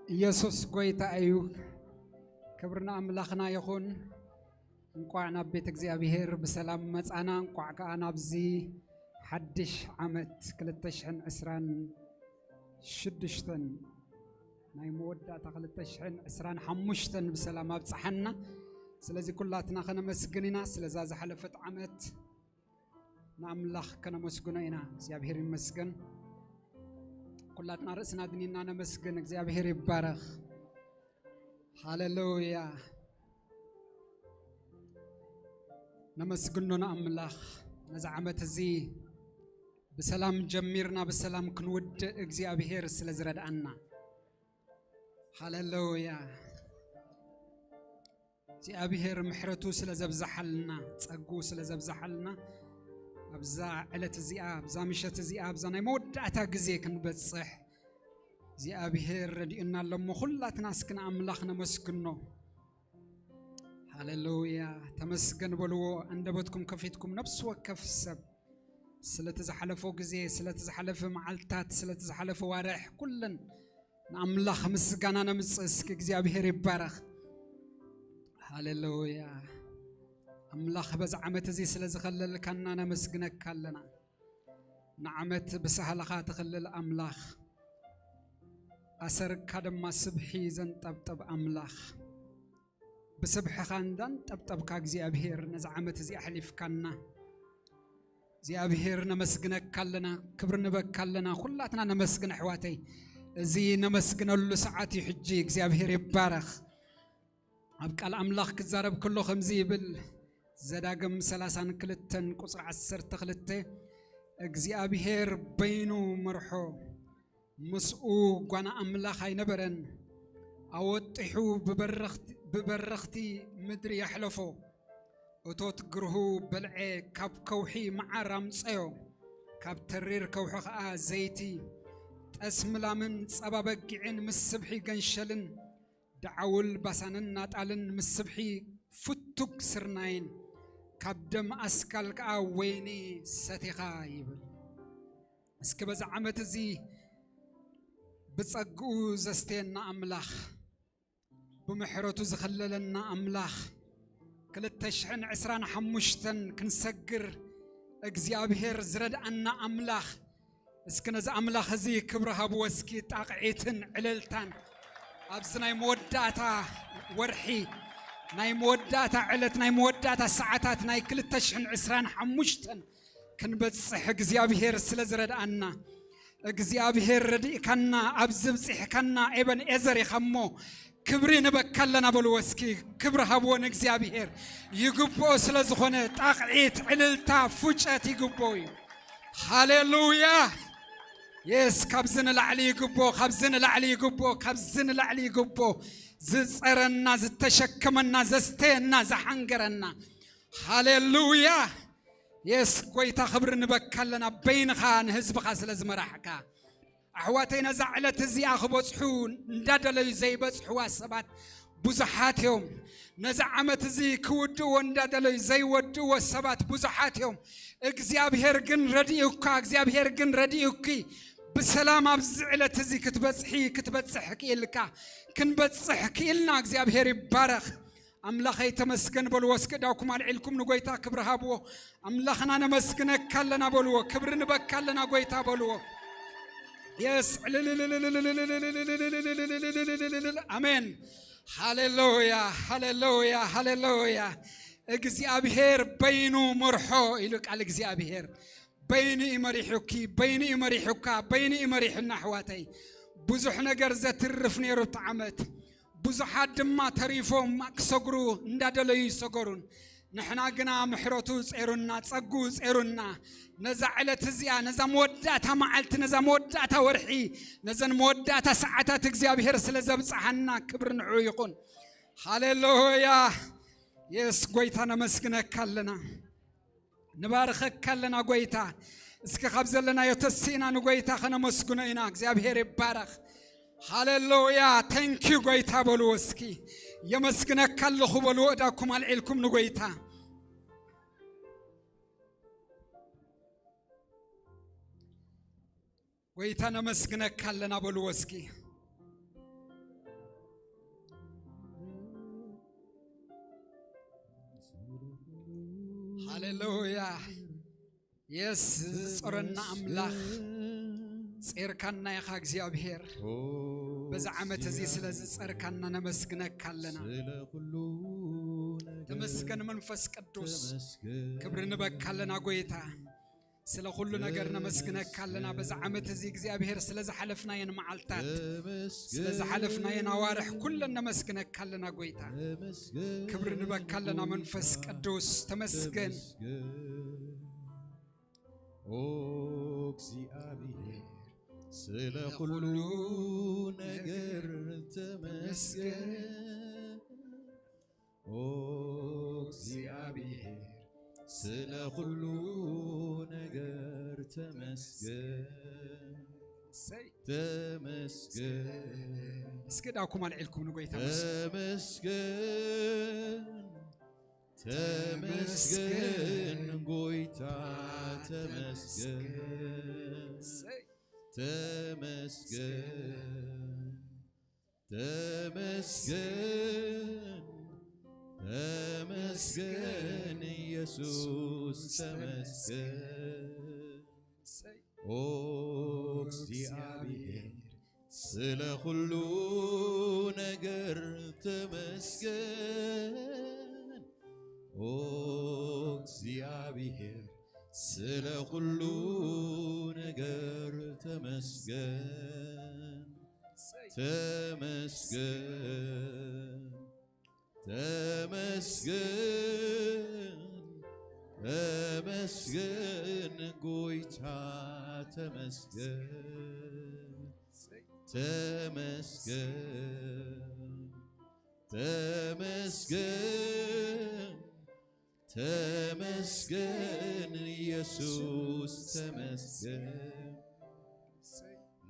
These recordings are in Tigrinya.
ኢየሱስ ጎይታ እዩ። ክብሪ ንኣምላኽና ይኹን። እንቋዕ ናብ ቤት እግዚኣብሔር ብሰላም መጻና። እንቋዕ ከኣ ናብዚ ሓድሽ ዓመት ክልተ ሽሕን ዕስራን ሽዱሽተን ናይ መወዳእታ ክልተ ሽሕን ዕስራን ሓሙሽተን ብሰላም ኣብጽሓና። ስለዚ ኩላትና ከነመስግን ኢና ስለዛ ዝሓለፈት ዓመት። ንኣምላኽ ከነመስግኖ ኢና። እግዚኣብሔር ይመስገን። ኩላትና ርእስና ድኒና ነመስግን። እግዚኣብሔር ይባረኽ። ሃሌሉያ። ነመስግኖ ንኣምላኽ ነዚ ዓመት እዚ ብሰላም ጀሚርና ብሰላም ክንውድእ እግዚኣብሔር ስለ ዝረድኣና። ሃሌሉያ። እግዚኣብሔር ምሕረቱ ስለ ዘብዝሓልና፣ ጸግኡ ስለ ዘብዝሓልና፣ ኣብዛ ዕለት እዚኣ፣ ኣብዛ ምሸት እዚኣ፣ ኣብዛ ናይ መወዳእታ ግዜ ክንበጽሕ እግዚኣብሔር ረዲኡና ኣሎ እሞ፣ ኩላትና እስኪ ንኣምላኽ ነመስግኖ። ሃሌሉያ። ተመስገን በልዎ፣ ኣንደበትኩም ከፊትኩም፣ ነፍሲ ወከፍ ሰብ ስለቲ ዝሓለፎ ግዜ፣ ስለቲ ዝሓለፈ መዓልታት፣ ስለቲ ዝሓለፈ ዋርሕ፣ ኩለን ንኣምላኽ ምስጋና ነምጽእ። እስኪ እግዚኣብሔር ይባረኽ። ሃሌሉያ። ኣምላኽ በዚ ዓመት እዚ ስለ ዝኸለልካና ነመስግነካ ኣለና። ንዓመት ብሳህልኻ ትኽልል ኣምላኽ፣ ኣሰርካ ድማ ስብሒ ዘንጠብጥብ ኣምላኽ፣ ብስብሕኻ እንዳንጠብጠብካ እግዚኣብሔር ነዚ ዓመት እዚ ኣሕሊፍካና። እግዚኣብሔር ነመስግነካ ኣለና፣ ክብሪ ንበካ ኣለና። ኩላትና ነመስግን ኣሕዋተይ። እዚ ነመስግነሉ ሰዓት እዩ ሕጂ። እግዚኣብሔር ይባረኽ። ኣብ ቃል ኣምላኽ ክዛረብ ከሎ ከምዚ ይብል፣ ዘዳግም ሰላሳን ክልተን ቁጽሪ ዓሰርተ ክልተ፣ እግዚኣብሔር በይኑ መርሖ፣ ምስኡ ጓና ኣምላኽ ኣይነበረን። ኣወጢሑ ብበረኽቲ፣ ብበረኽቲ ምድሪ የሕለፎ። እቶት ግርሁ በልዐ፣ ካብ ከውሒ መዓር ኣምጸዮ፣ ካብ ተሪር ከውሒ ኸኣ ዘይቲ፣ ጠስሚ ላምን ጸባ በጊዕን ምስ ስብሒ ገንሸልን፣ ደዓውል ባሳንን ናጣልን ምስ ስብሒ ፍቱግ ስርናይን፣ ካብ ደም ኣስካል ከኣ ወይኒ ሰቲኻ ይብል። እስኪ በዚ ዓመት እዚ ብጸግኡ ዘስተየና ኣምላኽ፣ ብምሕረቱ ዝኸለለና ኣምላኽ፣ ክልተ ሽሕን ዕስራን ሓሙሽተን ክንሰግር እግዚኣብሔር ዝረድኣና ኣምላኽ፣ እስኪ ነዚ ኣምላኽ እዚ ክብሪ ሃብዎ። እስኪ ጣቕዒትን ዕልልታን ኣብዚ ናይ መወዳእታ ወርሒ፣ ናይ መወዳእታ ዕለት፣ ናይ መወዳእታ ሰዓታት ናይ ክልተ ሽሕን ዕስራን ሓሙሽተን ክንበጽሕ እግዚኣብሔር ስለ ዝረድኣና፣ እግዚኣብሔር ረዲእካና፣ ኣብዚ ብጺሕካና፣ ኤበን ኤዘር ኢኻ እሞ፣ ክብሪ ንበካ ኣለና በልዎ እስኪ። ክብሪ ሃብዎ ንእግዚኣብሔር። ይግብኦ ስለ ዝኾነ ጣቕዒት፣ ዕልልታ፣ ፉጨት ይግብኦ እዩ። ሃሌሉያ። የስ፣ ካብዚ ንላዕሊ ይግብኦ፣ ካብዚ ንላዕሊ ይግብኦ፣ ካብዚ ንላዕሊ ይግብኦ። ዝጸረና፣ ዝተሸከመና፣ ዘስተየና፣ ዝሓንገረና። ሃሌሉያ። የስ፣ ጎይታ ክብሪ ንበካ ኣለና፣ በይንኻ ንህዝብኻ ስለ ዝመራሕካ። ኣሕዋተይ ነዛ ዕለት እዚኣ ክበጽሑ እንዳደለዩ ዘይበጽሕዋ ሰባት ብዙሓት እዮም። ነዚ ዓመት እዚ ክውድእዎ እንዳደለዩ ዘይወድእዎ ሰባት ብዙሓት እዮም። እግዚኣብሔር ግን ረዲኡካ፣ እግዚኣብሔር ግን ረዲኡኪ፣ ብሰላም ኣብዚ ዕለት እዚ ክትበጽሒ፣ ክትበጽሕ ክኢልካ፣ ክንበጽሕ ክኢልና። እግዚኣብሔር ይባረኽ። ኣምላኸይ ተመስገን በልዎ እስኪ። እዳውኩም ኣልዒልኩም ንጎይታ ክብሪ ሃብዎ። ኣምላኽና ነመስግነካ ኣለና በልዎ። ክብሪ ንበካ ኣለና ጎይታ በልዎ። የስ፣ ኣሜን። ሃሌሉያ፣ ሃሌሉያ፣ ሃሌሉያ። እግዚኣብሔር በይኑ መርሖ ኢሉ ቃል እግዚኣብሔር። በይኑ እዩ መሪሑኪ፣ በይኑ እዩ መሪሑካ፣ በይኑ እዩ መሪሑና ኣሕዋተይ። ብዙሕ ነገር ዘትርፍ ነይሩ እቲ ዓመት። ብዙሓት ድማ ተሪፎም ክሰግሩ እንዳደለዩ ይሰገሩን። ንሕና ግና ምሕረቱ ጼሩና፣ ጸጉ ጼሩና። ነዛ ዕለት እዚኣ፣ ነዛ መወዳእታ መዓልቲ፣ ነዛ መወዳእታ ወርሒ፣ ነዘን መወዳእታ ሰዓታት እግዚኣብሔር ስለ ዘብጽሓና ክብሪ ንዕኡ ይኹን። ሃሌሉያ። የስ፣ ጎይታ ነመስግነካ ኣለና። ንባርኸካ ኣለና ጎይታ። እስኪ ካብ ዘለናዮ ተሲእና ንጎይታ ከነመስግኖ ኢና። እግዚኣብሔር ይባረኽ። ሃሌሉያ። ተንኪዩ ጎይታ በልዎ እስኪ። የመስግነካ ኣለኹ በልዎ። እዳኩም ኣልዒልኩም ንጎይታ። ጎይታ ነመስግነካ ኣለና በልዎ እስኪ። ሃሌሉያ። የስ፣ ዝጸረና ኣምላኽ፣ ጼርካና ኢኻ እግዚኣብሔር። በዚ ዓመት እዚ ስለ ዝጸርካና ነመስግነካ ኣለና። ተመስገን መንፈስ ቅዱስ። ክብሪ ንበካ ኣለና ጎይታ። ስለ ኩሉ ነገር ነመስግነካ ኣለና። በዚ ዓመት እዚ እግዚኣብሔር ስለ ዝሓለፍናየን መዓልታት፣ ስለ ዝሓለፍናየን ኣዋርሕ ኩለን ነመስግነካ ኣለና ጎይታ። ክብሪ ንበካ ኣለና መንፈስ ቅዱስ። ተመስገን። ኦ እግዚኣብሔር፣ ስለ ኩሉ ነገር ተመስገን። ኦ እግዚኣብሔር፣ ስለ ኩሉ ነገር ተመስገን። እሰይ። ተመስገን። እስኪ ዳኩም ኣልዒልኩም ንጎይታ መስግኑ። ተመስገን፣ ተመስገን ጎይታ፣ ተመስገን። እሰይ። ተመስገን፣ ተመስገን፣ ተመስገን ኢየሱስ፣ ተመስገን። እሰይ። ኦ እግዚኣብሔር፣ ስለ ኩሉ ነገር ተመስገን። ኦ እግዚኣብሔር፣ ስለ ኩሉ ነገር ተመስገን። እሰይ። ተመስገን፣ ተመስገን፣ ተመስገን ጎይታ፣ ተመስገን። እሰይ። ተመስገን፣ ተመስገን፣ ተመስገን ኢየሱስ፣ ተመስገን።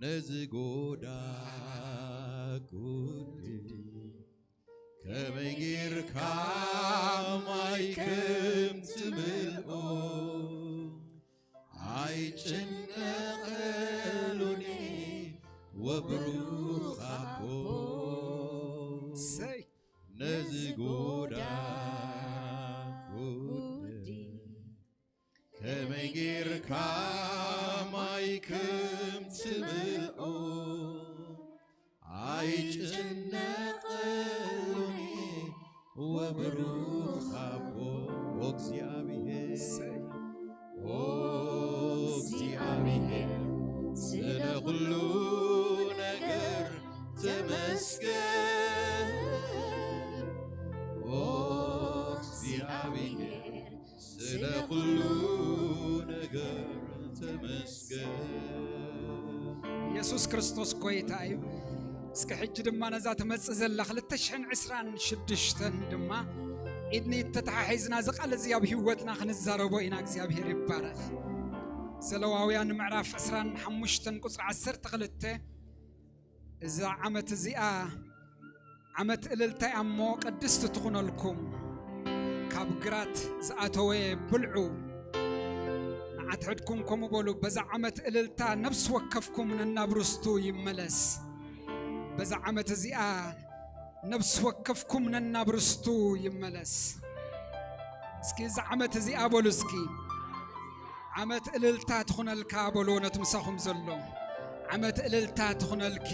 ነዚ ጎዳ ጉዲ ከመይ ጌርካ ማይ ከም ትምልኦ ኣይጭነቐሉኒ ወብሩኽ ኣቦ። እሰይ። ነዚ ጎዳ ጉዲ ከመይ ጌርካ ማይ ከም ትምልኦ ኣይጭነቐሉኒ ወብሩኽ ኣቦ። ኦ እግዚኣብሔር፣ ኦ እግዚኣብሔር፣ ስለ ኩሉ ነገር ተመስገን። ኦ እግዚኣብሔር፣ ስለ ኩሉ ነገር ተመስገን። ኢየሱስ ክርስቶስ ጎይታ እዩ። እስኪ ሕጂ ድማ ነዛ ትመጽእ ዘላ ክልተ ሽሕን ዕስራን ሽዱሽተን ድማ ኢድኒ ተተሓሒዝና እዚ ቃል እዚ ኣብ ህይወትና ክንዛረቦ ኢና። እግዚኣብሔር ይባረኽ። ዘለዋውያን ምዕራፍ ዕስራን ሓሙሽተን ቁጽሪ ዓሰርተ ክልተ፣ እዛ ዓመት እዚኣ ዓመት እልልታ እያ እሞ ቅድስቲ ትኹነልኩም። ካብ ግራት ዝኣተወ ብልዑ። ንዓትሕድኩም ከምኡ በሉ፣ በዛ ዓመት እልልታ ነፍሲ ወከፍኩም ነናብ ርስቱ ይመለስ። በዛ ዓመት እዚኣ ነፍሲ ወከፍኩም ነናብ ርስቱ ይመለስ። እስኪ እዛ ዓመት እዚኣ በሉ እስኪ። ዓመት እልልታ ትኹነልካ በልዎ ነቲ ምሳኹም ዘሎ። ዓመት እልልታ ትኹነልኪ።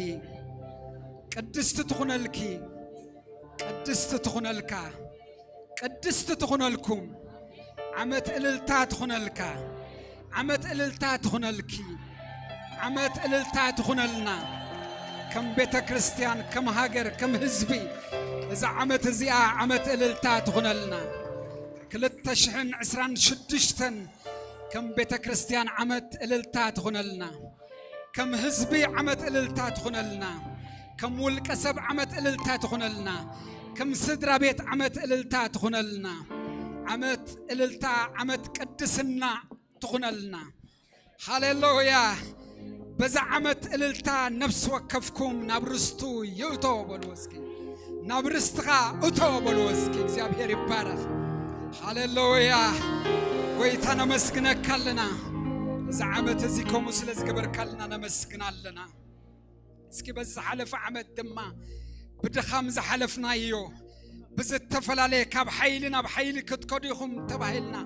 ቅድስቲ ትኹነልኪ። ቅድስቲ ትኹነልካ። ቅድስቲ ትኹነልኩም። ዓመት እልልታ ትኹነልካ። ዓመት እልልታ ትኹነልኪ። ዓመት እልልታ ትኹነልና። ከም ቤተ ክርስቲያን፣ ከም ሃገር፣ ከም ህዝቢ እዛ ዓመት እዚኣ ዓመት እልልታ ትኹነልና። ክልተ ሽሕን ዕስራን ሽዱሽተን ከም ቤተ ክርስቲያን ዓመት እልልታ ትኹነልና። ከም ህዝቢ ዓመት እልልታ ትኹነልና። ከም ውልቀ ሰብ ዓመት እልልታ ትኹነልና። ከም ስድራ ቤት ዓመት እልልታ ትኹነልና። ዓመት እልልታ፣ ዓመት ቅድስና ትኹነልና። ሃሌሉያ። በዛ ዓመት እልልታ ነፍሲ ወከፍኩም ናብ ርስቱ ይእቶ በልዎ እስኪ። ናብ ርስትኻ እቶ በልዎ እስኪ። እግዚኣብሔር ይባረኽ። ሃሌሉያ። ጎይታ ነመስግነካ ኣለና። እዚ ዓመት እዚ ከምኡ ስለ ዝገበርካልና ነመስግና ኣለና። እስኪ በዚ ዝሓለፈ ዓመት ድማ ብድኻም ዝሓለፍናዮ፣ ብዝተፈላለየ ካብ ሓይሊ ናብ ሓይሊ ክትከዱ ኢኹም ተባሂልና።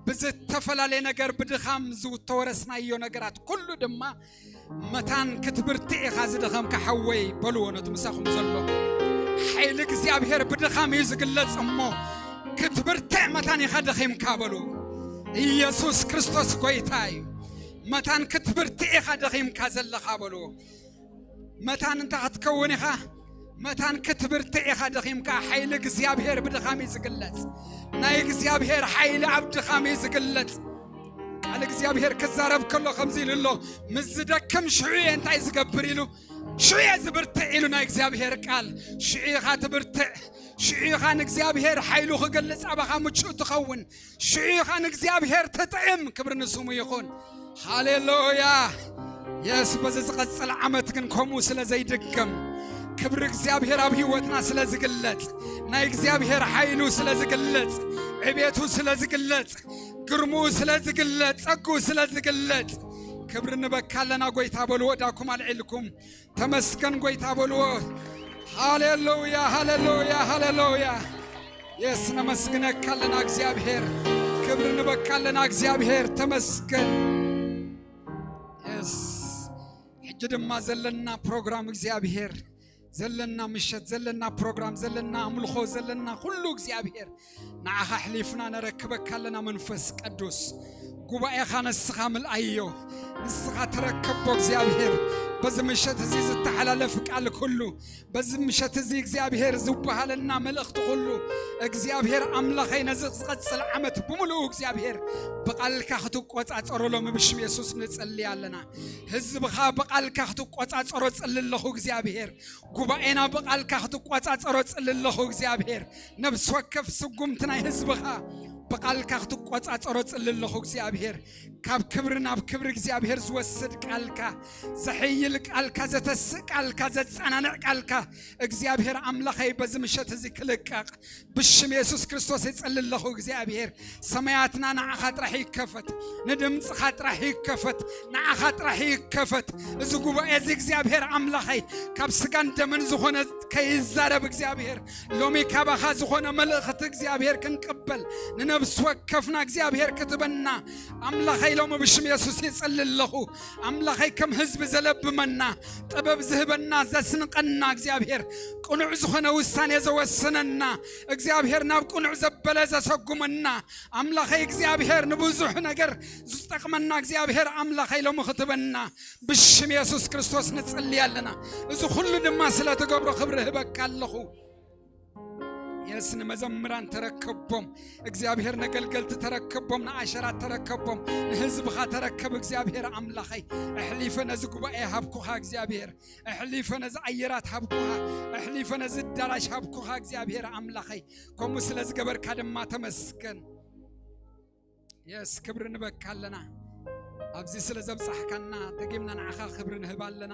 ብዝተፈላለየ ነገር ብድኻም ዝተወረስናዮ ነገራት ኩሉ ድማ መታን ክትብርትዕ ኢኻ ዝደኸምካ ሓወይ በልዎ ነቲ ምሳኹም ዘሎ። ሓይሊ እግዚኣብሔር ብድኻም እዩ ዝግለጽ እሞ ክትብርትዕ መታን ኢኻ ደኺምካ በሉ። ኢየሱስ ክርስቶስ ጎይታ እዩ። መታን ክትብርትዕ ኢኻ ደኺምካ ዘለኻ በልዎ። መታን እንታይ ክትከውን ኢኻ? መታን ክትብርትዕ ኢኻ ደኺምካ። ሓይሊ እግዚኣብሔር ብድኻም እዩ ዝግለጽ። ናይ እግዚኣብሔር ሓይሊ ኣብ ድኻም እዩ ዝግለጽ። ቃል እግዚኣብሔር ክዛረብ ከሎ ከምዚ ኢሉ ኣሎ፣ ምስ ዝደክም ሽዑ እየ እንታይ ዝገብር ኢሉ፣ ሽዑ እየ ዝብርትዕ ኢሉ ናይ እግዚኣብሔር ቃል። ሽዑ ኢኻ ትብርትዕ፣ ሽዑ ኢኻ ንእግዚኣብሔር ሓይሉ ክገልጽ ኣባኻ ምቹእ ትኸውን፣ ሽዑ ኢኻ ንእግዚኣብሔር ትጥዕም። ክብሪ ንስሙ ይኹን። ሃሌሉያ። የስ በዚ ዝቐጽል ዓመት ግን ከምኡ ስለ ዘይድገም፣ ክብሪ እግዚኣብሔር ኣብ ህይወትና ስለ ዝግለጽ፣ ናይ እግዚኣብሔር ሓይሉ ስለ ዝግለጽ፣ ዕቤቱ ስለ ዝግለጽ፣ ግርምኡ ስለ ዝግለጽ፣ ጸግኡ ስለ ዝግለጽ፣ ክብሪ ንበካ ኣለና ጎይታ በልዎ። እዳኩም ኣልዒልኩም ተመስገን ጎይታ በልዎ። ሃሌሉያ፣ ሃሌሉያ፣ ሃሌሉያ። የስ ነመስግነካ ኣለና እግዚኣብሔር። ክብሪ ንበካ ኣለና እግዚኣብሔር። ተመስገን። የስ ሕጂ ድማ ዘለና ፕሮግራም እግዚኣብሔር፣ ዘለና ምሸት፣ ዘለና ፕሮግራም፣ ዘለና ኣምልኾ፣ ዘለና ኩሉ እግዚኣብሔር ንዓኻ ኣሕሊፍና ነረክበካ ኣለና። መንፈስ ቅዱስ ጉባኤኻ ንስኻ ምልኣዮ፣ ንስኻ ተረከቦ እግዚኣብሔር። በዚ ምሸት እዚ ዝተሓላለፍ ቃል ኩሉ፣ በዚ ምሸት እዚ እግዚኣብሔር ዝበሃለና መልእኽቲ ኩሉ እግዚኣብሔር ኣምላኸይ ነዚ ዝቐጽል ዓመት ብምሉኡ እግዚኣብሔር ብቓልካ ክትቆጻጸሮ ሎሚ ብሽም የሱስ ንጽሊ ኣለና። ህዝብኻ ብቓልካ ክትቆጻጸሮ ጽሊ ኣለኹ እግዚኣብሔር። ጉባኤና ብቓልካ ክትቆጻጸሮ ጽሊ ኣለኹ እግዚኣብሔር። ነብሲ ወከፍ ስጉምቲ ናይ ህዝብኻ ብቓልካ ክትቆጻጸሮ ጽሊ ኣለኹ እግዚኣብሔር። ካብ ክብሪ ናብ ክብሪ እግዚኣብሔር ዝወስድ ቃልካ፣ ዘሕይል ቃልካ፣ ዘተስእ ቃልካ፣ ዘጸናንዕ ቃልካ እግዚኣብሔር ኣምላኸይ በዚ ምሸት እዚ ክልቀቕ ብሽም የሱስ ክርስቶስ ይጸሊ ኣለኹ እግዚኣብሔር። ሰማያትና ንዓኻ ጥራሕ ይከፈት፣ ንድምፅኻ ጥራሕ ይከፈት፣ ንዓኻ ጥራሕ ይከፈት። እዚ ጉባኤ እዚ እግዚኣብሔር ኣምላኸይ ካብ ስጋን ደምን ዝኾነ ከይዛረብ እግዚኣብሔር ሎሚ ካባኻ ዝኾነ መልእኽቲ እግዚኣብሔር ክንቅበል ንነብሲ ወከፍና እግዚኣብሔር ክትበና ኣምላኸይ ሎሚ ብሽም የሱስ ይጸሊ ኣለኹ። ኣምላኸይ ከም ህዝቢ ዘለብመና ጥበብ ዝህበና ዘስንቀና እግዚኣብሔር ቅኑዕ ዝኾነ ውሳኔ ዘወሰነና እግዚኣብሔር ናብ ቅኑዕ ዘበለ ዘሰጉመና ኣምላኸይ እግዚኣብሔር ንብዙሕ ነገር ዝጠቕመና እግዚኣብሔር ኣምላኸይ ሎሚ ክትበና ብሽም የሱስ ክርስቶስ ንጽሊ ኣለና። እዚ ኩሉ ድማ ስለ ትገብሮ ክብሪ ህበካ ኣለኹ። የስ ንመዘምራን ተረከቦም እግዚኣብሔር፣ ነገልገልቲ ተረከቦም፣ ንኣሸራት ተረከቦም፣ ንህዝብኻ ተረከብ እግዚኣብሔር ኣምላኸይ። ኣሕሊፈ ነዚ ጉባኤ ሃብኩኻ እግዚኣብሔር፣ ኣሕሊፈ ነዚ ኣየራት ሃብኩኻ፣ ኣሕሊፈ ነዚ ኣዳራሽ ሃብኩኻ እግዚኣብሔር ኣምላኸይ። ከምኡ ስለ ዝገበርካ ድማ ተመስገን። የስ ክብሪ ንበካ ኣለና። ኣብዚ ስለ ዘብጻሕካና ደጊምና ንዓኻ ክብሪ ንህብ ኣለና።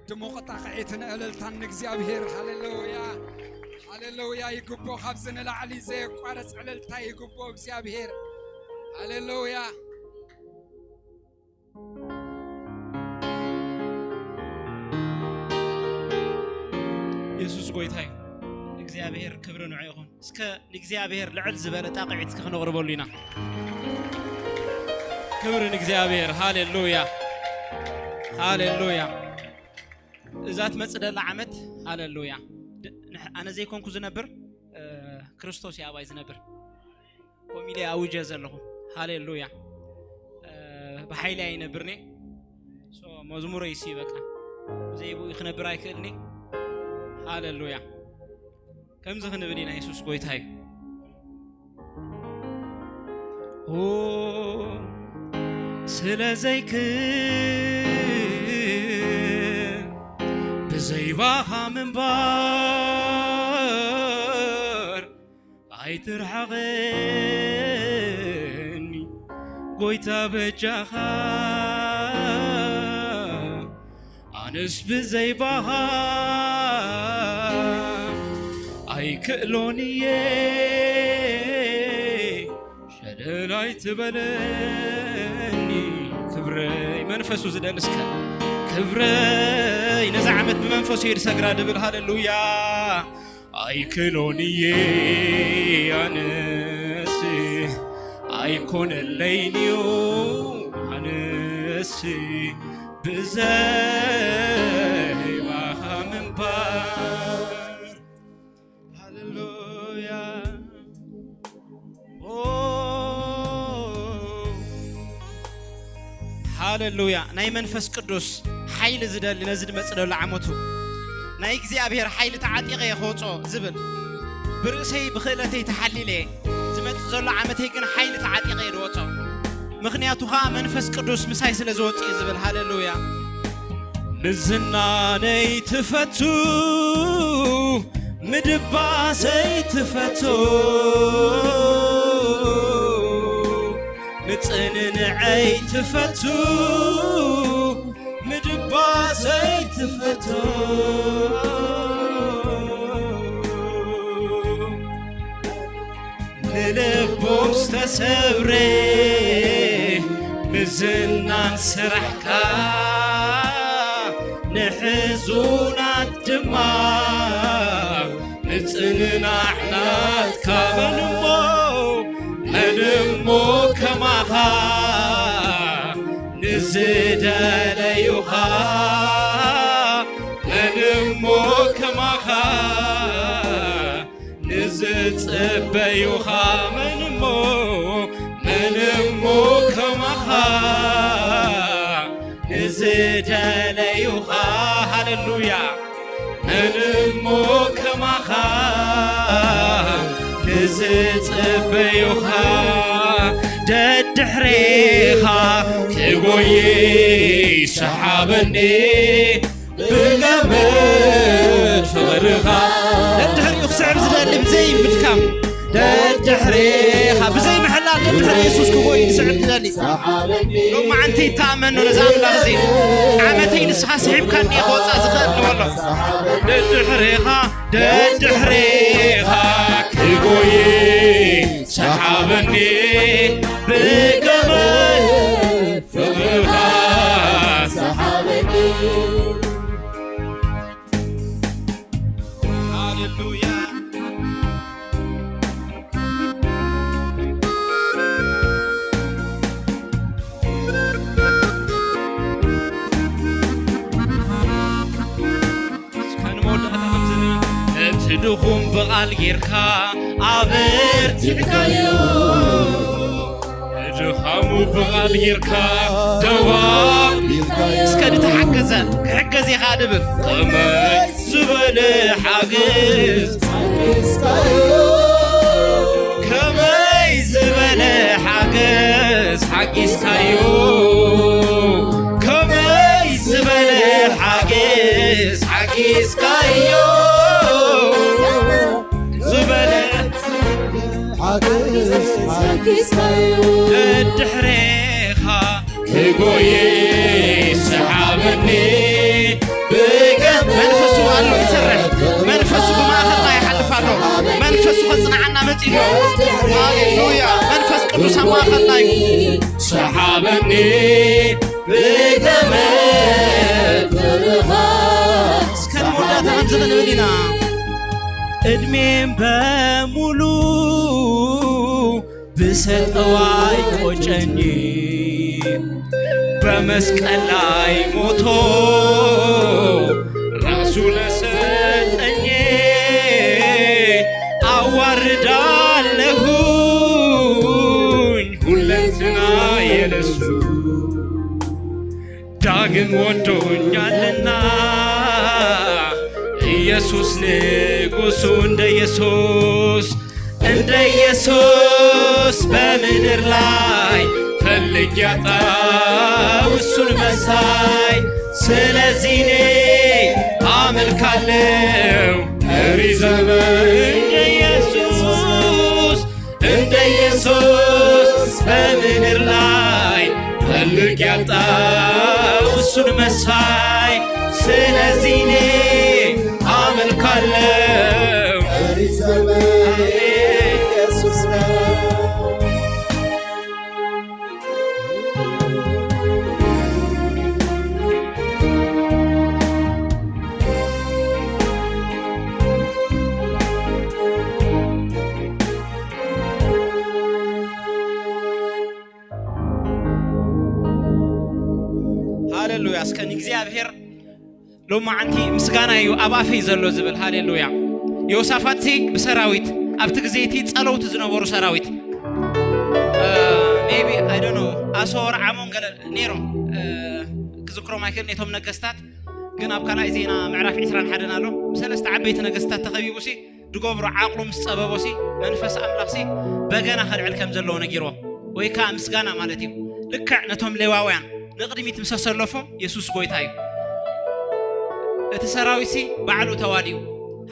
ድሙቕ ጣቕዒትን እልልታን ንእግዚኣብሔር። ሃሌሉያ፣ ሃሌሉያ። ይግቦ፣ ካብዚ ንላዕሊ ዘየቋርጽ እልልታ ይግቦ እግዚኣብሔር። ሃሌሉያ። የሱስ ጎይታ እዩ። እግዚኣብሔር ክብሪ ንዑ ይኹን። እስከ ንእግዚኣብሔር ልዕል ዝበለ ጣቕዒት እስከ ክነቕርበሉ ኢና። ክብሪ ንእግዚኣብሔር። ሃሌሉያ፣ ሃሌሉያ። እዛ ትመጽእ ደላ ዓመት፣ ሃሌሉያ። ድ-፣ ንሕ-፣ ኣነ ዘይኮንኩ ዝነብር፣ እ፣ ክርስቶስ እዩ ኣባይ ዝነብር። ኮሚለ ኣውጀ ዘለኹ። ሃሌሉያ። እ፣ ብሓይሊ ኣይነብርኔ። ሶ፣ መዝሙረይ ሲ በቃ ብዘይ ብኡ ክነብር ኣይክእልኒ። ሃሌሉያ። ከምዚ ክንብል ኢና፣ የሱስ ጎይታ እዩ። ኦ፣ ስለ ዘይክል ብዘይባኻ ምንባር ኣይትርሓቐኒ ጎይታ በጃኻ። ኣነስ ብዘይባኻ ኣይክእሎን እየ፣ ሸለል ኣይትበለኒ። ክብረይ መንፈሱ ዝደል እስከ ክብረይ ነዛ ዓመት ብመንፈሱ እየ ዝሰግራ ድብል። ሃሌሉያ። ኣይክሎን እየ ኣነስ ኣይኮነለይንዩ ኣነስ ብዘይባኻ ምንባር። ሃሌሉያ። ኦ፣ ሃሌሉያ። ናይ መንፈስ ቅዱስ ሓይሊ ዝደሊ ነዚ ዝመጽእ ዘሎ ዓመቱ ናይ እግዚኣብሔር ሓይሊ ተዓጢቐ እየ ክወጾ ዝብል፣ ብርእሰይ ብኽእለተይ ተሓሊለ እየ። ዝመጽእ ዘሎ ዓመተይ ግን ሓይሊ ተዓጢቐ እየ ዝወጾ። ምኽንያቱ ኸኣ መንፈስ ቅዱስ ምሳይ ስለ ዝወጽእ እዩ ዝብል። ሃሌሉያ። ምዝናነይ ትፈቱ፣ ምድባሰይ ትፈቱ፣ ምጽንንዐይ ትፈቱ፣ ምድባሰይ ትፈቱ። ንልቦም ዝተሰብረ ምዝናን ስራሕካ፣ ንሕዙናት ድማ ምጽንናዕ ናትካ። መን እሞ፣ መን እሞ ከማኻ ንዝደለዩኻ፣ መን እሞ ከማኻ ንዝጽበዩኻ፣ መን እሞ፣ መን እሞ ከማኻ ንዝደለዩኻ። ሃሌሉያ። መን እሞ ከማኻ ንዝጽበዩኻ፣ ደድሕሬኻ ክጎይ ሰሓበኒ ብገመድ ፍቕርኻ። ደድሕሪኡ ክስዕብ ዝደሊ ብዘይ ምድካም፣ ደድሕሬኻ ብዘይ ምሕላል ደድሕሪ የሱስ ክጎይ ዝስዕብ ዝደሊ። ሎማዓንቲ ይተኣመኖ ነዚ ኣምላኽ እዚ ዓመተይ ንስኻ ስሒብካኒ ክወጻ ዝኽእል ንበሎ። ደድሕሬኻ፣ ደድሕሬኻ ክጎይ ሰሓበኒ ብገመድ ፍቕርኻ ሰሓበኒ። ሃሌሉያ። እስከ ንመወዳእታ ከምዚ ንብል። እቲ ድኹም ብቓል ጌርካ ኣበርቲዕካዮ። ድኻሙ ብቓል ጌርካ ደው ኣቢልካዮ። እስከ ንተሓገዘ ክሕገዝ ኢኻ ድብል። ከመይ ዝበለ ሓገዝ ሓጊዝካዮ። ከመይ ዝበለ ሓገዝ ሓጊዝካዮ። ከመይ ዝበለ ሓገዝ ሓጊዝካዮ። ዝበለ ሓገዝ ሓጊዝካዮ። ደድሕሬኻ ክጎይ ሰሓበኒ ብገመድ መንፈሱ ኣሎ ይሰርሕ። መንፈሱ ብማእኸልና ይሓልፍ ኣሎ። መንፈሱ ከጽንዓና መጺኡ ኣሎ። ሃሌሉያ። መንፈስ ቅዱስ ኣብ ማእኸልና እዩ። ሰሓበኒ ብገመድ ፍቕርኻ። እስከ ንመወዳእታ ከምዚ ክንብል ኢና። ዕድሜን በሙሉ ብሰጠዋይ ቆጨኝ በመስቀል ላይ ሞቶ ራሱ ለሰጠኝ አዋርዳለሁኝ ሁለንትና የለሱ ዳግም ወዶኛልና ኢየሱስ ንጉሱ እንደ ኢየሱስ እንደ ኢየሱስ በምድር ላይ ፈልግ ያጣው እሱን መሳይ። ስለዚህ እኔ አመልካለሁ መሪ ዘመን እንደ ኢየሱስ እንደ ኢየሱስ በምድር ላይ ፈልግ ያጣው እሱን መሳይ። ስለዚህ እኔ አመልካለሁ። መሪ ዘመን ኢየሱስ ነው። ሃሌሉያ። እስከ ንእግዚኣብሔር ሎማዓንቲ ምስጋና እዩ ኣብ ኣፈይ ዘሎ ዝብል። ሃሌሉያ። ዮሳፋትሲ ብሰራዊት፣ ኣብቲ ግዜ እቲ ጸለውቲ ዝነበሩ ሰራዊት፣ ሜቢ፣ ኣይ ዶንት ኖ፣ ኣሶር፣ ዓሞን ገለ ነይሮም። ክዝክሮም ኣይክእል ነቶም ነገስታት። ግን ኣብ ካልኣይ ዜና ምዕራፍ ዕስራን ሓደን ኣሎ፣ ብሰለስተ ዓበይቲ ነገስታት ተኸቢቡ ሲ ድገብሮ ዓቕሉ ምስ ጸበቦ ሲ መንፈስ ኣምላኽ ሲ በገና ከልዕል ከም ዘለዎ ነጊርዎ፣ ወይ ከዓ ምስጋና ማለት እዩ። ልክዕ ነቶም ሌዋውያን ንቕድሚት ምስ ኣሰለፎም፣ የሱስ ጎይታ እዩ። እቲ ሰራዊት ሲ ባዕሉ ተዋዲኡ።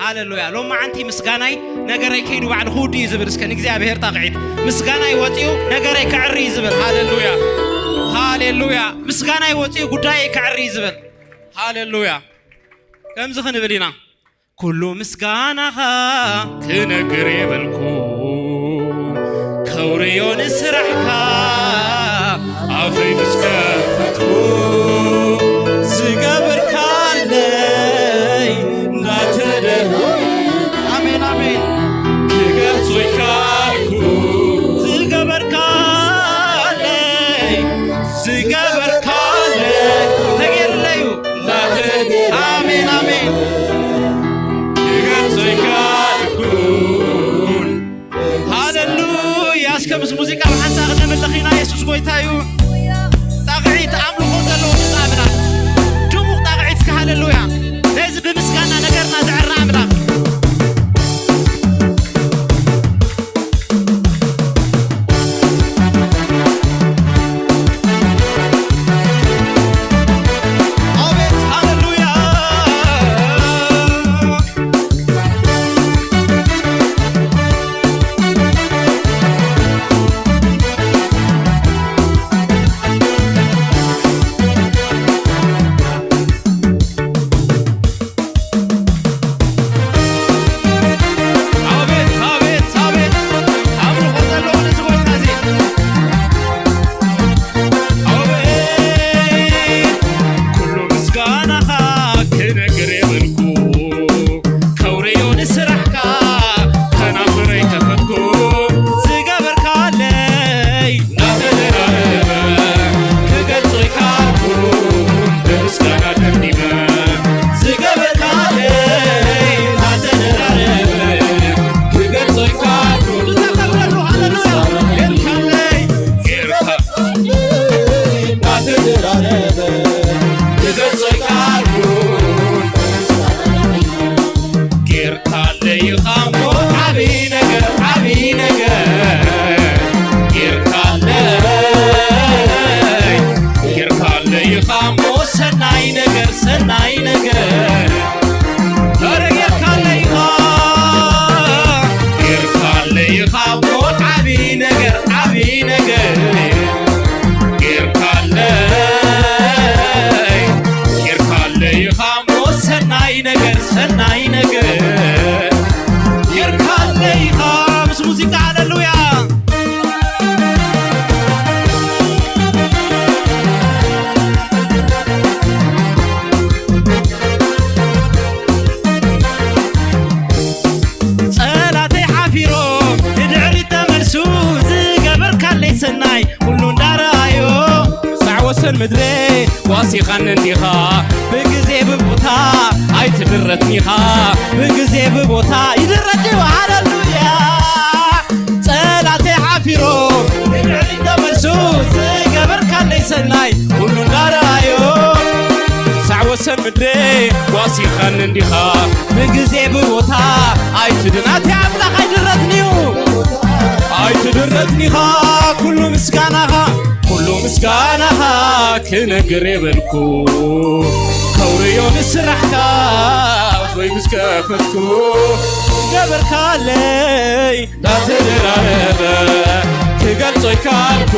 ሃሌሉያ። ሎማዓንቲ ምስጋናይ ነገረይ ከይዱ ባዕሉ ክውዲ እዩ ዝብል። እስከ ንእግዚኣብሔር ጣቕዒት። ምስጋናይ ወፂኡ ነገረይ ክዕሪ እዩ ዝብል። ሃሌሉያ፣ ሃሌሉያ። ምስጋናይ ወፂኡ ጉዳየይ ክዕሪ እዩ ዝብል። ሃሌሉያ። ከምዚ ክንብል ኢና። ኩሉ ምስጋናኻ ክነግር የብልኩ፣ ከውርዮ ንስራሕካ ኣፈይ ምስ ከፈትኩ፣ ዝገበርካለይ እንዳተደረ፣ ኣሜን፣ ኣሜን። ክገልጾ ይካልኩ፣ ዝገበርካለይ፣ ዝገበርካለይ፣ ተገይርለዩ። ኣሜን፣ ኣሜን። ክገልጾ ይካልኩን። ሃሌሉያ። እስከ ምስ ሙዚቃ ብሓንሳእ ክነምልኽ ኢና። የሱስ ጎይታ እዩ። ጣቕዒት ኣምልኾ ዘለዎ ንዛ ኣምላኽ። ድሙቕ ጣቕዒት እስከ ሃሌሉያ። ነዚ ብምስጋና ነገርና ዘዕሪ ኣምላኽ። ኣቤት ሃሌሉያ። ኣቤት፣ ኣቤት፣ ኣቤት። ኣምልኾ ዘለዎ ነዚ ጎይታ እዚ። ኣቤት። ኩሉ ምስጋናኻ ክነግር የብልኩ፣ ከውርዮ ንስራሕካ ከናፍረይ ከፈትኩ፣ ዝገበርካለይ እናተደራረበ ክገልጾ ይካልኩ፣ ብምስጋና ደምዲመ ዝገበርካለይ እናተደራረበ ክገልጾ ይካልኩ። ዝተኸብረሉ ሃሌሉያ ጌርካለይ፣ ጌርካ እናተደራረበ ክገልጾ ይካልኩ። ጌርካለይ ኢኻ እሞ ዓብዪ ነገር፣ ዓብዪ ነገር። ጌርካለይ፣ ጌርካለይ ኢኻ እሞ ሰናይ ነገር፣ ሰናይ ነገር። ኧረ ጌርካለይ ኢኻ፣ ጌርካለይ ኢኻ እሞ ዓብዪ ነገር፣ ዓብዪ ነገር። ጌርካለይ፣ ጌርካለይ ኢኻ እሞ ሰናይ ነገር፣ ሰናይ ነገር። ጌርካለይ ኢኻ ምስ ሙዚቃ ሃሌሉያ። ጸላተይ ሓፊሮም ንድሕሪት ተመልሱ፣ ዝገበርካለይ ሰናይ ኩሉ እንዳረኣዮ። ሳዕ ወሰን ምድሪ ዋሲኻኒ እንዲኻ፣ ብግዜ ብቦታ ኣይትድረትኒኻ፣ ብግዜ ብቦታ ይድረት ድዩ? ሃሌሉያ። ጸላተይ ሓፊሮም ንድሕሪት ተመልሱ፣ ዝገበርካለይ ሰናይ ኩሉ እንዳረኣዮ። ሳዕ ወሰን ምድሪ ዋሲኻኒ እንዲኻ፣ ብግዜ ብቦታ ኣይትድናት ኣምላኽ ኣይድረትንዩ፣ ኣይትድረትኒኻ። ኩሉ ምስጋናኻ፣ ኩሉ ምስጋናኻ ክነግር የብልኩ፣ ከውርዮ ንስራሕካ ኣፈይ ምስ ከፈትኩ፣ ገበርካለይ እንዳተደራረበ ክገልጾ ይካልኩ።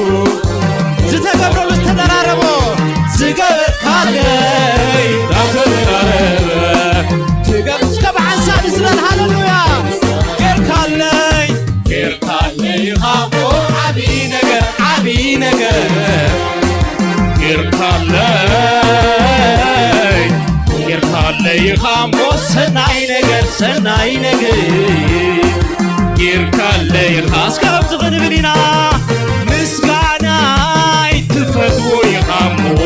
ዝተገብረሉ ዝተደራረቦ ዝገበርካለይ እንዳተደራረበ ክገልጽ። እስከ ብሓንሳብ ዝለል ሃሌሉያ። ጌርካለይ፣ ጌርካለይ ኢኻ እሞ ዓብዪ ነገር፣ ዓብዪ ነገር። ጌርካለይ፣ ጌርካለይ ኢኻ እሞ ሰናይ ነገር፣ ሰናይ ነገር። ጌርካለይ ኢኻ። እስከ ከምዚ ክንብል ኢና። ምስጋናይ ትፈትዎ ኢኻ እሞ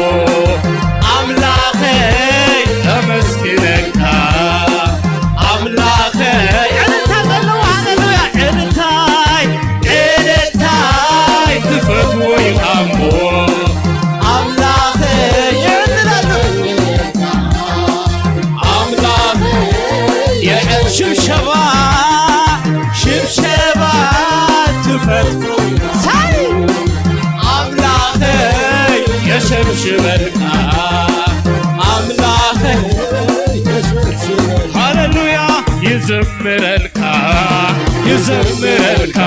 ይዘምረልካ፣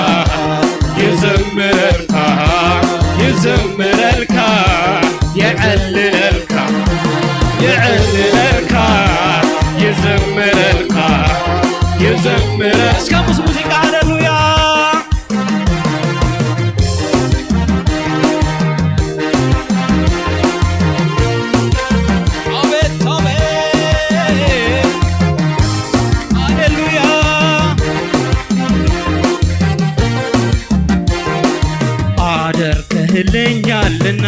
ይዘምረልካ፣ ይዘምረልካ፣ የዕልለልካ፣ የዕልለልካ፣ ይዘምረልካ፣ ይዘምረ-፣ እስከ ሙስ ሙዚቃ ሃሌሉያ። አቤት፣ አቤት። ሃሌሉያ። አድርገህልኛልና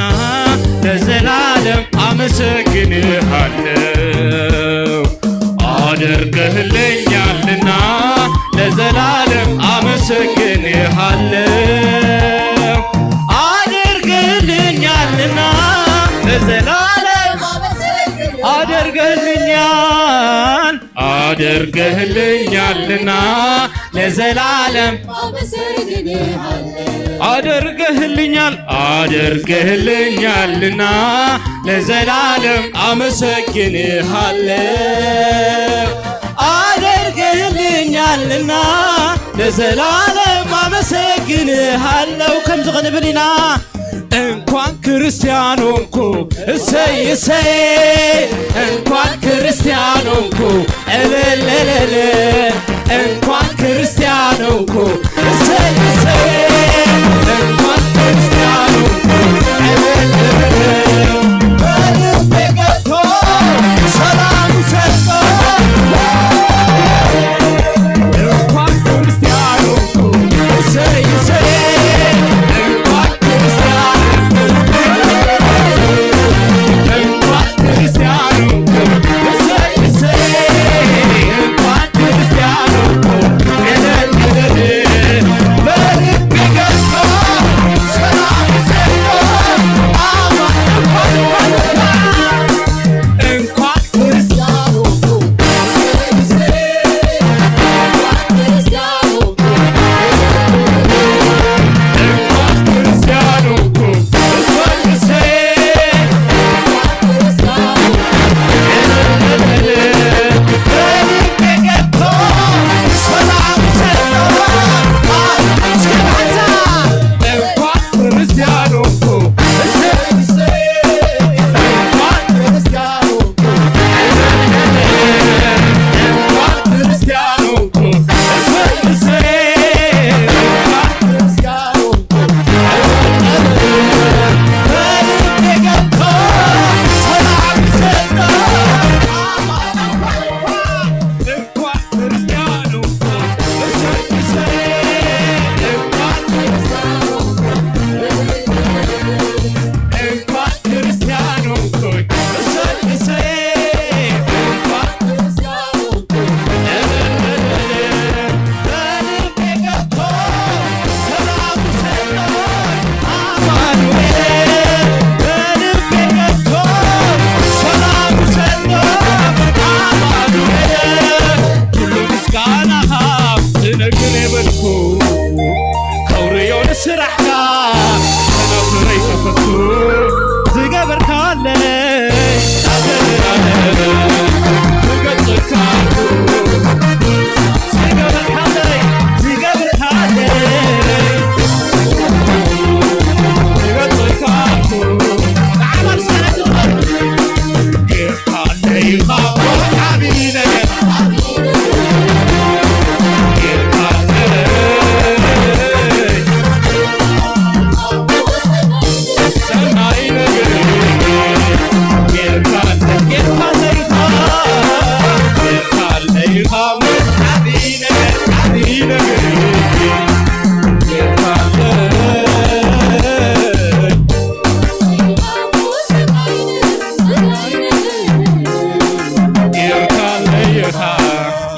ለዘላለም አመሰግንሃለሁ። አድርገህልኛልና ለዘላለም አመሰግንሃለሁ። አድርገህልኛልና ለዘላለም አድርገህልኛል፣ አድርገህልኛልና ለዘላለም አድርገህልኛል፣ አድርገህልኛልና ለዘላለም አመሰግንሃለሁ። አድርገህልኛልና ለዘላለም አመሰግንሃለሁ። ከምዚ ክንብል ኢና። እንኳን ክርስቲያን ሆንኩ፣ እሰይ እሰይ። እንኳን ክርስቲያን ሆንኩ፣ እልል እልል። እንኳን ክርስቲያን ሆንኩ፣ እሰይ እሰይ። እንኳን ክርስቲያን ሆንኩ፣ እልል እልል። በልቤ ገብቶ ሰላም ሰጥቶ፣ እንኳን ክርስቲያን ሆንኩ፣ እሰይ እሰይ። እንኳን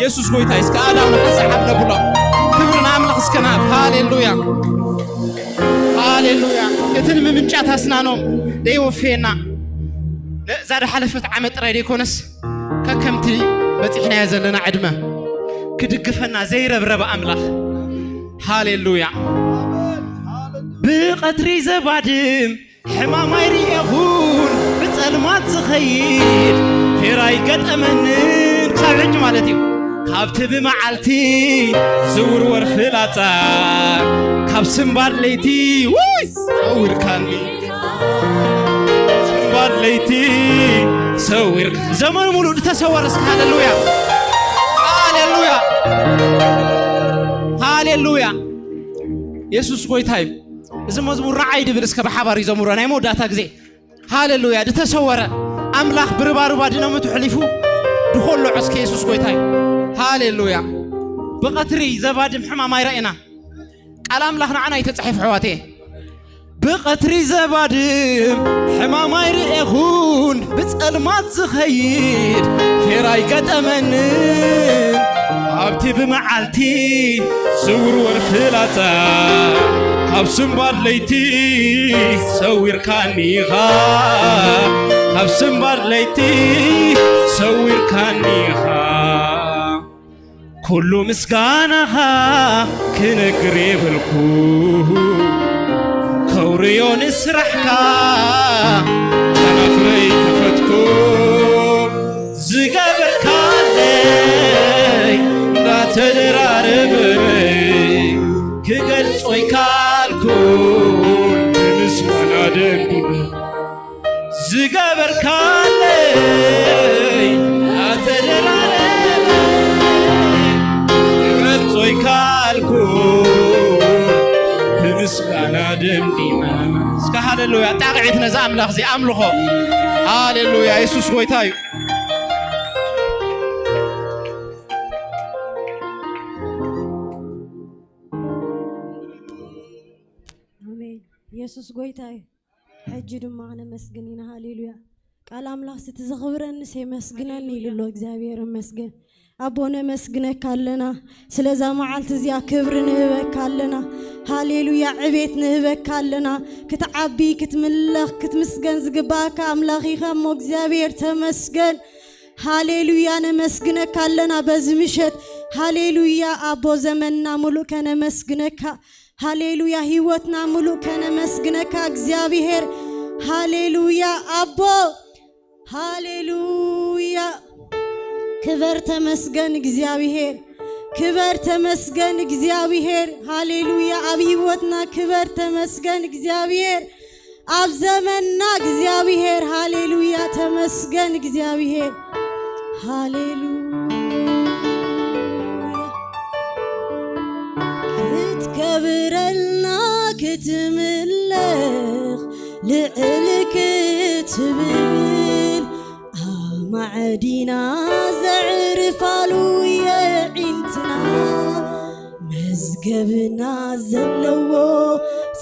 የሱስ ጎይታ እዩ። እስከ ኣዳም ንኽንሰሓብ ነብሎ። ክብሪ ንኣምላኽ እስከ ንሃብ። ሃሌሉያ፣ ሃሌሉያ። እቲ ንምምንጫት ኣስናኖም ደይወፍየና። ነዛ ዝሓለፈት ዓመት ጥራይ ደይኮነስ፣ ከከምቲ በጺሕናዮ ዘለና ዕድመ ክድግፈና ዘይረብረበ ኣምላኽ። ሃሌሉያ። ብቐትሪ ዘባድም ሕማም ኣይርእኹን፣ ብጸልማት ዝኸይድ ፌር ኣይገጠመንን። ክሳብ ሕጂ ማለት እዩ። ካብቲ ብመዓልቲ ዝውርወር ፍላጻ፣ ካብ ስንባድ ለይቲ ውይ ሰዊርካኒ። ስንባድ ለይቲ ሰዊርካ ዘመኑ ሙሉ ዝተሰወረ እስከ ሃሌሉያ፣ ሃሌሉያ፣ ሃሌሉያ። የሱስ ጎይታ እዩ። እዚ መዝሙር ንዓይ ድብል እስከ ብሓባር ይዘምሮ ናይ መወዳእታ ግዜ። ሃሌሉያ። ዝተሰወረ ኣምላኽ ብርባርባ ድነምቱ ሕሊፉ ድኾሎ እስከ የሱስ ጎይታ እዩ። ሃሌሉያ። ብቐትሪ ዘባድም ሕማም ኣይረእና። ቃል ኣምላኽ ንዓና እዩ ተጻሒፉ ኣሕዋተየ። ብቐትሪ ዘባድም ሕማም ኣይርኤኹን፣ ብጸልማት ዝኸይድ ፌር ኣይገጠመንን። ኣብቲ ብመዓልቲ ዝውርወር ፍላጻ፣ ካብ ስንባድ ለይቲ ሰዊርካኒ ኢኻ፣ ካብ ስንባድ ለይቲ ሰዊርካኒ ኢኻ። ኩሉ ምስጋናኻ ክነግር የብልኩ፣ ከውርዮ ንስራሕካ ጨናፍረይ ከፈትኩ። ዝገበርካለይ እንዳተደራረበ ክገልጾ ኣይካልኩን፣ ብምስጋና ደምዲመ ዝገበርካለይ ኣተደራረበ ክገልጾ ኣይካልኩን፣ ብምስጋና ደምዲመ። እስከ ሃሌሉያ ጣቕዒት ነዚ ኣምላኽ እዚ ኣምልኾ። ሃሌሉያ የሱስ ጎይታ እዩ። ኣሜን። የሱስ ጎይታ እዩ። ሕጂ ድማ ነመስግን ኢና። ሃሌሉያ። ቃል ኣምላኽ ስቲ ዘኽብረንስ የመስግነኒ ኢሉ ኣሎ። እግዚኣብሔር ይመስገን። ኣቦ ነመስግነካ ኣለና። ስለዛ መዓልቲ እዚኣ ክብሪ ንህበካ ኣለና። ሃሌሉያ። ዕቤት ንህበካ ኣለና። ክትዓቢ፣ ክትምለኽ፣ ክትምስገን ዝግባኣካ ኣምላኽ ኢኻ እሞ እግዚኣብሔር ተመስገን። ሃሌሉያ። ነመስግነካ ኣለና በዚ ምሸት። ሃሌሉያ። ኣቦ ዘመንና ሙሉእ ከነመስግነካ። ሃሌሉያ። ህይወትና ሙሉእ ከነመስግነካ እግዚኣብሔር። ሃሌሉያ ኣቦ። ሃሌሉያ። ክበር ተመስገን እግዚኣብሔር። ክበር ተመስገን እግዚኣብሔር። ሃሌሉያ። ኣብ ህይወትና ክበር ተመስገን እግዚኣብሔር። ኣብ ዘመንና እግዚኣብሔር። ሃሌሉያ። ተመስገን እግዚኣብሔር። ሃሌሉያ። ክትከብረልና ክትምለኽ ልዕል ክትብል ኣማዕዲና ዘዕርፋሉ የዒንትና መዝገብና ዘለዎ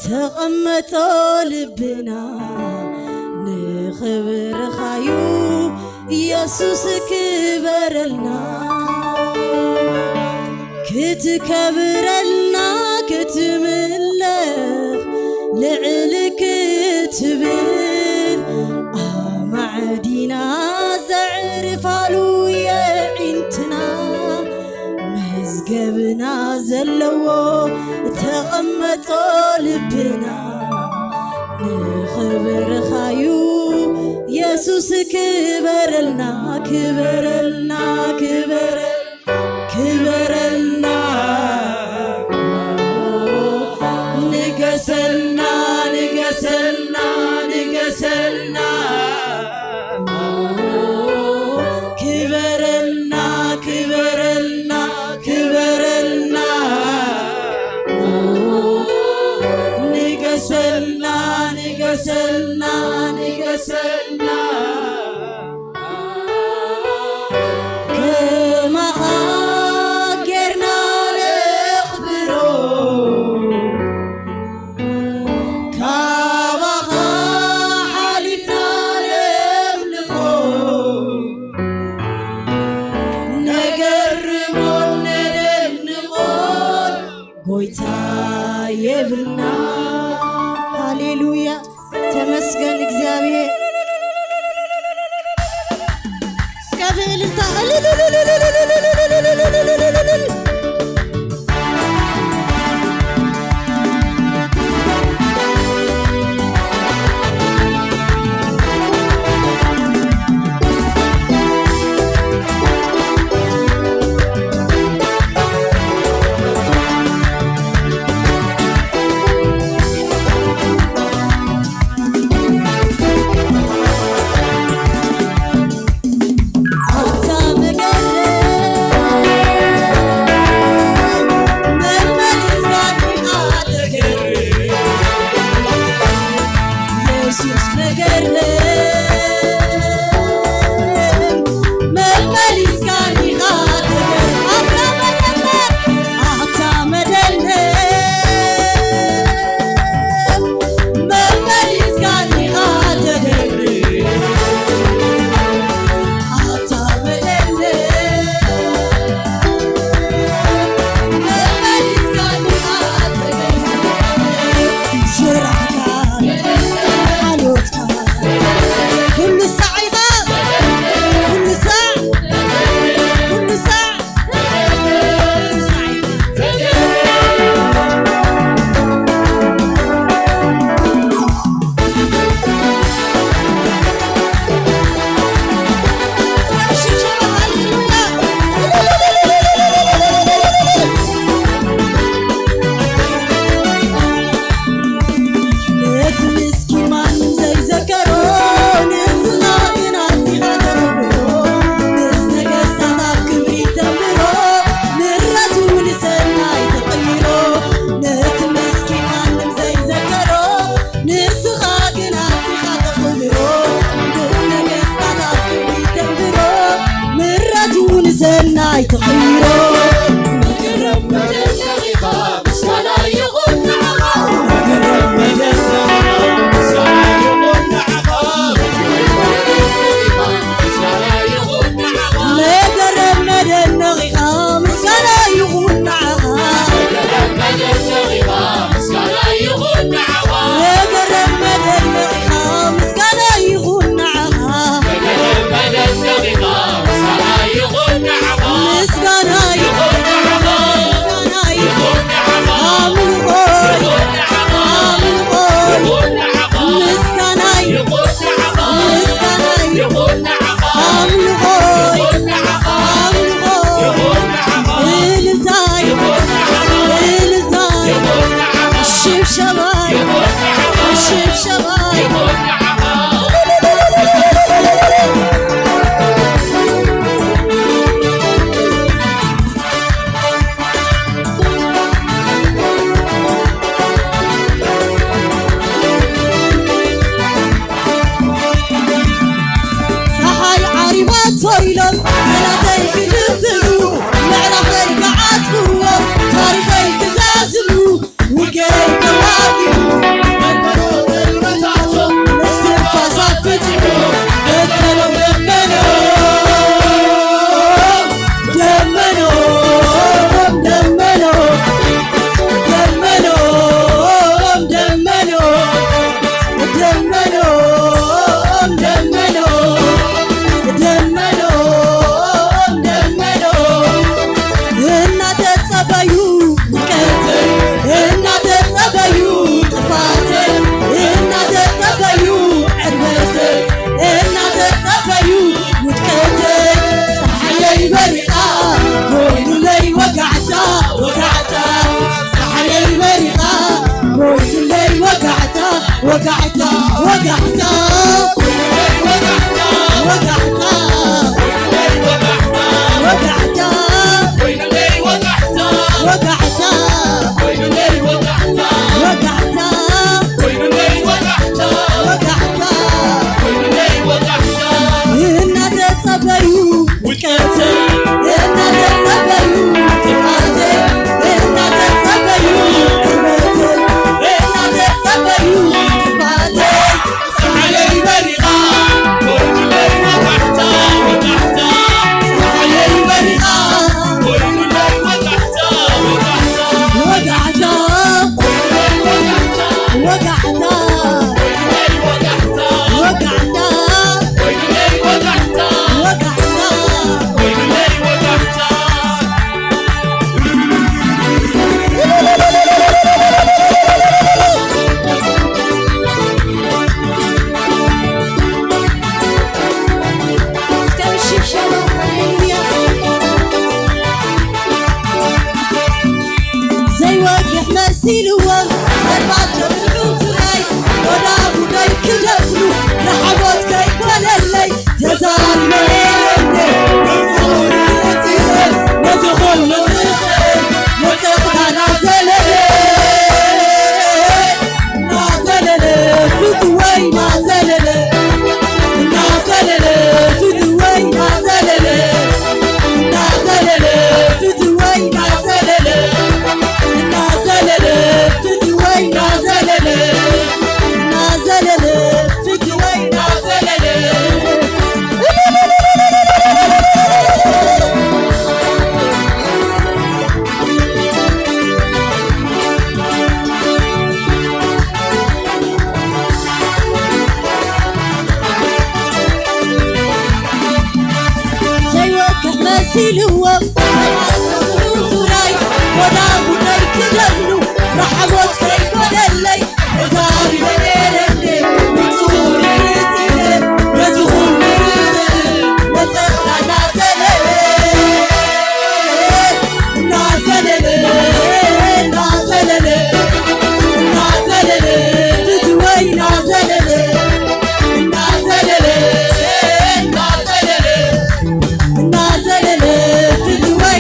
ተቐመጦ ልብና ንኽብርኻዩ ኢየሱስ ክበረልና ክትከብረልና ክትምለኽ ልዕል ክትብል ኣማዕዲና ዘዕርፋሉ የዒንትና መዝገብና ዘለዎ ተቐመጦ ልብና ንኽብርኻዩ የሱስ ክበረልና ክበረልና ክበረ ክበረልና ንገሰልና ንገሰልና ንገሰልና ክበረልና ክበረልና ክበረልና ንገሰልና ንገሰልና ንገሰልና ከማኻ ጌርና ነኽብሮ ካባኻ ሓሊፍና ነምልኾ ነገርሞን ነደንቖን ጎይታ የብልና ሃሌሉያ ተመስገን እግዚኣብሔር እስከ ብእልልታ ሽብሸባይ፣ ሽብሸባይ። ጸሓይ ዓሪባቶ ኢሎም ጠላተይ ክድብሉ፣ ምዕራፈይ ክዓጽውዎ፣ ታሪኸይ ክዛዝሙ፣ ውግአይ ተዋጊኡ፣ እስትንፋስ ኣፍትሑ፣ በተኖም ደመኖም፣ ደመኖም፣ ደመኖም፣ ደመኖም፣ ደመኖም። ደመኖም፣ ደመኖም፣ ደመኖም፣ ደመኖም። እናተጸበዩ ውድቀት፣ እናተጸበዩ ጥፋት፣ እናተጸበዩ ዕርበት፣ እናተጸበዩ ውድቀት። ጸሓየይ በሪቓ ኮይኑለይ ወጋሕታ፣ ወጋሕታ። ጸሓየይ በሪቓ ኮይኑለይ ወጋሕታ፣ ወጋሕታ፣ ወጋሕታ። ወጋሕታ፣ ወጋሕታ። ወጋሕታ፣ ወጋሕታ። ወጋሕታ፣ ወጋሕታ። እናተጸበዩ ውድቀት፣ እናተጸበዩ ጥፋት፣ እናተጸበዩ ዕርበት፣ እናተጸበዩ ጥፋት። ጸሓየይ በሪቓ ኮይኑለይ ወጋሕታ፣ ወጋሕታ። ጸሓየይ በሪቓ ኮይኑለይ ወጋሕታ፣ ወጋሕታ። ወጋሕታ፣ ወጋሕታ። ወጋሕታ፣ ወጋሕታ። ወጋሕታ፣ ወጋሕታ። ዘይወግሕ መሲልዎም ጸልማት ገብርዑ ትራይ፣ ወዳ ጉዳይ ክደፍኑ ረሓቦት ከይኮነለይ። ተዛሪበ ነይረ እንዴ? ብፍቕሪ ክእትየ ነቲ ኹሉ ዝኽእል መጸቕታ ናዘለለ፣ ናዘለለ፣ ፍትወይ ናዘለለ፣ ናዘለለ፣ ፍትወይ ናዘለለ፣ ናዘለለ፣ ፍትወይ ናዘለለ፣ ናዘለለ፣ ፍትወይ ናዘለለ፣ ናዘለለ፣ ፍትወይ ናዘለለ። ዘይወግሕ መሲልዎም ዙራይ ወዳ ጉዳይ ክደግሉ ረሓቦት ከይኮነለይ ተዛሪበ ነይረ እንዴ? ብጽሑፍ ርግጽ ኢለ ነቲ ኹሉ ዝኽእል መጸቕታ እናዘለለ፣ እናዘለለ፣ እናዘለለ፣ እናዘለለ፣ ፍትወይ እናዘለለ፣ እናዘለለ፣ እናዘለለ፣ እናዘለለ፣ ፍትወይ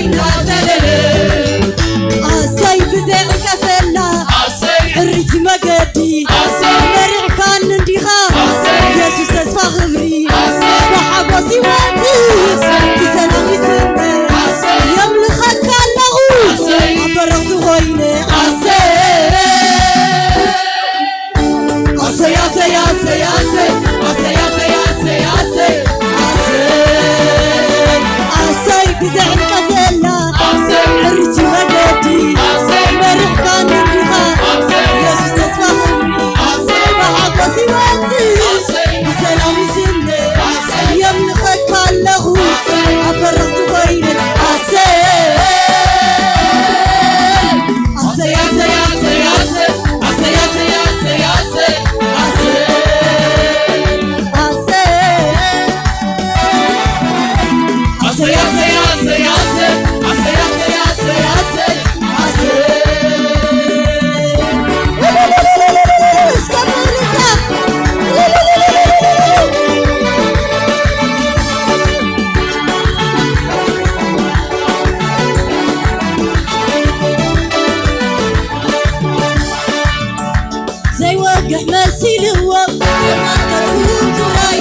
ግሕ መሲልዎም ጸልማት ከትኩም ትግራይ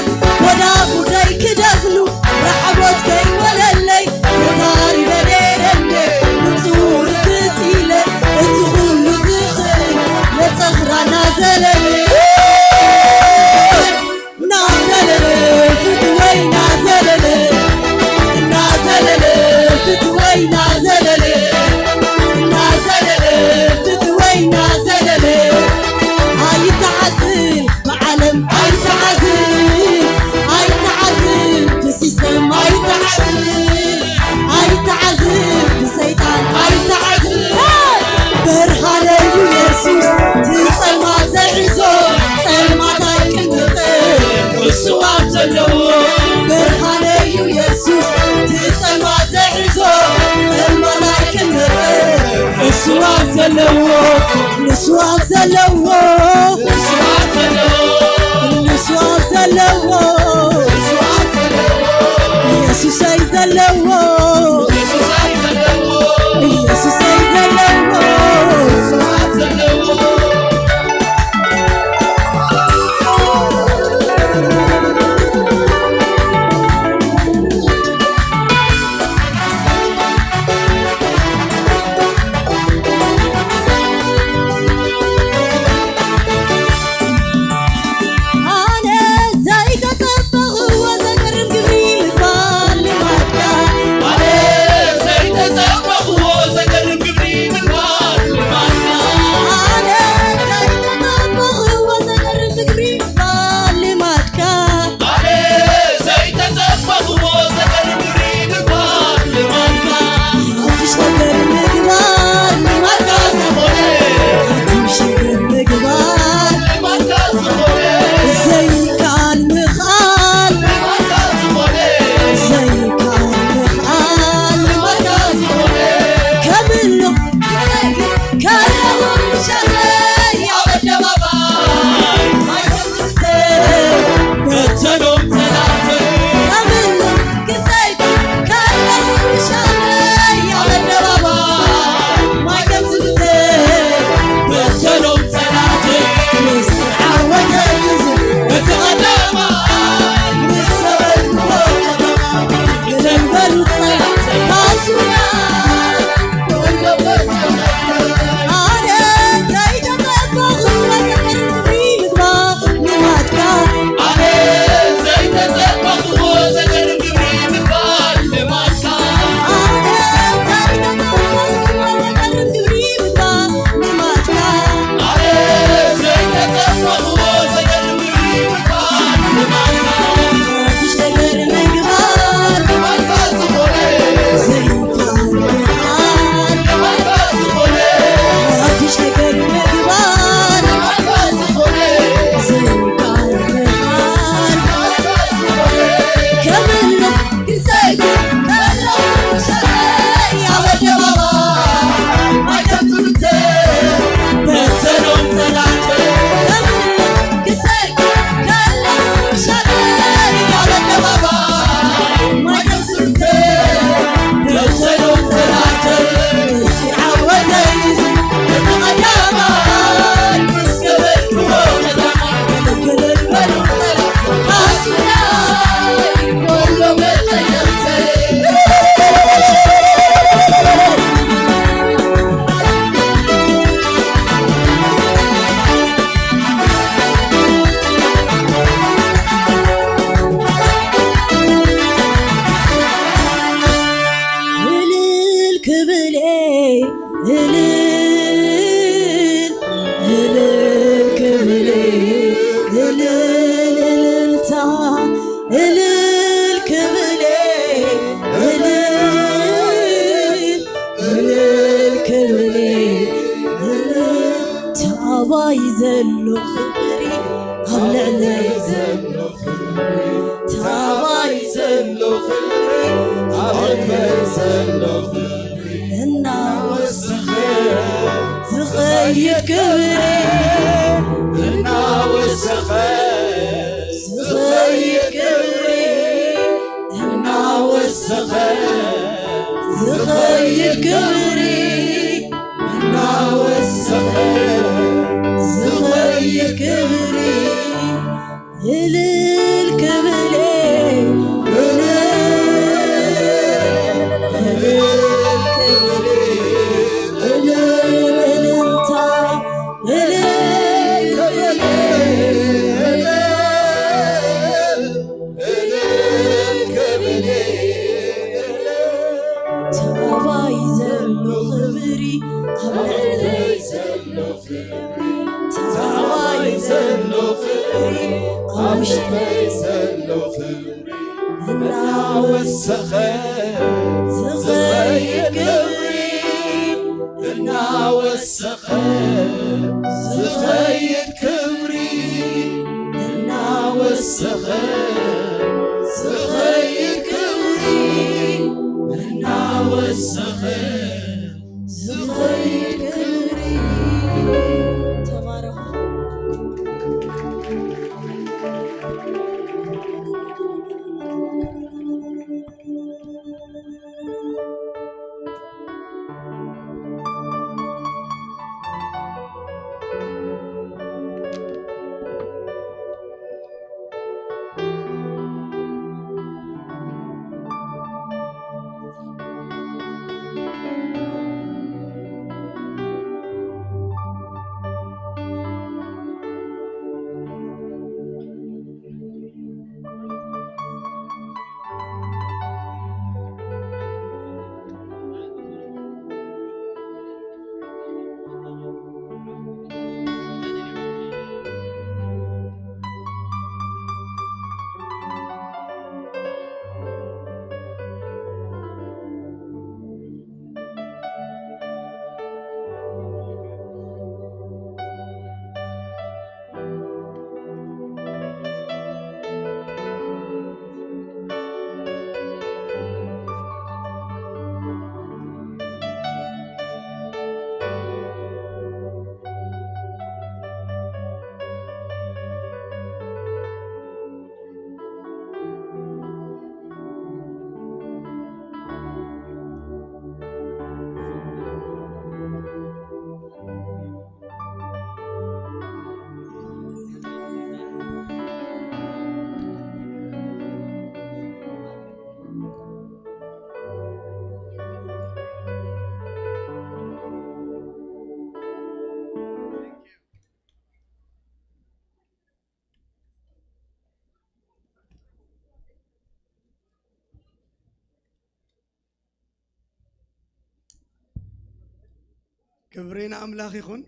ወዳ ጉዳይ ክደፍኑ ራዕቦት ከይወለለይ ተዛሪበ ነይረ እንደ ንጹር ክጺለ እቲ ኩሉ ዝኽእል መጸኽራ እናዘለለ እናዘለለ ፍትወይ እናዘለለ እናዘለለ ፍትወይ እናዘለለ እናዘለለ ፍትወይ እናዘለለ ኣይተዓዝን ብዓለም ኣይተዓዝን ኣይተዓዝን ብሲስተም ኣይተዓዝን ኣይተዓዝን ብሰይጣን ኣይተዓዝን ብርሃነ እዩ የሱስ ትጸልማት ዘዕዞ ጸልማት ኣይቅንጥጥ እሱ ኣብ ዘለዎ ብርሃነ እዩ የሱስ ትጸልማት ዘዕዞ ጸልማት ኣይቅንጥጥ እሱ ኣብ ዘለዎ ንሱ ኣብ ዘለዎ ንሱ ኣብ ዘለዎ ንሱ ኣብ ዘለዎ ንሱ ኣብ ዘለዎ ኢየሱሰይ ዘለዎ ኢየሱስ ኣብ ዘለዎ ኢየሱሰይ ዘለዎ ንሱ ኣብ ዘለዎ ኣነ ዘይተጸበኽዎ ዘገርም ግብሪ ምግባር ልማድካ ኣነ ዘይተጸበኽዎ ዘገርም ግብሪ ምግባር ልማድካ ኣነ ዘይተጸበኽዎ ዘገርም ግብሪ ምግባር ልማድካ ኣነ ዘይተጸበኽዎ ዘገርም ግብሪ ምግባር ልማድካ ሓድሽ ነገር ምግባር ልማድካ ዝኾነ ሓድሽ ነገር ምግባር ልማድካ ዝኾነ ዘይከኣል ምኽኣል ልማድካ ዝኾነ ዘይከኣል ምኽኣል ልማድካ ዝኾነ ከምሉ ከለኹ ሻኸይ ኣብ ኣደባባይ ማይ ከፍትተ በተኖም ጸላእተይ ከምሉ ክሰይድ ከለኹ ሻኸይ ኣብ ኣደባባይ ማይ ከፍትተ በተኖም ጸላእተይ ምስ ዓወተይ እዚ እቲ ቀዳማይ ምስ ሰበልኩዎ ቀዳማይ ክተንበሉ ጸላእተይ ካሱያ ኣነ ዘይተጸበኹዎ ዘገርም ግብሪ ምግባር ልማድካ ኣነ ዘይተጸበኹዎ ዘገርም ግብሪ ምግባር ልማድካ ኣነ ዘይተጸበኹዎ ዘገርም ግብሪ ምግባር ልማድካ ኣነ ዘይተጸበኹዎ ዘገርም ግብሪ ምግባር ልማድካ ሓድሽ ነገር ምግባር ልማድካ ዝኾነ እልል ክብል እልል እልል ክብል እልል እልልታ እልል ክብል እልል እልል ክብል እልል ታባይ ዘሎ ፍቅሪ ኣብ ልዕለይ ዘሎ ፍቅሪ ታባይ ዘሎ ፍቅሪ ኣብ ልዕለይ ዘሎ ፍቅሪ እናወሰኸ ዝኸይድ ክብሪ እናወሰኸ ዝኸይድ ክብሪ እናወሰኸ ዝኸይድ ክብሪ እናወሰኸ ዝኸይድ ክብሪ ታባይ ዘሎ ፍቕሪ ኣብ ውሽጠይ ዘሎ ፍቕሪ እናወሰኸ ዝኸይድ ክብሪ እናወሰኸ ዝኸይድ ክብሪ እናወሰኸ ዝኸይድ ክብሪ እናወሰኸ ዝኸይድ ክብሪ። ተባረኹ። ክብሪ ንኣምላኽ ይኹን።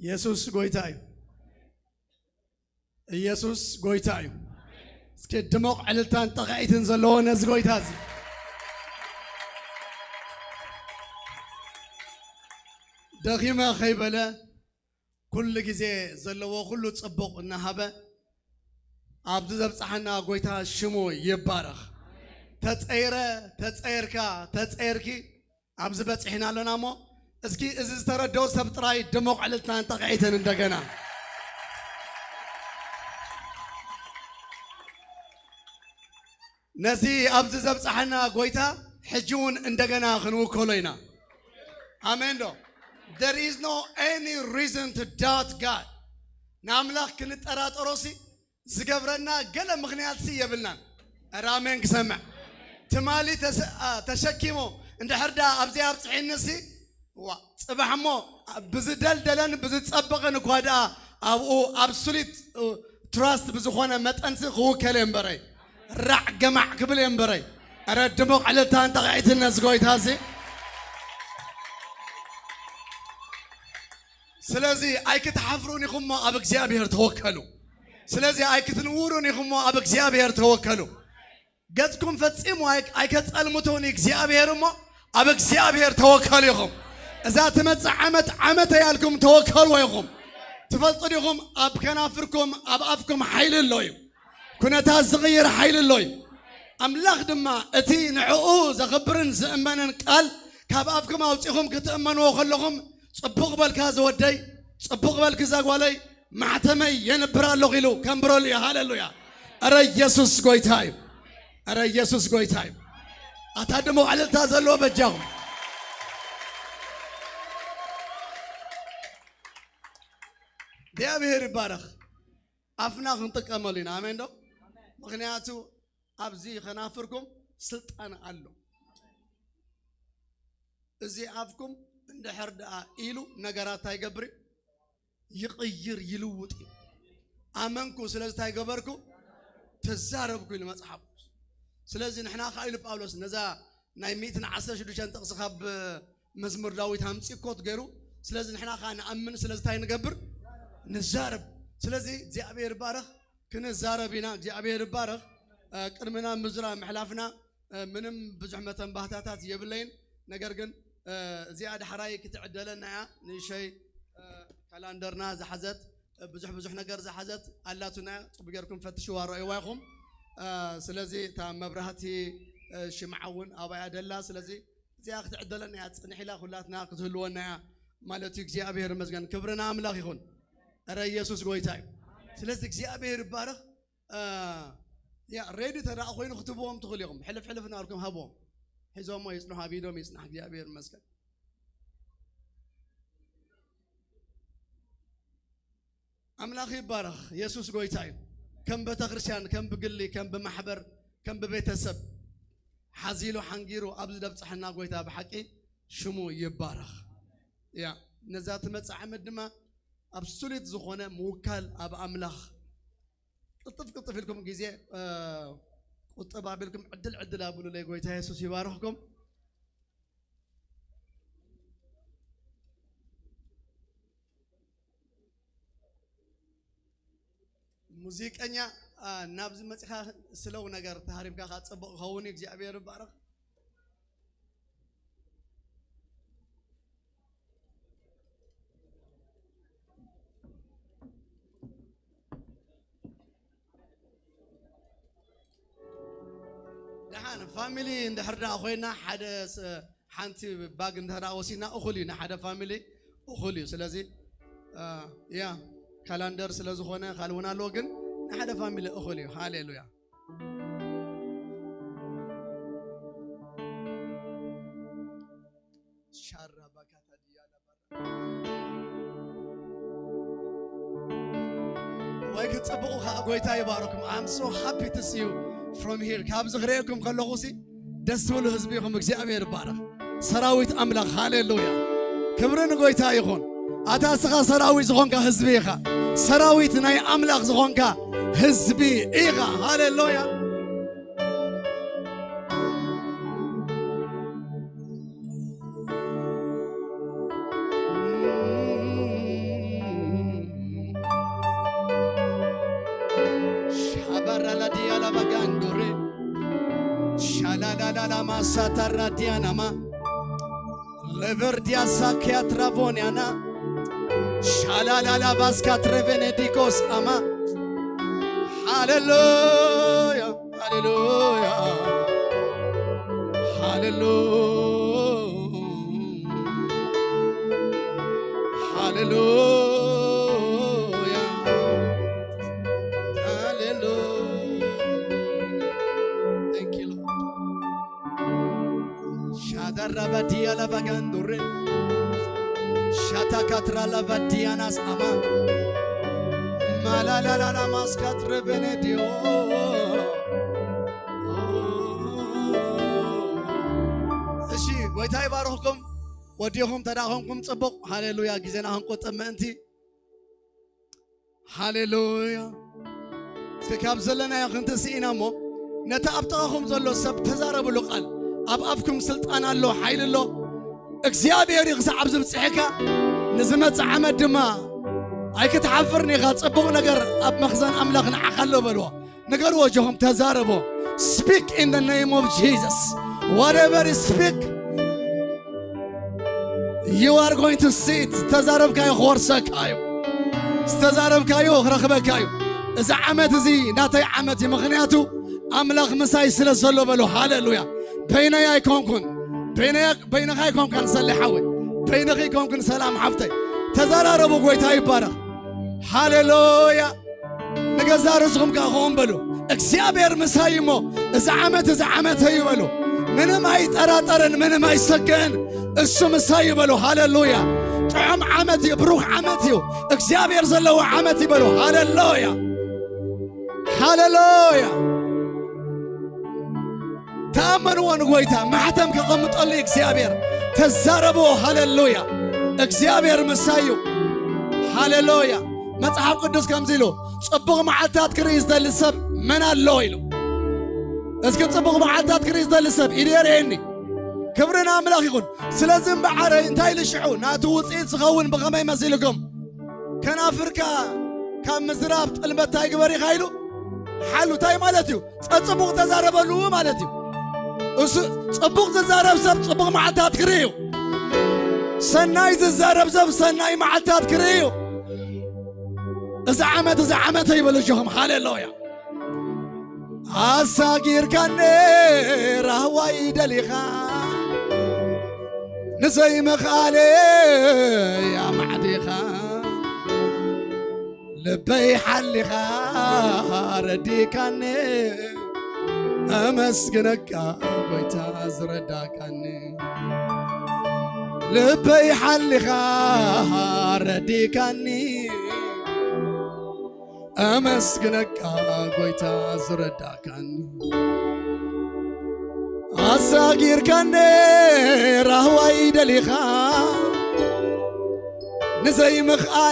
ኢየሱስ ጎይታ እዩ። ኢየሱስ ጎይታ እዩ። እስኪ ድሙቕ ዕልልታን ጠቕዒትን ዘለዎ ነዚ ጎይታ እዚ። ደኺመ ከይበለ፣ ኩሉ ግዜ ዘለዎ ኩሉ ጽቡቕ እናሃበ ኣብዚ ዘብጽሓና ጎይታ ሽሙ ይባረኽ። ተጸይረ፣ ተጸየርካ፣ ተጸየርኪ ኣብዚ በጺሕና ኣሎና እሞ፣ እስኪ እዚ ዝተረደኦ ሰብ ጥራይ ድሙቕ ዕልልታን ጠቕዒትን እንደገና። ነዚ ኣብዚ ዘብጽሓና ጎይታ ሕጂ እውን እንደገና ክንውከሎ ኢና። ኣሜን ዶ? There is no any reason to doubt God. ንኣምላኽ ክንጠራጠሮሲ ዝገብረና ገለ ምኽንያትሲ የብልናን። ኧረ ኣሜን ክሰምዕ። ትማሊ ተሰ-፣ ኣ፣ ተሸኪሞ እንድሕር ደኣ ኣብዚ ኣብጽሒንሲ፣ ዋ፣ ጽባሕ እሞ ብዝደልደለን ብዝጸበቐን እኳ ደኣ ኣብኡ ኣብ ሱሊት፣ እ፣ ትራስት ብዝኾነ መጠንሲ ክውከል እየ እምበረይ። ራዕ ገማዕ ክብል እየ እምበረይ። ኧረ ድሙቕ ዕልልታን ጠቕዒትን ነዚ ጎይታ እዚ። ስለዚ ኣይክትሓፍሩን ኢኹምሞ ኣብ እግዚኣብሔር ተወከሉ። ስለዚ ኣይክትንውሩን ኢኹምሞ ኣብ እግዚኣብሔር ተወከሉ። ገጽኩም ፈጺሙ ኣይ-፣ ኣይከጸልምቱን እግዚኣብሔር እሞ ኣብ እግዚኣብሔር ተወከሉ ኢኹም። እዛ ትመጽእ ዓመት ዓመተይ ኣልኩም ተወከልዎ ኢኹም። ትፈልጡ ዲኹም? ኣብ ከናፍርኩም ኣብ ኣፍኩም ሓይሊ ኣሎ እዩ። ኩነታት ዝቕይር ሓይሊ ኣሎ እዩ። ኣምላኽ ድማ እቲ ንዕኡ ዘኽብርን ዝእመንን ቃል ካብ ኣፍኩም ኣውጺኹም ክትእመንዎ ከለኹም፣ ጽቡቕ በልካ ዝወደይ፣ ጽቡቕ በልኪ እዛ ጓለይ፣ ማሕተመይ የንብር ኣለኹ ኢሉ ከንብረሉ እዩ። ሃሌሉያ! እረ ኢየሱስ ጎይታ እዩ። እረ ኢየሱስ ጎይታ እዩ። ኣታ ድሙቕ ዕልልታ ዘለዎ በጃኹም። እግዚኣብሔር ይባረኽ። ኣፍና ክንጥቀመሉ ኢና። ኣሜን ዶ? ምኽንያቱ ኣብዚ ከናፍርኩም ስልጣን ኣሎ። እዚ ኣፍኩም እንድሕር ደኣ ኢሉ ነገራት እንታይ ይገብር እዩ? ይቕይር፣ ይልውጥ እዩ። ኣመንኩ፣ ስለዚ እንታይ ገበርኩ? ተዛረብኩ ኢሉ መጽሓፍ ቅዱስ። ስለዚ ንሕና ከኣ ኢሉ ጳውሎስ ነዛ ናይ ሚእትን ዓሰርተ ሽዱሽተን ጥቕሲ ካብ መዝሙር ዳዊት ኣምጺእ ኮት ገይሩ፣ ስለዚ ንሕና ከኣ ንኣምን፣ ስለዚ እንታይ ንገብር? ንዛረብ። ስለዚ እግዚኣብሔር ይባረኽ፣ ክንዛረብ ኢና። እግዚኣብሔር ይባረኽ። እ፣ ቅድሚ ናብ ምዝራብ ምሕላፍና፣ እ፣ ምንም ብዙሕ መተንባህታታት የብለይን። ነገር ግን፣ እ፣ እዚኣ ዳሕራይ ክትዕደለና እያ። ንእሸይ፣ እ፣ ካላንደርና ዝሓዘት፣ እ፣ ብዙሕ ብዙሕ ነገር ዝሓዘት ኣላቱና እያ። ጽቡቅ ጌርኩም ፈትሽዋ፣ ረእይዋ ኢኹም። እ፣ ስለዚ እታ መብራህቲ፣ እ፣ ሽምዓ እውን ኣብኣ እያ ደላ። ስለዚ እዚኣ ክትዕደለና እያ፣ ጽንሕ ኢላ ኩላትና ክትህልወና እያ ማለት እዩ። እግዚኣብሔር ይመስገን፣ ክብሪ ንኣምላኽ ይኹን። እረ ኢየሱስ ጎይታ እዩ። ስለዚ እግዚኣብሔር ይባረኽ። እ፣ ያ ሬዲ ተደኣ ኮይኑ ክትህብዎም ትኽእሉ ኢኹም። ሕልፍ ሕልፍ እናበልኩም ሃብዎም። ሒዞሞ ይጽንሑ፣ ኣብ ኢዶም ይጽናሕ። እግዚኣብሔር ይመስገን። ኣምላኽ ይባረኽ። የሱስ ጎይታ እዩ። ከም ቤተክርስትያን፣ ከም ብግሊ፣ ከም ብማሕበር፣ ከም ብቤተሰብ ሓዚሉ ሓንጊሩ ኣብዚ ዘብጽሐና ጎይታ ብሓቂ ሽሙ ይባረኽ። ያ ነዛ ትመጽእ ዓመት ድማ ኣብሶሉት ዝኾነ ምውካል ኣብ ኣምላኽ ቅልጥፍ ቅልጥፍ ኢልኩም ግዜ፣ እ፣ ቁጥብ ኣቢልኩም ዕድል ዕድል ኣብሉለይ። ጎይታ የሱስ ይባርኽኩም። ሙዚቀኛ፣ አ፣ ናብዚ መጺኻ ስለው ነገር ተሃሪምካ ከኣ ጽቡቕ ክኸውን እዩ። እግዚኣብሔር ይባረኽ። ደሓን ፋሚሊ እንድሕር ደኣ ኮይና ሓደ ስ-፣ ሓንቲ ባግ እንድሕር ደኣ ወሲድና እኹል እዩ፣ ንሓደ ፋሚሊ እኹል እዩ። ስለዚ፣ አ፣ ያ ካላንደር ስለ ዝኾነ ካልእ እውን ኣለዎ፣ ግን ንሓደ ፋሚሊ እኹል እዩ። ሃሌሉያ። ሻራ ባካታ ድያላ ባራ። ወይ ክትጽብቑ ከኣ ጎይታ ይባርኩም። I'm so happy to see you from here። ካብዚ ክርእየኩም ከለኹ ሲ ደስ ትብሉ ህዝቢ ኢኹም። እግዚኣብሔር ይባረኽ። ሰራዊት ኣምላኽ፣ ሃሌሉያ። ክብሪ ንጎይታ ይኹን። ኣታ እስኻ ሰራዊት ዝኾንካ ህዝቢ ኢኻ። ሰራዊት ናይ ኣምላኽ ዝኾንካ ህዝቢ ኢኻ። ሃሌሉያ። ሻባራላዲያላ ባጋንዶሬ ሻላላላላ ማሳታራዲያናማ ሌቨርዲያ ሳኪያ ትራቮኒያና ሻላላላ ባስካ ትሬቬኔዲኮስ አማ ሃሌሉያ። ሃሌሉያ፣ ሃሌሉያ፣ ሃሌሉያ። Thank you, Lord. ሻዳራባዲያ ላባጋንዱሬ ሻታካትራ ላባዲያናስ አማ ማላላላላ ማስካትረ ቤኔዲዮ። እሺ፣ ጎይታ ይባርኽኩም። ወዲኹም ተዳኸምኩም ጽቡቕ። ሃሌሉያ። ግዜና ክንቁጥብ ምእንቲ ሃሌሉያ። እስከ ካብ ዘለናዮ ክንትስእ ኢና እሞ፣ ነቲ ኣብ ጥቓኹም ዘሎ ሰብ ተዛረብሉ ቃል። ኣብ ኣፍኩም ስልጣን ኣሎ፣ ሓይሊ ኣሎ። እግዚኣብሔር እዩ ክሳዕ ኣብዚ ብጽሕካ፣ ንዝመጽእ ዓመት ድማ ኣይክትሓፍርን ኢኻ። ጽቡቕ ነገር ኣብ መኽዘን ኣምላኽ ንዓኻ ኣሎ በልዎ። ንገርዎ፣ ኣጆኹም ተዛረቦ። Speak in the name of Jesus. Whatever you speak, you are going to see it. ዝተዛረብካዮ ክወርሰካ እዩ። ዝተዛረብካዮ ክረኽበካ እዩ። እዚ ዓመት እዚ ናተይ ዓመት እዩ፣ ምኽንያቱ ኣምላኽ ምሳይ ስለ ዘሎ በሎ። ሃሌሉያ። በይነይ ኣይኮንኩን፣ በይነይ፣ በይንኻ ኣይኮንካን ሰሌ ሓወይ፣ በይንኺ ኣይኮንኩን ሰላም ሓፍተይ። ተዘራረቡ፣ ጎይታ ይባረኽ። ሃሌሉያ። ንገዛ ርእስኹም ከኣ ከምኡ በሉ፣ እግዚኣብሔር ምሳይ እሞ፣ እዚ ዓመት፣ እዚ ዓመተይ እዩ በሉ። ምንም ኣይጠራጠርን፣ ምንም ኣይሰግእን፣ እሱ ምሳይ እዩ በሉ። ሃሌሉያ። ጥዑም ዓመት እዩ፣ ብሩኽ ዓመት እዩ፣ እግዚኣብሔር ዘለዎ ዓመት እዩ በሉ። ሃሌሉያ፣ ሃሌሉያ። ተኣመንዎ ንጎይታ፣ ማሕተም ከቐምጠሉ እግዚኣብሔር። ተዛረብዎ። ሃሌሉያ። እግዚኣብሔር ምሳይ እዩ። ሃሌሉያ። መጽሓፍ ቅዱስ ከምዚ ኢሉ፣ "ጽቡቕ መዓልታት ክርኢ ዝደሊ ሰብ መን ኣሎ?" ኢሉ። እስኪ ጽቡቕ መዓልታት ክርኢ ዝደሊ ሰብ ኢዱ የርእየኒ። ክብሪ ንኣምላኽ ይኹን። ስለዚ እምበኣር እንታይ ኢሉ ሽዑ፣ ናቱ ውጽኢት ዝኸውን ብኸመይ መሲልኩም? ከና ኣፍርካ ካብ ምዝራብ ጥልመት እንታይ ግበር ኢኻ ኢሉ ሓሉ። እንታይ ማለት እዩ? ጸጽቡቕ ተዛረበሉ ማለት እዩ። እሱ ጽቡቕ ዝዛረብ ሰብ ጽቡቕ መዓልታት ክርኢ እዩ። ሰናይ ዝዛረብ ሰብ ሰናይ መዓልታት ክርኢ እዩ። እዚ ዓመት፣ እዚ ዓመት ይበሉ ኣጆኹም። ሃሌሉያ። ኣሳጊርካኒ ራህዋይ ደሊኻ፣ ንዘይምኽኣለይ ኣማዕዲኻ፣ ልበይ ሓሊኻ ረዲካኒ፣ ኣመስግነካ ጎይታ ዝረዳካኒ። ልበይ ሓሊኻ ረዲካኒ፣ ኣመስግነካ ጎይታ ዝረዳካኒ። ኣሳጊርካኒ ራህዋይ ደሊኻ፣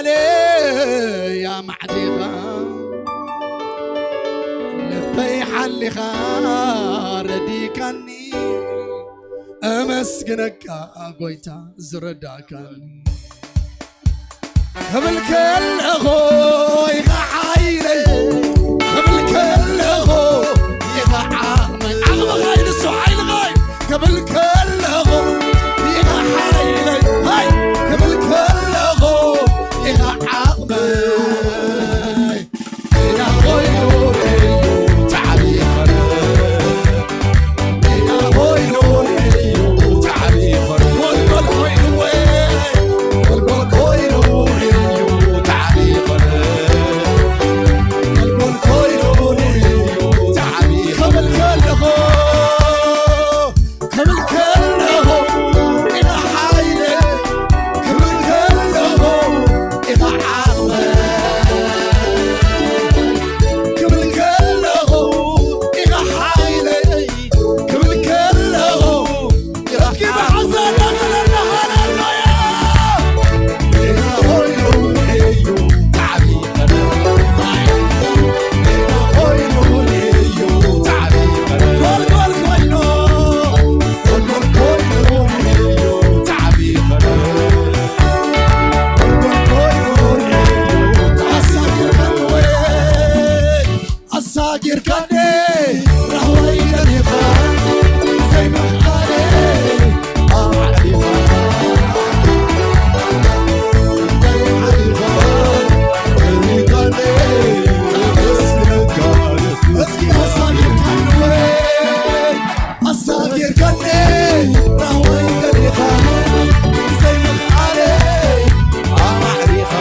ንዘይምኽኣለይ ኣማዕዲኻ፣ ልበይ ሓሊኻ ረዲካኒ፣ ኣመስግነካ ጎይታ ዝረዳካኒ። ክብል ከለኹ ኢኻ ሓይለይ፣ ክብል ከለኹ ኢኻ ዓቕመይ። ዓቕምኻ እዩ ንሱ፣ ሓይልኻ እዩ። ክብል ከለኹ ኢኻ ሓይለይ፣ ሃይ፣ ክብል ከለኹ ኢኻ ዓቕመይ። ክብል ከለኹ ኢኻ ሓይለይ፣ ክብል ከለኹ ኢኻ ዓቕመይ፣ ክብል ከለኹ ኢኻ ሓይለይ፣ ክብል ከለኹ ኢኻ እስኪ ብሓዘን እናገለና ሃሌሉያ። ኣሳጊርካኒ ራህዋይ ደሊኻ ዘይምኽኣለይ ኣማዕዲኻ። እስኪ ኣሳጊርካኒ ወይ ኣሳጊርካኒ ራህዋይ ደሊኻ ዘይምኽኣለይ ኣማዕዲኻ።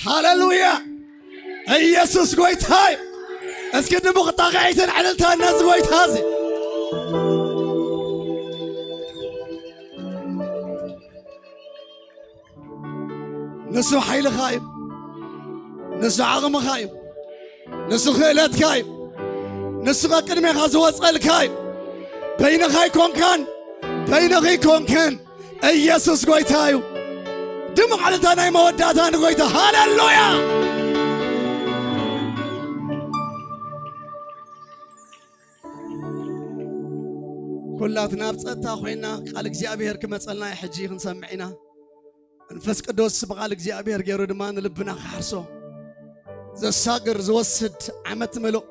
ሃሌሉያ! ኢየሱስ ጎይታ እዩ። እስኪ ድሙቕ ጣቕዒትን ዕልልታን ነዚ ጎይታ እዚ። ንሱ ሓይልኻ እዩ። ንሱ ዓቕምኻ እዩ። ንሱ ክእለትካ እዩ። ንሱ ቀቅድሜኻ ዝወጸልካ እዩ። በይንኻ ኣይኮንካን፣ በይንኺ ኣይኮንክን። ኢየሱስ ጎይታ እዩ። ድሙቕ ዕልልታ ናይ መወዳእታ ንጎይታ። ሃሌሉያ! ኩላትና ኣብ ጸጥታ ኮይና ቃል እግዚኣብሔር ክመጸልና እዩ ሕጂ ክንሰምዕ ኢና። መንፈስ ቅዱስ ብቓል እግዚኣብሔር ገይሩ ድማ ንልብና ክሓርሶ ዘሳግር ዝወስድ ዓመት ምሉእ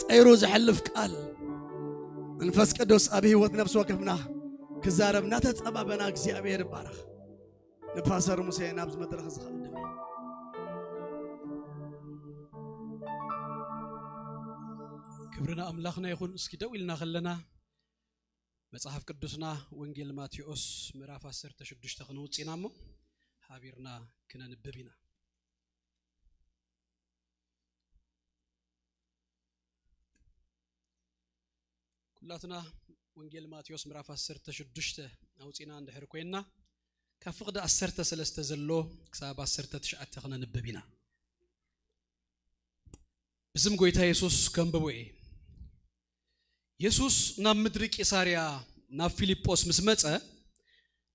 ጸይሩ ዘሕልፍ ቃል መንፈስ ቅዱስ ኣብ ህይወት ነፍሲ ወከፍና ክዛረብ እናተጸባበና እግዚኣብሔር ይባረኽ። ንፓስተር ሙሴ ናብዚ መድረኽ ዝኸድም። ክብሪ ንኣምላኽና ይኹን። እስኪ ደው ኢልና ከለና መጽሓፍ ቅዱስና ወንጌል ማቴዎስ ምዕራፍ ዓሰርተ ሽዱሽተ ክንውጽእ ኢና እሞ ሓቢርና ክነንብብ ኢና። ኩላትና ወንጌል ማቴዎስ ምዕራፍ ዓሰርተ ሽዱሽተ ኣውጺና እንድሕር ኮይንና ካብ ፍቕዲ ዓሰርተ ሰለስተ ዘሎ ክሳብ ዓሰርተ ትሽዓተ ክነንብብ ኢና። ብስም ጎይታ የሱስ ከንብቦ እየ። የሱስ ናብ ምድሪ ቂሳርያ ናብ ፊልጶስ ምስ መጸ፣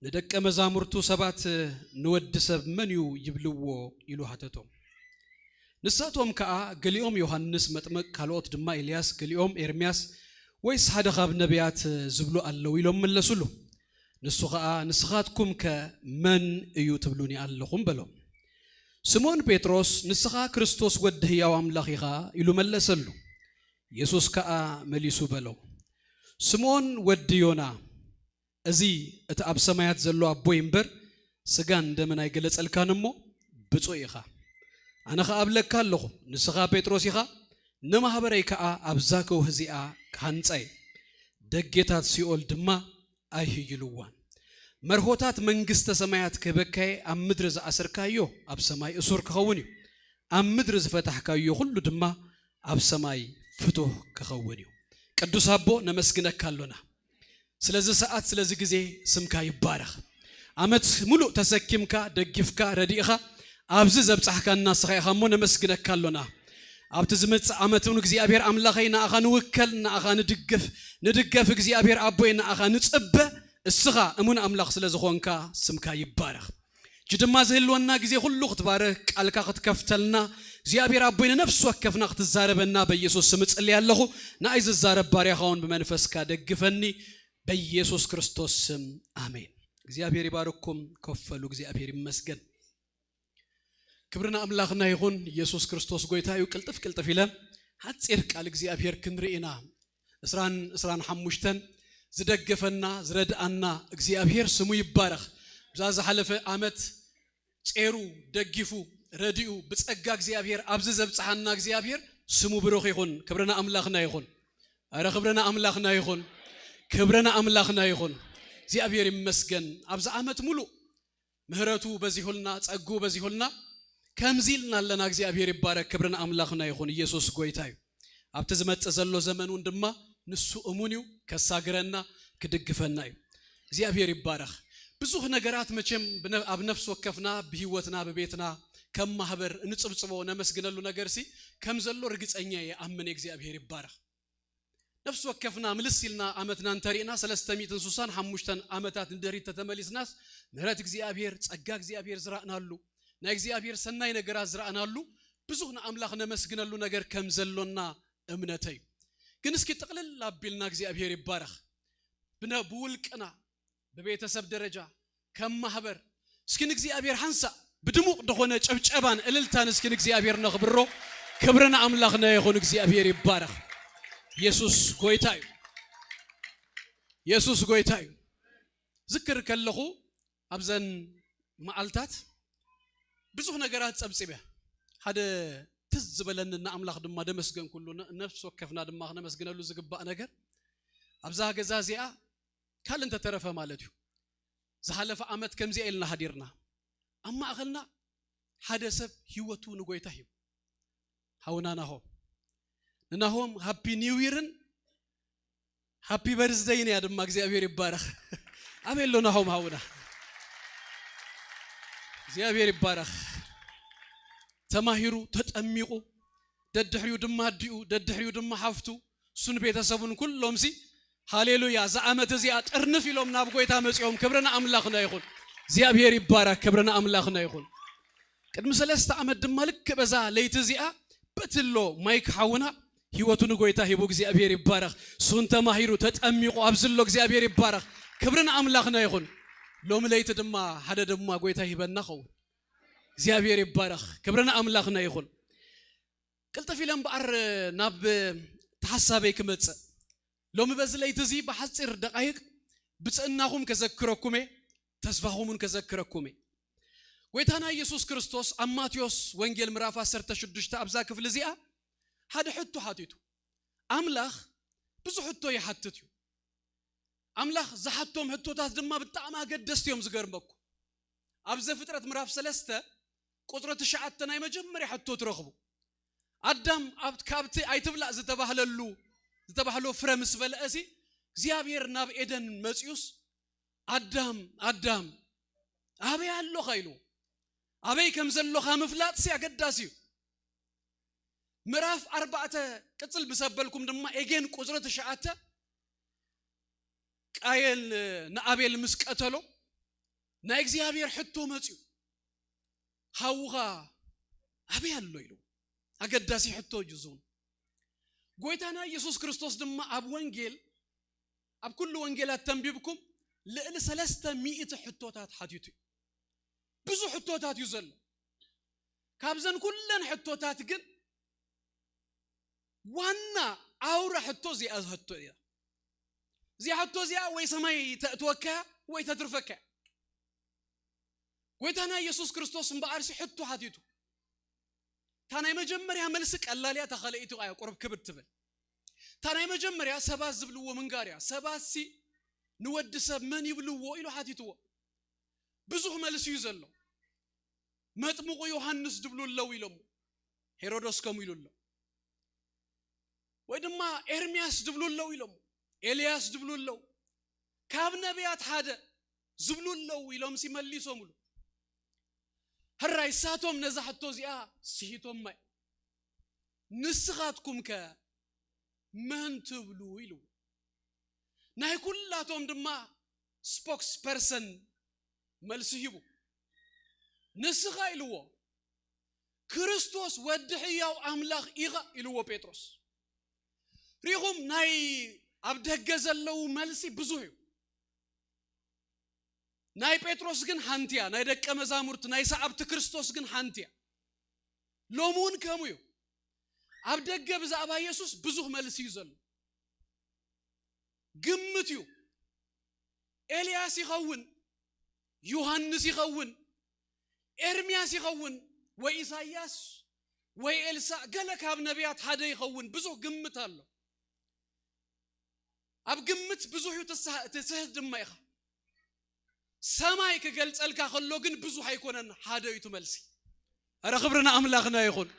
ንደቀ መዛሙርቱ ሰባት፣ "ንወዲ ሰብ መን እዩ ይብልዎ?" ኢሉ ሃተቶም። ንሳቶም ከኣ፣ "ገሊኦም ዮሃንስ መጥምቕ፣ ካልኦት ድማ ኤልያስ፣ ገሊኦም ኤርምያስ ወይስ ሓደ ካብ ነቢያት ዝብሉ ኣለዉ" ኢሎም መለሱሉ። ንሱ ኸኣ፣ "ንስኻትኩምከ መን እዩ ትብሉኒ ኣለኹም?" በሎም። ስምኦን ጴጥሮስ፣ "ንስኻ ክርስቶስ ወዲ ህያው ኣምላኽ ኢኻ" ኢሉ መለሰሉ። የሱስ ከኣ መሊሱ በሎ፣ "ስምኦን ወዲ ዮና፣ እዚ እቲ ኣብ ሰማያት ዘሎ ኣቦይ እምበር፣ ስጋን ደምን ኣይገለጸልካን እሞ፣ ብፁዕ ኢኻ። ኣነ ኸኣ እብለካ ኣለኹ፣ ንስኻ ጴጥሮስ ኢኻ፣ ንማህበረይ ከኣ ኣብዛ ከውሒ እዚኣ ክሃንጻ እየ፣ ደጌታት ሲኦል ድማ ኣይህይልዋን። መርሆታት መንግስተ ሰማያት ክህበካየ፣ ኣብ ምድሪ ዝኣሰርካዮ ኣብ ሰማይ እሱር ክኸውን እዩ፣ ኣብ ምድሪ ዝፈታሕካዮ ኩሉ ድማ ኣብ ሰማይ ፍቱህ ክኸውን እዩ።" ቅዱስ ኣቦ፣ ነመስግነካ ኣሎና ስለዚ ሰዓት፣ ስለዚ ግዜ። ስምካ ይባረኽ። ዓመት ሙሉእ ተሰኪምካ፣ ደጊፍካ፣ ረዲእኻ ኣብዚ ዘብጻሕካና ንስኻ ኢኻ እሞ ነመስግነካ ኣሎና። ኣብቲ ዝመጽእ ዓመት እውን እግዚኣብሔር ኣምላኸይ ንኣኻ ንውከል፣ ንኣኻ ንድግፍ፣ ንድገፍ እግዚኣብሔር ኣቦይ ንኣኻ ንጽበ። እስኻ እሙን ኣምላኽ ስለ ዝኾንካ ስምካ ይባረኽ። እጂ ድማ ዝህልወና ግዜ ኩሉ ክትባርኽ፣ ቃልካ ክትከፍተልና እግዚኣብሔር ኣቦይ ንነፍሲ ወከፍና ክትዛረበና በኢየሱስ ስም እጽልይ ኣለኹ። ንኣይ ዝዛረብ ባርያኻ እውን ብመንፈስካ ደግፈኒ በኢየሱስ ክርስቶስ ስም ኣሜን። እግዚኣብሔር ይባርኩም። ኮፍ በሉ። እግዚኣብሔር ይመስገን። ክብሪ ንኣምላኽና ይኹን። ኢየሱስ ክርስቶስ ጎይታ እዩ። ቅልጥፍ ቅልጥፍ ኢለ ሓጺር ቃል እግዚኣብሔር ክንርኢ ኢና። ዕስራን ዕስራን ሓሙሽተን ዝደገፈና ዝረድኣና እግዚኣብሔር ስሙ ይባረኽ። ብዛ ዝሓለፈ ዓመት ጼሩ ደጊፉ ረዲኡ ብጸጋ እግዚኣብሔር ኣብዚ ዘብጽሓና እግዚኣብሔር ስሙ ብሩኽ ይኹን። ክብሪ ንኣምላኽና ይኹን። ኣረ ክብሪ ንኣምላኽና ይኹን። ክብሪ ንኣምላኽና ይኹን። እግዚኣብሔር ይመስገን። ኣብዚ ዓመት ሙሉእ ምህረቱ በዚሁልና፣ ጸግኡ በዚሁልና፣ ከምዚ ኢልና ኣለና። እግዚኣብሔር ይባረክ። ክብሪ ንኣምላኽና ይኹን። ኢየሱስ ጎይታ እዩ። ኣብቲ ዝመጽእ ዘሎ ዘመን እውን ድማ ንሱ እሙን እዩ፣ ከሳግረና፣ ክድግፈና እዩ። እግዚኣብሔር ይባረኽ። ብዙሕ ነገራት መቸም ብነ-፣ ኣብ ነፍሲ ወከፍና፣ ብህይወትና፣ ብቤትና፣ ከም ማህበር እንጽብጽቦ ነመስግነሉ ነገርሲ ከም ዘሎ ርግጸኛ እየ፣ ኣምን እየ። እግዚኣብሔር ይባረኽ። ነፍሲ ወከፍና ምልስ ኢልና ዓመትና እንተሪእና፣ ሰለስተ ሚእትን ስሳን ሓሙሽተን ዓመታት ንድሕሪት ተተመሊስናስ፣ ምህረት እግዚኣብሔር፣ ጸጋ እግዚኣብሔር ዝረኣናሉ፣ ናይ እግዚኣብሔር ሰናይ ነገራት ዝረኣናሉ፣ ብዙሕ ንኣምላኽ ነመስግነሉ ነገር ከም ዘሎና እምነተይ እዩ። ግን እስኪ ጥቕልል ኣቢልና እግዚኣብሔር ይባረኽ። ብነ-፣ ብውልቅና፣ ብቤተሰብ ደረጃ፣ ከም ማህበር፣ እስኪ ንእግዚኣብሔር ሓንሳእ ብድሙቕ ዝኾነ ጭብጨባን እልልታን እስኪ ንእግዚኣብሔር ነኽብሮ። ክብሪ ንኣምላኽና ይኹን። እግዚኣብሔር ይባረኽ። የሱስ ጎይታ እዩ። የሱስ ጎይታ እዩ። ዝክር ከለኹ ኣብዘን መዓልታት ብዙሕ ነገራት ጸብጺበ። ሓደ ትዝ ዝበለኒ ንኣምላኽ ድማ ደመስገንኩሉ፣ ነ-፣ ነፍሲ ወከፍና ድማ ክነመስግነሉ ዝግባእ ነገር፣ ኣብዛ ገዛ እዚኣ ካልእ እንተተረፈ ማለት እዩ፣ ዝሓለፈ ዓመት ከምዚኣ ኢልና ሃዲርና። ኣብ ማእኸልና ሓደ ሰብ ህይወቱ ንጎይታ ሂቡ። ሃውና ናሆም። ንናሆም ሃፒ ኒው ይርን ሃፒ በርዝደይን እያ ድማ። እግዚኣብሔር ይባረኽ። ኣበይ ኣሎ ናሆም ሃውና? እግዚኣብሔር ይባረኽ። ተማሂሩ፣ ተጠሚቑ፣ ደድሕሪኡ ድማ ኣዲኡ፣ ደድሕሪኡ ድማ ሓፍቱ፣ እሱን ቤተሰቡን ኩሎምሲ፣ ሃሌሉያ፣ እዛ ዓመት እዚኣ ጥርንፍ ኢሎም ናብ ጎይታ መጺኦም። ክብሪ ንኣምላኽና ይኹን። እግዚኣብሔር ይባረኽ። ክብሪ ንኣምላኽና ይኹን። ቅድሚ ሰለስተ ዓመት ድማ ልክዕ በዛ ለይቲ እዚኣ በትሎ ማይክ ሓውና ህይወቱ ንጎይታ ሂቡ። እግዚኣብሔር ይባረኽ። እሱን ተማሂሩ ተጠሚቑ ኣብዚ ኣሎ። እግዚኣብሔር ይባረኽ። ክብሪ ንኣምላኽና ይኹን። ሎሚ ለይቲ ድማ ሓደ ድማ ጎይታ ሂበና ኸውን። እግዚኣብሔር ይባረኽ። ክብሪ ንኣምላኽና ይኹን። ቅልጥፍ ኢለ እምበኣር ናብ ተሓሳበይ ክመጽእ። ሎሚ በዚ ለይቲ እዚ ብሓጺር ደቓይቕ ብፅእናኹም ከዘክረኩም እየ፣ ተስፋኹም እውን ከዘክረኩም እየ። ጎይታና ኢየሱስ ክርስቶስ ኣብ ማቴዎስ ወንጌል ምዕራፍ ዓሰርተ ሽዱሽተ ኣብዛ ክፍሊ እዚኣ ሓደ ሕቶ ሓቲቱ። ኣምላኽ ብዙሕ ሕቶ ይሓትት እዩ። ኣምላኽ ዝሓቶም ሕቶታት ድማ ብጣዕሚ ኣገደስቲ እዮም። ዝገርመኩም፣ ኣብ ዘፍጥረት ምዕራፍ ሰለስተ ቁፅሪ ትሽዓተ ናይ መጀመርያ ሕቶ ትረኽቡ። ኣዳም ኣብ ካብቲ ኣይትብላዕ ዝተባህለሉ ዝተባህሎ ፍረ ምስ በልዐ ሲ እግዚኣብሔር ናብ ኤደን መፅዩስ ኣዳም ኣዳም ኣበይ ኣለኻ ኢሉ። ኣበይ ከም ዘለኻ ምፍላጥ ሲ ኣገዳሲ እዩ። ምዕራፍ ኣርባዕተ ቅፅል ብሰበልኩም ድማ ኤጌን ቁፅሪ ትሽዓተ ቃየል ንኣቤል ምስ ቀተሎ ናይ እግዚኣብሔር ሕቶ መፅዩ። ሓውኻ ኣበይ ኣሎ ኢሉ ኣገዳሲ ሕቶ እዩ ዝውን። ጎይታና ኢየሱስ ክርስቶስ ድማ ኣብ ወንጌል ኣብ ኩሉ ወንጌላት ተንቢብኩም ልዕሊ ሰለስተ ሚእቲ ሕቶታት ሓቲቱ እዩ። ብዙ ሕቶታት እዩ ዘሎ። ካብዘን ኩለን ሕቶታት ግን ዋና ኣውራ ሕቶ እዚኣ ሕቶ እያ። እዚኣ ሕቶ እዚኣ ወይ ሰማይ ተእትወካ ወይ ተትርፈካ። ጎይታና ኢየሱስ ክርስቶስ እምበኣርሲ ሕቶ ሓቲቱ። እታ ናይ መጀመርያ መልሲ ቀላል እያ፣ እታ ካልኣይቲ እያ ቁሩብ ክብድ ትብል። እታ ናይ መጀመርያ ሰባት ዝብልዎ ምንጋር እያ። ሰባት ሲ ንወዲ ሰብ መን ይብልዎ ኢሉ ሓቲትዎ። ብዙሕ መልሲ እዩ ዘሎ። መጥምቁ ዮሃንስ ድብሉ ኣለዉ ኢሎሞ፣ ሄሮዶስ ከምኡ ኢሉ ኣሎ። ወይ ድማ ኤርምያስ ድብሉ ኣለዉ ኢሎሞ፣ ኤልያስ ድብሉ ኣለዉ፣ ካብ ነቢያት ሓደ ዝብሉ ኣለዉ ኢሎም ሲመሊሶምሉ። ሕራይ ሳቶም ነዛ ሕቶ እዚኣ ስሂቶማ እዮም። ንስኻትኩም ከ መን ትብሉ ኢሉ ናይ ኩላቶም ድማ ስፖክስ ፐርሰን መልሲ ሂቡ። ንስኻ ኢልዎ ክርስቶስ ወዲ ሕያው ኣምላኽ ኢኻ ኢልዎ ጴጥሮስ። ሪኹም ናይ ኣብ ደገ ዘለዉ መልሲ ብዙሕ እዩ። ናይ ጴጥሮስ ግን ሓንቲ እያ። ናይ ደቀ መዛሙርቲ ናይ ሰዓብቲ ክርስቶስ ግን ሓንቲ እያ። ሎሚ እውን ከምኡ እዩ። ኣብ ደገ ብዛዕባ ኢየሱስ ብዙሕ መልሲ እዩ ዘሎ። ግምት እዩ። ኤልያስ ይኸውን፣ ዮሃንስ ይኸውን፣ ኤርምያስ ይኸውን፣ ወይ ኢሳይያስ ወይ ኤልሳዕ፣ ገለ ካብ ነቢያት ሓደ ይኸውን። ብዙሕ ግምት ኣሎ። ኣብ ግምት ብዙሕ እዩ ትስህ- ትስህት ድማ ኢኻ። ሰማይ ክገልጸልካ ከሎ ግን ብዙሕ ኣይኮነን፣ ሓደ እዩ እቲ መልሲ። ኣረ ክብሪ ንኣምላኽና ይኹን።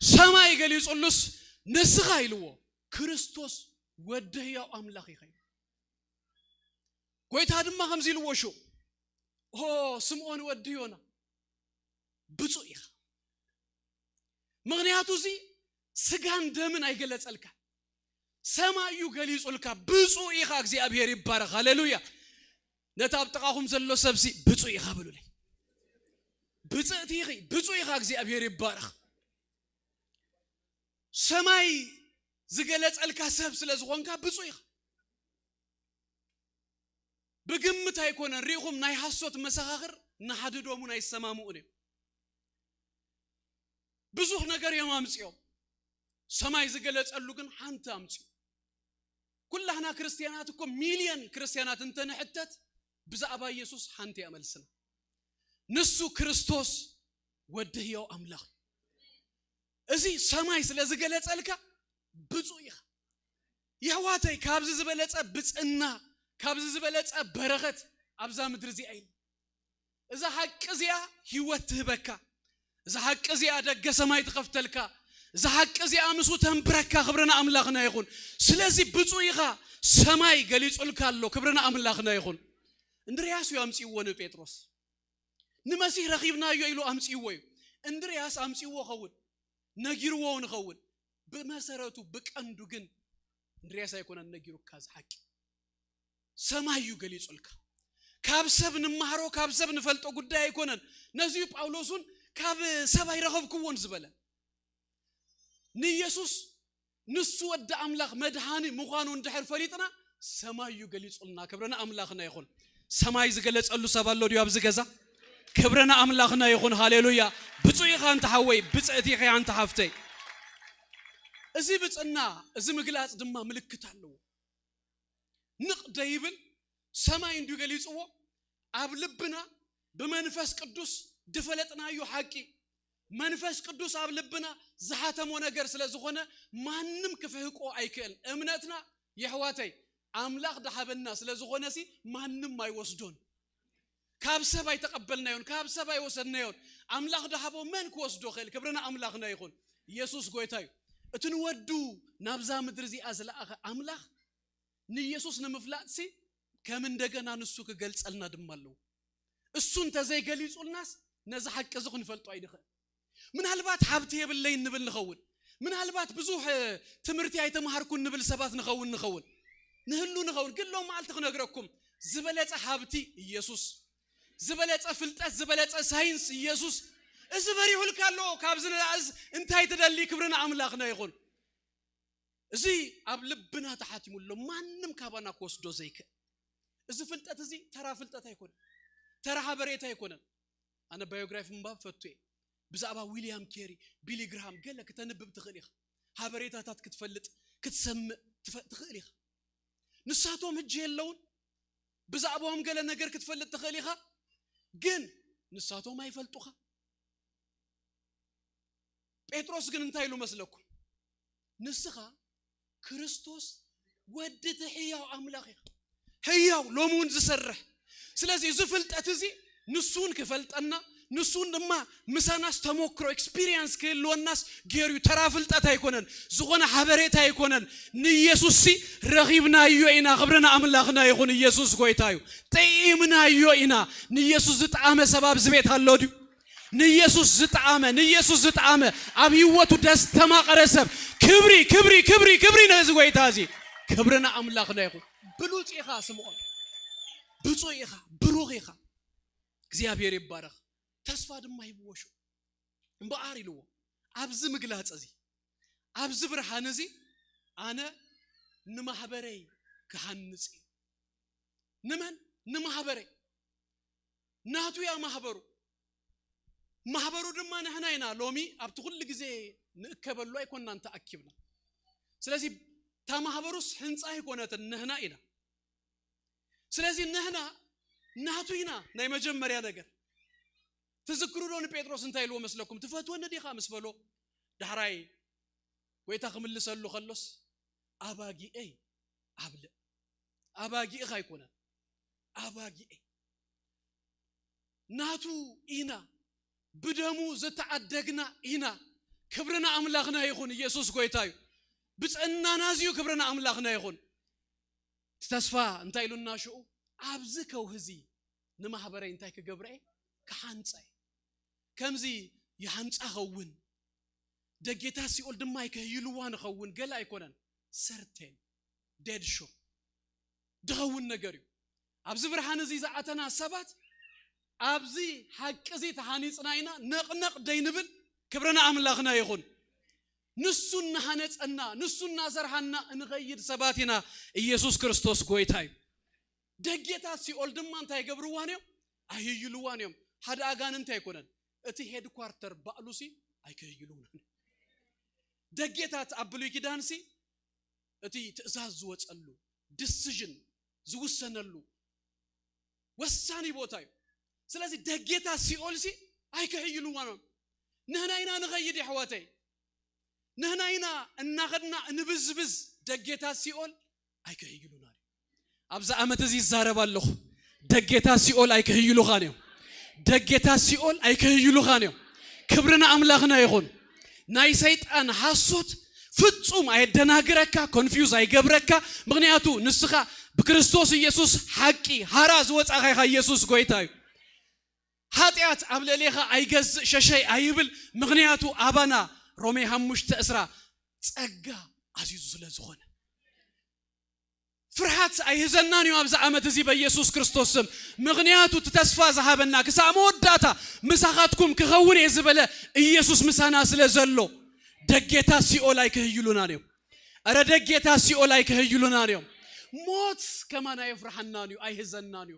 ሰማይ ገሊጹሉስ ንስኻ ኢልዎ ክርስቶስ ወዲ ህያው ኣምላኽ ኢኻ ኢሉ። ጎይታ ድማ ከምዚ ኢልዎ ሽው ኦ ስምዖን ወዲ ዮና ብፁዕ ኢኻ። ምኽንያቱ እዚ ስጋን ደምን ኣይገለጸልካ፣ ሰማይ እዩ ገሊጹልካ። ብፁዕ ኢኻ፣ እግዚኣብሔር ይባረኽ። ሃሌሉያ። ነታ ኣብ ጥቓኹም ዘሎ ሰብሲ ብፁዕ ኢኻ በሉለይ። ብፅእቲ ኢኺ፣ ብፁዕ ኢኻ፣ እግዚኣብሔር ይባረኽ። ሰማይ ዝገለጸልካ ሰብ ስለ ዝኾንካ ብፁዕ ኢኻ። ብግምት ኣይኮነን። ሪኢኹም ናይ ሓሶት መሰኻኽር ንሓድዶም እውን ኣይሰማምኡን እዮም። ብዙሕ ነገር እዮም ኣምፅኦም። ሰማይ ዝገለጸሉ ግን ሓንቲ ኣምፅኡ። ኩላህና ክርስትያናት እኮ ሚልዮን ክርስትያናት እንተንሕተት ብዛዕባ ኢየሱስ ሓንቲ እያ መልስና። ንሱ ክርስቶስ ወዲ ህያው ኣምላኽ እዩ። እዚ ሰማይ ስለ ዝገለጸልካ ብፁዕ ኢኻ። የሕዋተይ ካብዚ ዝበለጸ ብፅእና ካብዚ ዝበለጸ በረኸት ኣብዛ ምድሪ እዚኣ የለን። እዛ ሓቂ እዚኣ ህይወት ትህበካ። እዛ ሓቂ እዚኣ ደገ ሰማይ ትኸፍተልካ። እዛ ሓቂ እዚኣ ምስኡ ተንብረካ። ክብሪ ንኣምላኽና ይኹን። ስለዚ ብፁዕ ኢኻ፣ ሰማይ ገሊጹልካ ኣሎ። ክብሪ ንኣምላኽና ይኹን። እንድርያስ እዩ ኣምጺእዎ ንጴጥሮስ። ንመሲህ ረኺብናዮ ኢሉ ኣምጺእዎ እዩ። እንድርያስ ኣምጺእዎ ኸውን፣ ነጊርዎ እውን ኸውን። ብመሰረቱ ብቀንዱ ግን እንድርያስ ኣይኮነን ነጊሩካ እዚ ሓቂ። ሰማይ እዩ ገሊጹልካ። ካብ ሰብ ንመሃሮ ካብ ሰብ ንፈልጦ ጉዳይ ኣይኮነን። ነዚ እዩ ጳውሎስ እውን ካብ ሰብ ኣይረኸብክዎን ዝበለ። ንኢየሱስ ንሱ ወዲ ኣምላኽ መድሃኒ ምዃኑ እንድሕር ፈሊጥና ሰማይ እዩ ገሊጹልና። ክብሪ ንኣምላኽና ይኹን። ሰማይ ዝገለጸሉ ሰብ ኣሎ ድዩ ኣብዚ ገዛ? ክብሪ ንኣምላኽና ይኹን። ሃሌሉያ። ብፁዕ ኢኻ ኣንተ ሓወይ፣ ብፅዕቲ ኢኻ ኣንተ ሓፍተይ። እዚ ብፅና እዚ ምግላጽ ድማ ምልክት ኣለዎ። ንቕ ደይብል ሰማይ እንዲዩ ገሊጽዎ። ኣብ ልብና ብመንፈስ ቅዱስ ዝፈለጥናዮ ሓቂ፣ መንፈስ ቅዱስ ኣብ ልብና ዝሓተሞ ነገር ስለ ዝኾነ፣ ማንም ክፍህቆ ኣይክእል። እምነትና፣ የሕዋተይ፣ ኣምላኽ ድሓበና ስለ ዝኾነሲ፣ ማንም ኣይወስዶን። ካብ ሰብ ኣይተቐበልናዮን፣ ካብ ሰብ ኣይወሰድናዮን። ኣምላኽ ድሃቦ መን ክወስዶ ኽእል? ክብሪ ንኣምላኽና ይኹን። ኢየሱስ ጎይታ እዩ። እቲ ንወዱ ናብዛ ምድሪ እዚኣ ዝለኣኸ ኣምላኽ፣ ንኢየሱስ ንምፍላጥሲ ከም እንደገና ንሱ ክገልጸልና ድማ ኣለዎ። እሱ እንተዘይገሊጹልናስ ነዚ ሓቂ እዚ ክንፈልጦ ኣይንኽእል። ምናልባት ሃብቲ የብለይን ንብል ንኸውን። ምናልባት ብዙሕ፣ እ፣ ትምህርቲ ኣይተማሃርኩን ንብል ሰባት ንኸውን፣ ንኸውን። ንህሉ ንኸውን። ግን ሎም መዓልቲ ክነግረኩም፣ ዝበለጸ ሃብቲ ኢየሱስ፣ ዝበለጸ ፍልጠት፣ ዝበለጸ ሳይንስ ኢየሱስ። እዚ በሪሁልካ ኣሎ። ካብዚ ንላእዝ እንታይ ትደሊ? ክብሪ ንኣምላኽና ይኹን። እዚ ኣብ ልብና ተሓቲሙ ኣሎ። ማንም ካባና ክወስዶ ዘይክእል። እዚ ፍልጠት እዚ ተራ ፍልጠት ኣይኮነን። ተራ ሓበሬታ ኣይኮነን። ኣነ ባዮግራፊ ምንባብ ፈቱ እየ። ብዛዕባ ዊልያም ኬሪ፣ ቢሊ ግርሃም ገለ ክተንብብ ትኽእል ኢኻ። ሓበሬታታት ክትፈልጥ፣ ክትሰምዕ ትፈ-፣ ትኽእል ኢኻ። ንሳቶም ሕጂ የለውን። ብዛዕባኦም ገለ ነገር ክትፈልጥ ትኽእል ኢኻ። ግን ንሳቶም ኣይፈልጡኻ። ጴጥሮስ ግን እንታይ ኢሉ መስለኩም? ንስኻ ክርስቶስ ወዲ እቲ ሕያው ኣምላኽ ኢኻ። ሕያው፣ ሎሚ እውን ዝሰርሕ። ስለዚ እዚ ፍልጠት እዚ ንሱ እውን ክፈልጠና፣ ንሱ እውን ድማ ምሳናስ ተሞክሮ፣ ኤክስፒሪየንስ ክህልወናስ ገይሩ እዩ። ተራ ፍልጠት ኣይኮነን፣ ዝኾነ ሓበሬታ ኣይኮነን። ንኢየሱስሲ ረኺብናዮ ኢና። ክብሪ ንኣምላኽና ይኹን። ኢየሱስ ጎይታ እዩ። ጥዒምናዮ ኢና። ንኢየሱስ ዝጠዓመ ሰብ ኣብዚ ቤት ኣሎ ድዩ? ንኢየሱስ ዝጠዓመ፣ ንኢየሱስ ዝጠዓመ፣ ኣብ ህይወቱ ደስ ተማቐረ ሰብ። ክብሪ፣ ክብሪ፣ ክብሪ፣ ክብሪ ነዚ ጎይታ እዚ። ክብሪ ንኣምላኽና ይኹን። ብሉጽ ኢኻ ስምዖን። ብፁዕ ኢኻ፣ ብሩኽ ኢኻ። እግዚኣብሔር ይባረኽ። ተስፋ ድማ ሂብዎ ሽዑ። እምበኣር ኢልዎ፣ ኣብዚ ምግላጽ እዚ፣ ኣብዚ ብርሃን እዚ፣ ኣነ ንማህበረይ ክሃንጽ እዩ። ንመን? ንማህበረይ። ናቱ እያ ማህበሩ። ማህበሩ ድማ ንሕና ኢና። ሎሚ ኣብቲ ኩሉ ግዜ ንእከበሉ ኣይኮንናን ተኣኪብና። ስለዚ እታ ማህበሩስ ህንጻ ኣይኮነትን፣ ንሕና ኢና። ስለዚ ንሕና ናቱ ኢና። ናይ መጀመርያ ነገር ትዝክሩ ዶ ንጴጥሮስ እንታይ ኢልዎ መስለኩም? "ትፈትወኒ ዲኻ?" ምስ በሎ፣ ዳሕራይ ጎይታ ክምልሰሉ ከሎስ፣ "ኣባጊኤይ ኣብልዕ." ኣባጊእኻ ኣይኮነን፣ ኣባጊኤይ። ናቱ ኢና፣ ብደሙ ዝተዓደግና ኢና። ክብሪ ንኣምላኽና ይኹን። ኢየሱስ ጎይታ እዩ። ብጽዕናና እዚዩ። ክብሪ ንኣምላኽና ይኹን። እቲ ተስፋ እንታይ ኢሉና ሽዑ? "ኣብዚ ከውሂ እዚ ንማህበረይ እንታይ ክገብረ እየ? ክሓንጸ እየ። ከምዚ ይሃንጻ ኸውን፣ ደጌታት ሲኦል ድማ ኣይከህይልዋ ንኸውን" ገለ ኣይኮነን። ሰርቴን፣ ዴድ ሾ ድኸውን ነገር እዩ። ኣብዚ ብርሃን እዚ ዝኣተና ሰባት፣ ኣብዚ ሓቂ እዚ ተሃኒጽና ኢና፣ ነቕነቕ ደይንብል። ክብሪ ንኣምላኽና ይኹን። ንሱ እናሃነጸና፣ ንሱ እናሰርሓና እንኸይድ ሰባት ኢና። ኢየሱስ ክርስቶስ ጎይታ እዩ። ደጌታት ሲኦል ድማ እንታይ ይገብርዋን እዮም? ኣይህይልዋን እዮም። ሓደ ኣጋንንቲ ኣይኮነን። እቲ ሄድኳርተር ባእሉሲ ኣይከህይልውናን እዮም። ደጌታት ኣብ ብሉይ ኪዳንሲ እቲ ትእዛዝ ዝወጸሉ፣ ዲሲዥን ዝውሰነሉ ወሳኒ ቦታ እዩ። ስለዚ ደጌታት ሲኦልሲ ኣይከህይልዋን እዮም። ንሕና ኢና ንኸይድ፣ የሕዋተይ። ንሕና ኢና እናኸድና እንብዝብዝ። ደጌታት ሲኦል ኣይከህይሉናን እዮም። ኣብዚ ዓመት እዚ ይዛረብ ኣለኹ። ደጌታት ሲኦል ኣይከህይሉኻን እዮም። ደጌታት ሲኦል ኣይከህይሉኻን እዮም። ክብሪ ንኣምላኽና ይኹን። ናይ ሰይጣን ሓሶት ፍጹም ኣየደናግረካ፣ ኮንፊውዝ ኣይገብረካ። ምኽንያቱ ንስኻ ብክርስቶስ ኢየሱስ ሓቂ ሃራ ዝወጻኻ ኢኻ። ኢየሱስ ጎይታ እዩ። ሓጢኣት ኣብ ልዕሌኻ ኣይገዝእ፣ ሸሸይ ኣይብል። ምኽንያቱ ኣባና ሮሜ ሓሙሽተ ዕስራ ጸጋ ኣዚዙ ስለ ዝኾነ። ፍርሃት ኣይህዘናን እዩ ኣብዚ ዓመት እዚ በኢየሱስ ክርስቶስ ስም። ምኽንያቱ እቲ ተስፋ ዝሃበና ክሳዕ መወዳእታ ምሳኻትኩም ክኸውን እየ ዝበለ ኢየሱስ ምሳና ስለ ዘሎ፣ ደጌታት ሲኦል ኣይክህይሉናን እዮም። እረ ደጌታት ሲኦል ኣይክህይሉናን እዮም። ሞት ከማን ኣየፍርሓናን እዩ፣ ኣይህዘናን እዩ።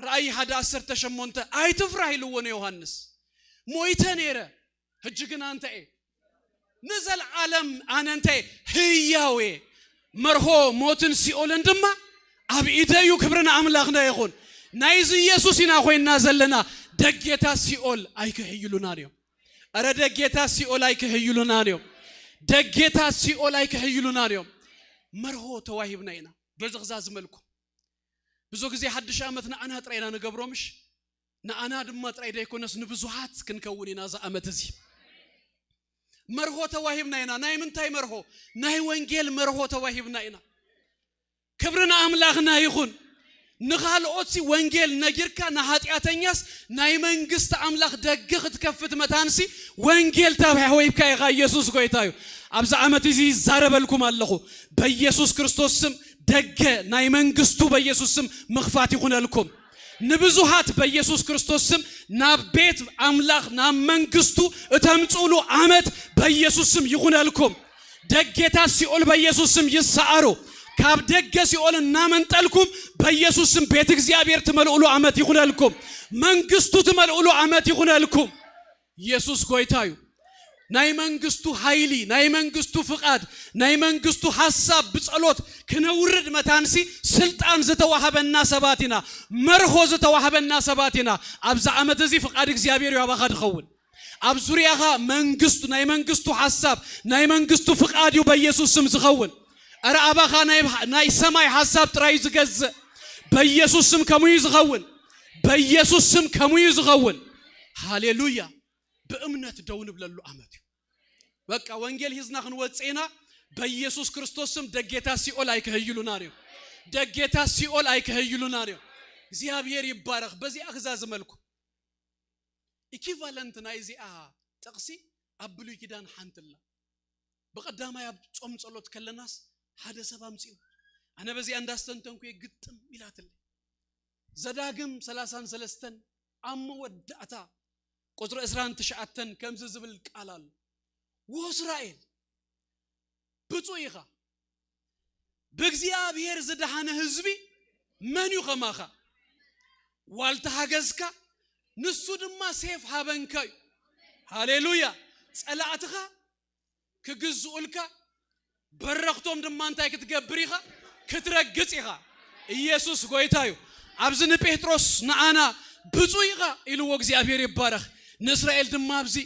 ራእይ ሓደ ዓሰርተ ሸሞንተ ኣይትፍራህ ኢልዎ ንዮሃንስ። ሞይተ ነይረ፣ ሕጂ ግን ኣንተ እየ ንዘለዓለም ኣነ እንተ ህያው እየ፣ መርሆ ሞትን ሲኦልን ድማ ኣብ ኢደዩ። ክብሪ ንኣምላኽና ይኹን። ናይዚ ኢየሱስ ኢና ኮይንና ዘለና። ደጌታት ሲኦል ኣይክህይሉናን እዮም። እረ ደጌታት ሲኦል ኣይክህይሉናን እዮም። ደጌታት ሲኦል ኣይክህይሉናን እዮም። መርሆ ተዋሂብና ኢና። በዚ ክዛዝመልኩም ብዙ ግዜ ሓድሽ ዓመት ንኣና ጥራይ ኢና ንገብሮ ምሽ? ንኣና ድማ ጥራይ ደይኮነስ ንብዙሃት ክንከውን ኢና እዚ ዓመት እዚ። መርሆ ተዋሂብና ኢና። ናይ ምንታይ መርሆ? ናይ ወንጌል መርሆ ተዋሂብና ኢና። ክብሪ ንኣምላኽና ይኹን። ንኻልኦትሲ ወንጌል ነጊርካ ንሃጢኣተኛስ ናይ መንግስቲ ኣምላኽ ደገ ክትከፍት መታንሲ ወንጌል ተዋሂብካ ኢኻ። ኢየሱስ ጎይታ እዩ። ኣብዚ ዓመት እዚ ይዛረበልኩም ኣለኹ። በኢየሱስ ክርስቶስ ስም ደገ ናይ መንግስቱ በኢየሱስ ስም ምኽፋት ይኹነልኩም። ንብዙሃት በኢየሱስ ክርስቶስ ስም ናብ ቤት ኣምላኽ ናብ መንግስቱ እተምጽእሉ ዓመት በኢየሱስ ስም ይኹነልኩም። ደጌታት ሲኦል በኢየሱስ ስም ይሰዓሩ። ካብ ደገ ሲኦል እናመንጠልኩም በኢየሱስ ስም ቤት እግዚኣብሔር ትመልእሉ ዓመት ይኹነልኩም። መንግስቱ ትመልእሉ ዓመት ይኹነልኩም። ኢየሱስ ጎይታ እዩ። ናይ መንግስቱ ሓይሊ፣ ናይ መንግስቱ ፍቓድ፣ ናይ መንግስቱ ሓሳብ ብጸሎት ክነውርድ መታንሲ ስልጣን ዝተዋህበና ሰባት ኢና። መርሆ ዝተዋህበና ሰባት ኢና። ኣብዚ ዓመት እዚ ፍቓድ እግዚኣብሔር እዩ ኣባኻ ዝኸውን። ኣብ ዙርያኻ መንግስቱ፣ ናይ መንግስቱ ሓሳብ፣ ናይ መንግስቱ ፍቓድ እዩ በኢየሱስ ስም ዝኸውን። እረ ኣባኻ ናይ፣ ናይ ሰማይ ሓሳብ ጥራይ እዩ ዝገዝእ። በኢየሱስ ስም ከምኡ እዩ ዝኸውን። በኢየሱስ ስም ከምኡ እዩ ዝኸውን። ሃሌሉያ። ብእምነት ደው ንብለሉ ዓመት እዩ። በቃ ወንጌል ሒዝና ክንወጽእ ኢና። በኢየሱስ ክርስቶስ ስም ደጌታት ሲኦል ኣይክህይሉናን እዮም። ደጌታት ሲኦል ኣይክህይሉናን እዮም። እግዚኣብሔር ይባረኽ። በዚኣ ክዛዝመልኩ ኢኪቫለንት ናይዚኣ ጥቕሲ ኣብ ብሉይ ኪዳን ሓንቲ ኣላ። ብቐዳማይ ኣብ ጾም ጸሎት ከለናስ ሓደ ሰብ ኣምጺኡ፣ ኣነ በዚኣ እንዳስተንተንኩ እየ ግጥም ኢላትለይ። ዘዳግም ሰላሳን ሰለስተን ኣብ መወዳእታ ቁጽሪ ዕስራን ትሽዓተን ከምዚ ዝብል ቃል ኣሎ። ወእስራኤል ብፁዕ ኢኻ፣ ብእግዚኣብሔር ዝደሓነ ህዝቢ መን እዩ ከማኻ? ዋልታ ሓገዝካ ንሱ ድማ ሴፍ ሃበንካ እዩ። ሃሌሉያ። ጸላእትኻ ክግዝኡልካ፣ በረኽቶም ድማ እንታይ ክትገብር ኢኻ? ክትረግጽ ኢኻ። ኢየሱስ ጎይታ እዩ። ኣብዚ ንጴጥሮስ ንኣና ብፁዕ ኢኻ ኢልዎ እግዚኣብሔር ይባረኽ። ንእስራኤል ድማ ኣብዚ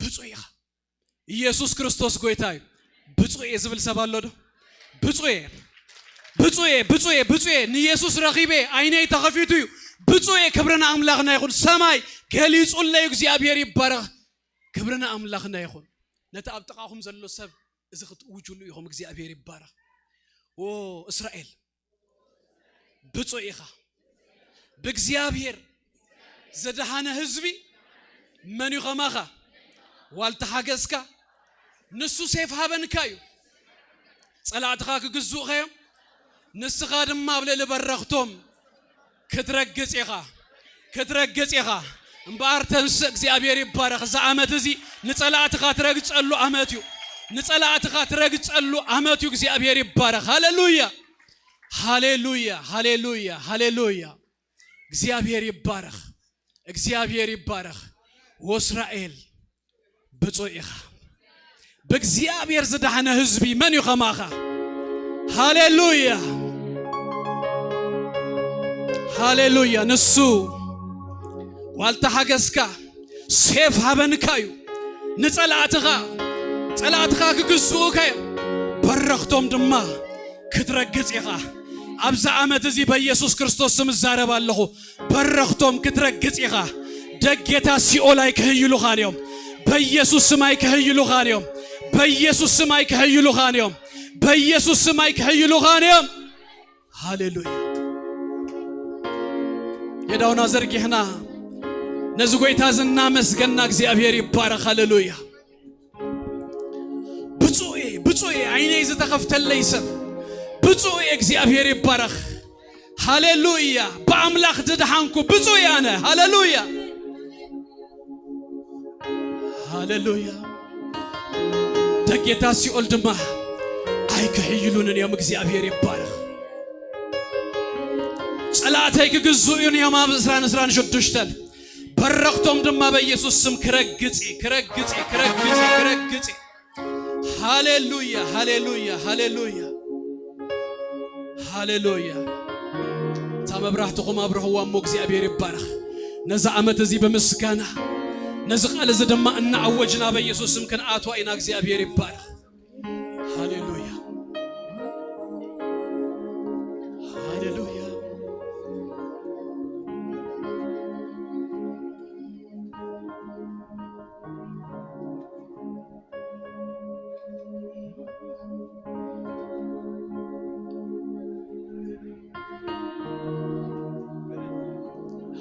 ብፁዕ ኢኻ። ኢየሱስ ክርስቶስ ጎይታ እዩ። ብፁዕ እየ ዝብል ሰብ ኣሎ ዶ? ብፁዕ እየ፣ ብፁዕ እየ፣ ብፁዕ እየ፣ ብፁዕ እየ። ንኢየሱስ ረኺበ ዓይነይ ተኸፊቱ እዩ። ብፁዕ እየ። ክብሪ ንኣምላኽና ይኹን። ሰማይ ገሊጹለይ እግዚኣብሔር ይባረኽ። ክብሪ ንኣምላኽና ይኹን። ነቲ ኣብ ጥቓኹም ዘሎ ሰብ እዚ ክትእውጅሉ ኢኹም። እግዚኣብሔር ይባረኽ። ኦ እስራኤል ብፁዕ ኢኻ። ብእግዚኣብሔር ዝደሓነ ህዝቢ መን እዩ ከማኻ? ዋልታ ሓገዝካ ንሱ ሴፍ ሃበንካ እዩ። ጸላእትኻ ክግዝኡኻ እዮም። ንስኻ ድማ ኣብ ልዕሊ በረኽቶም ክትረግጽ ኢኻ። ክትረግጽ ኢኻ። እምበኣር ተንስእ፣ እግዚኣብሔር ይባረኽ። እዚ ዓመት እዚ ንጸላእትኻ ትረግጸሉ ዓመት እዩ። ንጸላእትኻ ትረግጸሉ ዓመት እዩ። እግዚኣብሔር ይባረኽ። ሃሌሉያ። ሃሌሉያ፣ ሃሌሉያ፣ ሃሌሉያ። እግዚኣብሔር ይባረኽ። እግዚኣብሔር ይባረኽ። ወእስራኤል ብፁዕ ኢኻ። ብእግዚኣብሔር ዝደሓነ ህዝቢ መን እዩ ከማኻ? ሃሌሉያ፣ ሃሌሉያ። ንሱ ዋልታ ሓገዝካ ሴፍ ሃበንካ እዩ። ንጸላእትኻ፣ ጸላእትኻ ክግዝኡካ እዮም። በረኽቶም ድማ ክትረግጽ ኢኻ። ኣብዚ ዓመት እዚ በኢየሱስ ክርስቶስ ስም እዛረብ ኣለኹ። በረኽቶም ክትረግጽ ኢኻ። ደጌታት ሲኦል ኣይክህይሉኻን እዮም። በኢየሱስ ስም ኣይክህይሉኻን እዮም። በኢየሱስ ስም ኣይክህይሉኻን እዮም። በኢየሱስ ስም ኣይክህይሉኻን እዮም። ሃሌሉያ። የዳውና ዘርጊሕና ነዚ ጎይታ እዚ እናመስገና እግዚኣብሔር ይባረኽ። ሃሌሉያ። ብፁዕ እየ፣ ብፁዕ እየ፣ ዓይነይ ዝተኸፍተለይ ሰብ ብፁዕ እየ። እግዚኣብሔር ይባረኽ። ሃሌሉያ። ብኣምላኽ ዝደሓንኩ ብፁዕ እየ ኣነ። ሃሌሉያ፣ ሃሌሉያ። ደጌታት ሲኦል ድማ ኣይክሕይሉንን እዮም። እግዚኣብሔር ይባረኽ። ጸላእተይ ክግዝኡን እዮም ኣብ ዕስራን ዕስራን ሽዱሽተን። በረኽቶም ድማ በኢየሱስ ስም ክረግጽ፣ ክረግጽ፣ ክረግጽ፣ ክረግጽ። ሃሌሉያ፣ ሃሌሉያ፣ ሃሌሉያ፣ ሃሌሉያ። መብራህትኹም ኣብርህዋ እሞ እግዚኣብሔር ይባረኽ። ነዚ ዓመት እዚ ብምስጋና፣ ነዚ ቃል እዚ ድማ እናኣወጅና በኢየሱስ ስም ክንኣትዋ ኢና። እግዚኣብሔር ይባረኽ። ሃሌሉያ፣ ሃሌሉያ።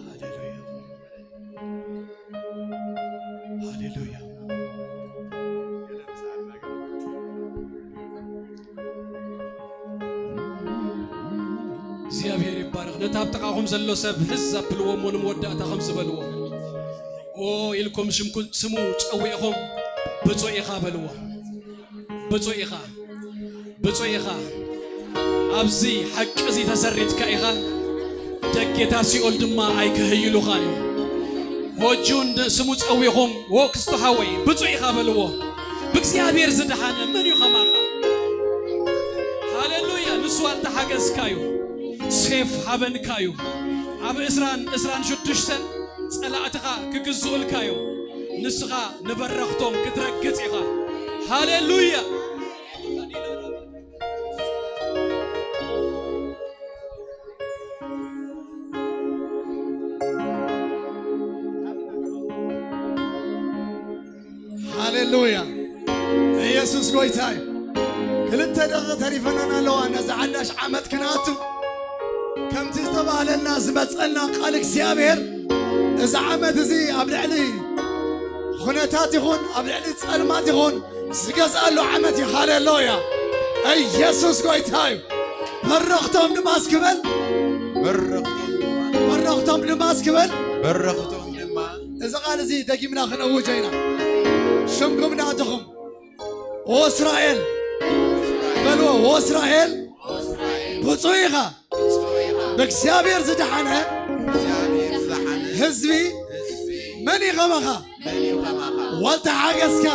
ሃሌሉያ፣ ሃሌሉያ። እግዚኣብሔር ይባረኽ። ነቲ ኣብ ጥቓኹም ዘሎ ሰብ ህዝ ኣብልዎ እሞ ንመወዳእታ ከምዚ በልዎ። ኦ ኢልኩም ሽምኩ-፣ ስሙ ጸዊዕኹም ብፁዕ ኢኻ በልዎ። ብፁዕ ኢኻ፣ ብፁዕ ኢኻ። ኣብዚ ሓቂ እዚ ተሰሪትካ ኢኻ። ደጌታት ሲኦል ድማ ኣይክህይሉኻን እዮም። ሕጂ እውን ስሙ ጸዊኹም፣ "ወክስቶ ሓወይ፣ ብፁዕ ኢኻ" በልዎ። ብእግዚኣብሔር ዝደሓነ መን እዩ ከማኻ? ሃሌሉያ! ንሱ ኣልተሓገዝካዩ፣ ሴፍ ሃበንካዩ። ኣብ ዕስራን፣ ዕስራን ሽዱሽተን ጸላእትኻ ክግዝኡልካ እዮም። ንስኻ ንበረኽቶም ክትረግጽ ኢኻ። ሃሌሉያ! ሃሌሉያ። ኢየሱስ ጎይታ እዩ። ክልተ ደቂቕ ተሪፈናን ኣለዋ ነዚ ሓዳሽ ዓመት ክንኣቱ። ከምቲ ዝተባህለልና ዝመጸና ቃል እግዚኣብሔር፣ እዚ ዓመት እዚ ኣብ ልዕሊ ኹነታት ይኹን፣ ኣብ ልዕሊ ጸልማት ይኹን፣ ዝገዝኣሉ ዓመት እዩ። ሃሌሉያ። ኢየሱስ ጎይታ እዩ። በረኽቶም ድማ እስኪ በል። በረኽቶም ድማ። በረኽቶም ድማ እስኪ በል። በረኽቶም ድማ። እዚ ቃል እዚ ደጊምና ክነውጆ ኢና። ሽምኩም ናትኹም። ኦ እስራኤል በልዎ። ኦ እስራኤል ብፁዕ ኢኻ። ብእግዚኣብሔር ዝደሓነ ህዝቢ መን እዩ ከማኻ? ዋልታ ሓገዝካ።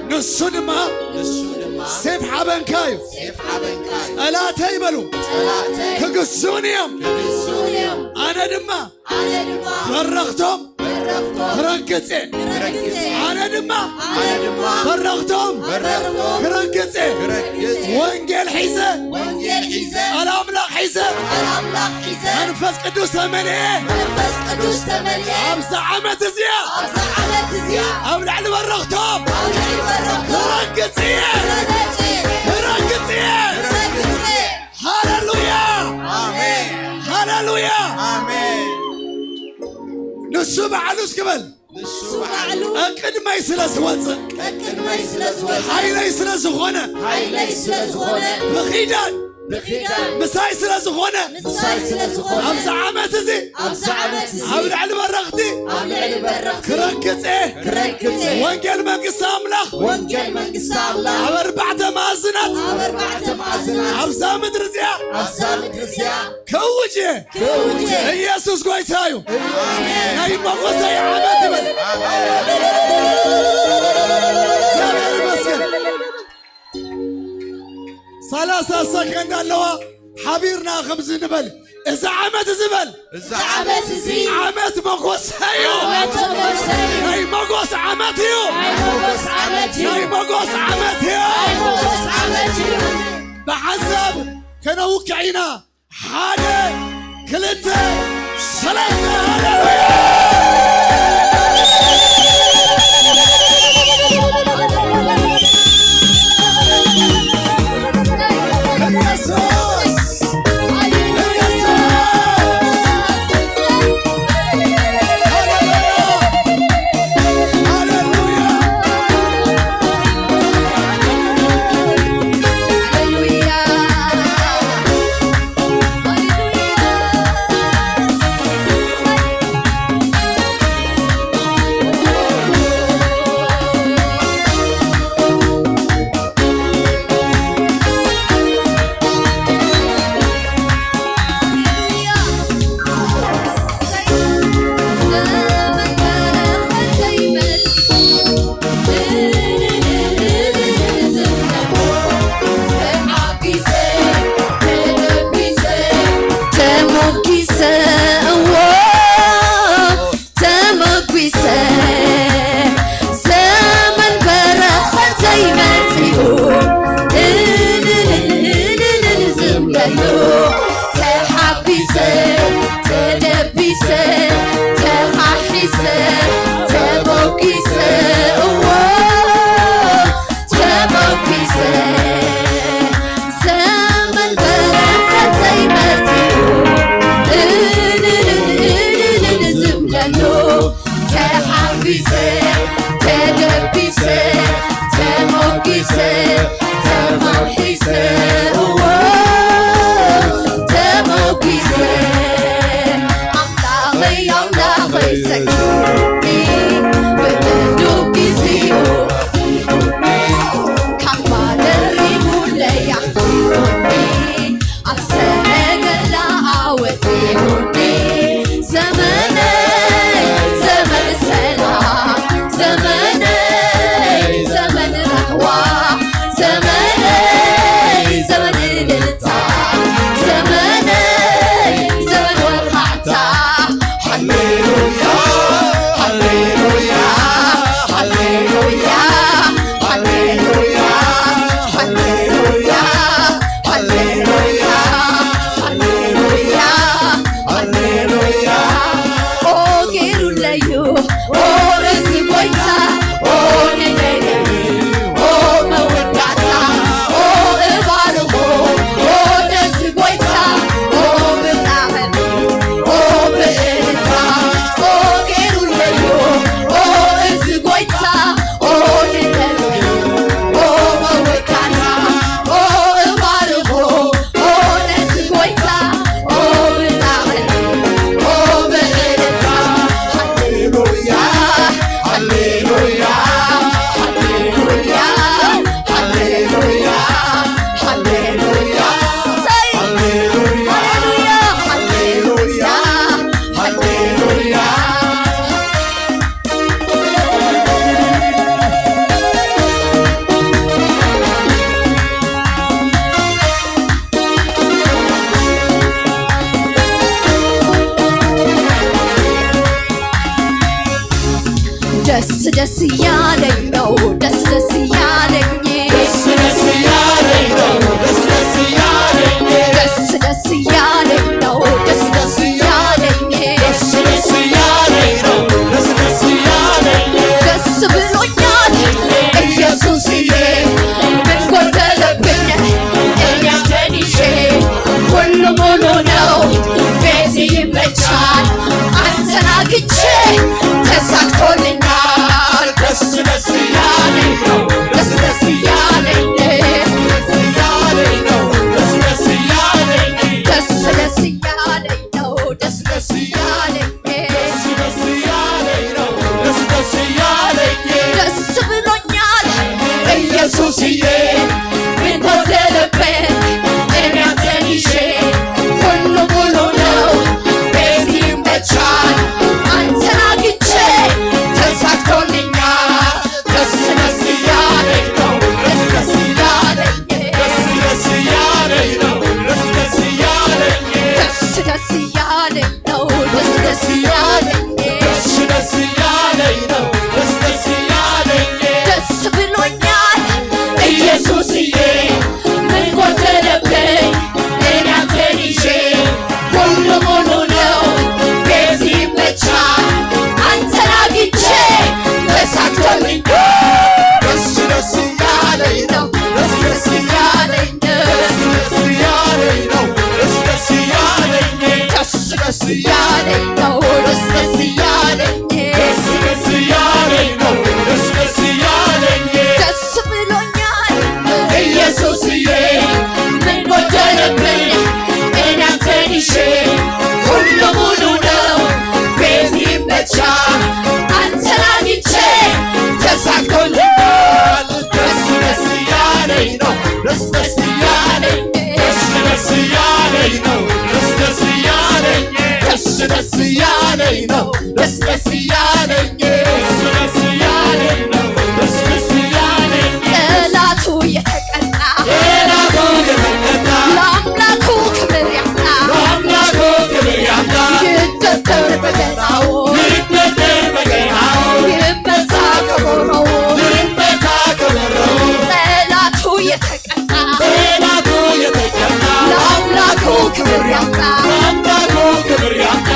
ንሱ ድማ ሴፍ ሓበንካ እዩ። ጸላተይ በሉ ክግሱን እዮም። ኣነ ድማ በረኽቶም ክረግጽ እየ። ኣነ ድማ በረኽቶም ክረግጽ እየ። ወንጌል ሒዘ፣ ቃል ኣምላኽ ሒዘ፣ መንፈስ ቅዱስ ተመልኤ። ኣብዚ ዓመት እዚኣ ኣብ ልዕሊ በረኽቶም ክረግጽ እየ። ክረግጽ እየ። ሃሌሉያ! ኣሜን። ሃሌሉያ! ኣሜን። ንሱ ባዕሉ እስኪ በል። ንሱ ባዕሉ ቅድመይ ስለ ዝወፅእ፣ ቅድመይ ስለ ዝወፅእ፣ ሓይለይ ስለ ዝኾነ፣ ሓይለይ ስለ ዝኾነ፣ ብኺዳን ብኺዳን ምሳይ ስለ ዝኾነ፣ ምሳይ ስለ ዝኾነ፣ ኣብዚ ዓመት እዚ ኣብዚ ዓመት እዚ ኣብ ልዕሊ በረኽቲ ኣብ ልዕሊ በረኽቲ ክረግጽ እየ። ክረግጽ እየ። ወንጌል መንግስቲ ኣምላኽ ወንጌል መንግስቲ ኣምላኽ ኣብ ኣርባዕተ ማዕዝናት ኣብ ኣርባዕተ ማዕዝናት ኣብዛ ምድሪ እዚኣ ኣብዛ ምድሪ እዚኣ ክእውጅ እየ። ክእውጅ እየ። ኢየሱስ ጎይታ እዩ። ኣሜን። ናይ መጎሰይ ዓመት ይበል። ኣሜን። እግዚኣብሔር ይመስገን። ሰላሳ ሰከንድ ኣለዋ። ሓቢርና ከምዚ ንበል። እዚ ዓመት እዚ በል። እዚ ዓመት እዚ ዓመት መጎሰ እዩ። ዓመት መጎሰ እዩ። ናይ መጎስ ዓመት እዩ። ናይ መጎስ ዓመት እዩ። ናይ መጎስ ዓመት እዩ። ናይ መጎስ ዓመት እዩ። ብሓንሳብ ከነውክዕ ኢና። ሓደ፣ ክልተ፣ ሰለስተ። ሃሌሉያ! ኢየሱስ! ኢየሱስ! ሃሌሉያ! ሃሌሉያ! ሃሌሉያ! ቢሰ ተኻሒሰ ተቦኪሰ እዎ ተቦኪሰ ዘመን በረኸተይ መጺኡ እልልልልልልል ዝብለሉ ተሓጒሰ ተደቢሰ ተሞጊሰ ተማሒሰ እዎ ተሞጊሰ ኣምላኸይ ኣምላኸይ ሰኪሩኒ ብቅዱብ ግዚኡ ካብ ማደሪቡለይ ኣኽቢሩኒ ኣብ ሰረገላ ኣወዲዑኒ ዘመነይ ዘመን ሰላም ዘመነይ ዘመን ራህዋ ዘመነይ ዘመን እልልታ ዘመነይ ዘመን ወርሓታ ሃሌሉያ ሃሌሉያ ሃሌሉያ ሃሌሉያ ሃሌሉያ ሃሌሉያ ሃሌሉያ ሃሌሉያ ኦ ገይሩለዩ ኦ እዚ ጎይታ ኦ ንለለዩ ኦ መወዳእታ ኦ እባርኾ ኦ ነዚ ጎይታ ኦ ብጣዕሚ ኦ ብእልልታ ኦ ገይሩለዩ ኦ እዚ ጎይታ ኦ ንለለዩ ኦ መወዳእታ ኦ እባርኾ ኦ ነዚ ጎይታ ኦ ብጣዕሚ ኦ ብእልልታ ሃሌሉያ ሃሌሉያ ሃሌሉያ ሃሌሉያ ሃሌሉያ ሃሌሉያ ሃሌሉያ ሃሌሉያ ደስ ደስ እያለኝ ነው ደስ ደስ እያለኝ ደስ ደስ እያለኝ ነው ደስ ደስ እያለኝ ደስ ደስ እያለኝ ነው ደስ ደስ እያለኝ ደስ ደስ እያለኝ ነው ደስ ደስ እያለኝ ደስ ብሎኛል ኢየሱስዬ ምን ጎደለብኝ እኔ አንተን ይዤ ሁሉ ሙሉ ነው ቤት ይመቻል አንተን አግኝቼ ተሳክቶልኛል ደስ ደስ እያለኝ ነው ደስ ደስ እያለኝ ደስ ደስ እያለኝ ነው ደስ ደስ እያለኝ ደስ ደስ እያለኝ ነው ደስ ደስ እያለኝ ደስ ደስ እያለኝ ነው ደስ ደስ እያለኝ ደስ ብሎኛል ኢየሱስዬ ምን ጎደለብኝ እኔ አንተን ይዤ ሁሉ ሙሉ ነው ቤት ይመቻል አንተን አግኝቼ ተሳክቶልኛል ደስ ደስ እያለኝ ነው ደስ ደስ እያለኝ ደስ ደስ እያለኝ ነው ደስ ደስ እያለኝ ደስ ደስ እያለኝ ነው ደስ ደስ እያለኝ ደስ ደስ እያለኝ ነው ደስ ደስ እያለኝ ደስ ብሎኛል ኢየሱስዬ ምን ጎደለብኝ እኔ አንተን ይዤ ሁሉ ሙሉ ነው ቤት ይመቻል አንተን አግኝቼ ተሳክቶልኝ ደስ ደስ እያለኝ ነው ደስ ደስ እያለኝ ደስ ደስ እያለኝ ነው ደስ ደስ እያለኝ ደስ ደስ እያለኝ ነው ደስ ደስ እያለኝ ደስ ደስ እያለኝ ነው ደስ ደስ እያለኝ ደስ ብሎኛል ኢየሱስዬ ምን ጎደለብኝ እኔ አንተን ይዤ ሁሉ ሙሉ ነው ቤት ይመቻል አንተን አግኝቼ ተሳክቶልኛል ደስ ደስ እያለኝ ነው ደስ ደስ እያለኝ ደስ ደስ እያለኝ ነው ደስ ደስ እያለኝ ደስ ደስ እያለኝ ነው ደስ ደስ እያለኝ ደስ ደስ እያለኝ ነው ደስ ደስ እያለኝ ጠላቱ የተቀጣ ጠላቱ የተቀጣ ለአምላኩ ክብር ያምጣ ለአምላኩ ክብር ያምጣ ይደርደር በገናው ይደርደር በገናው ይመታ ከበሮው ይመታ ከበሮው ጠላቱ የተቀጣ ጠላቱ የተቀጣ ለአምላኩ ክብር ያምጣ ለአምላኩ ክብር ያምጣ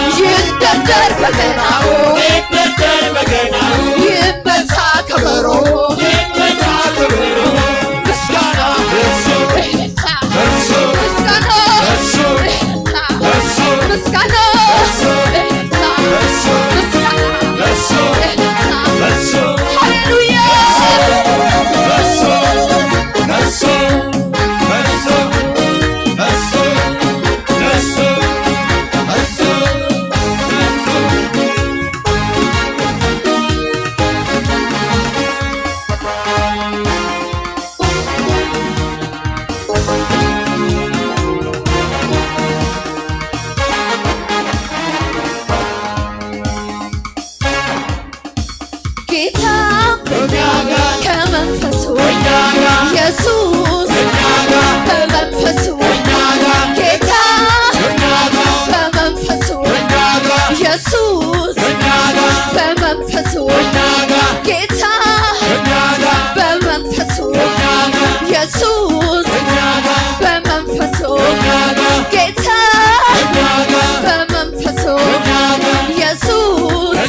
ኢየሱስ በመንፈሱ ጌታ በመንፈሱ ኢየሱስ በመንፈሱ ጌታ በመንፈሱ ኢየሱስ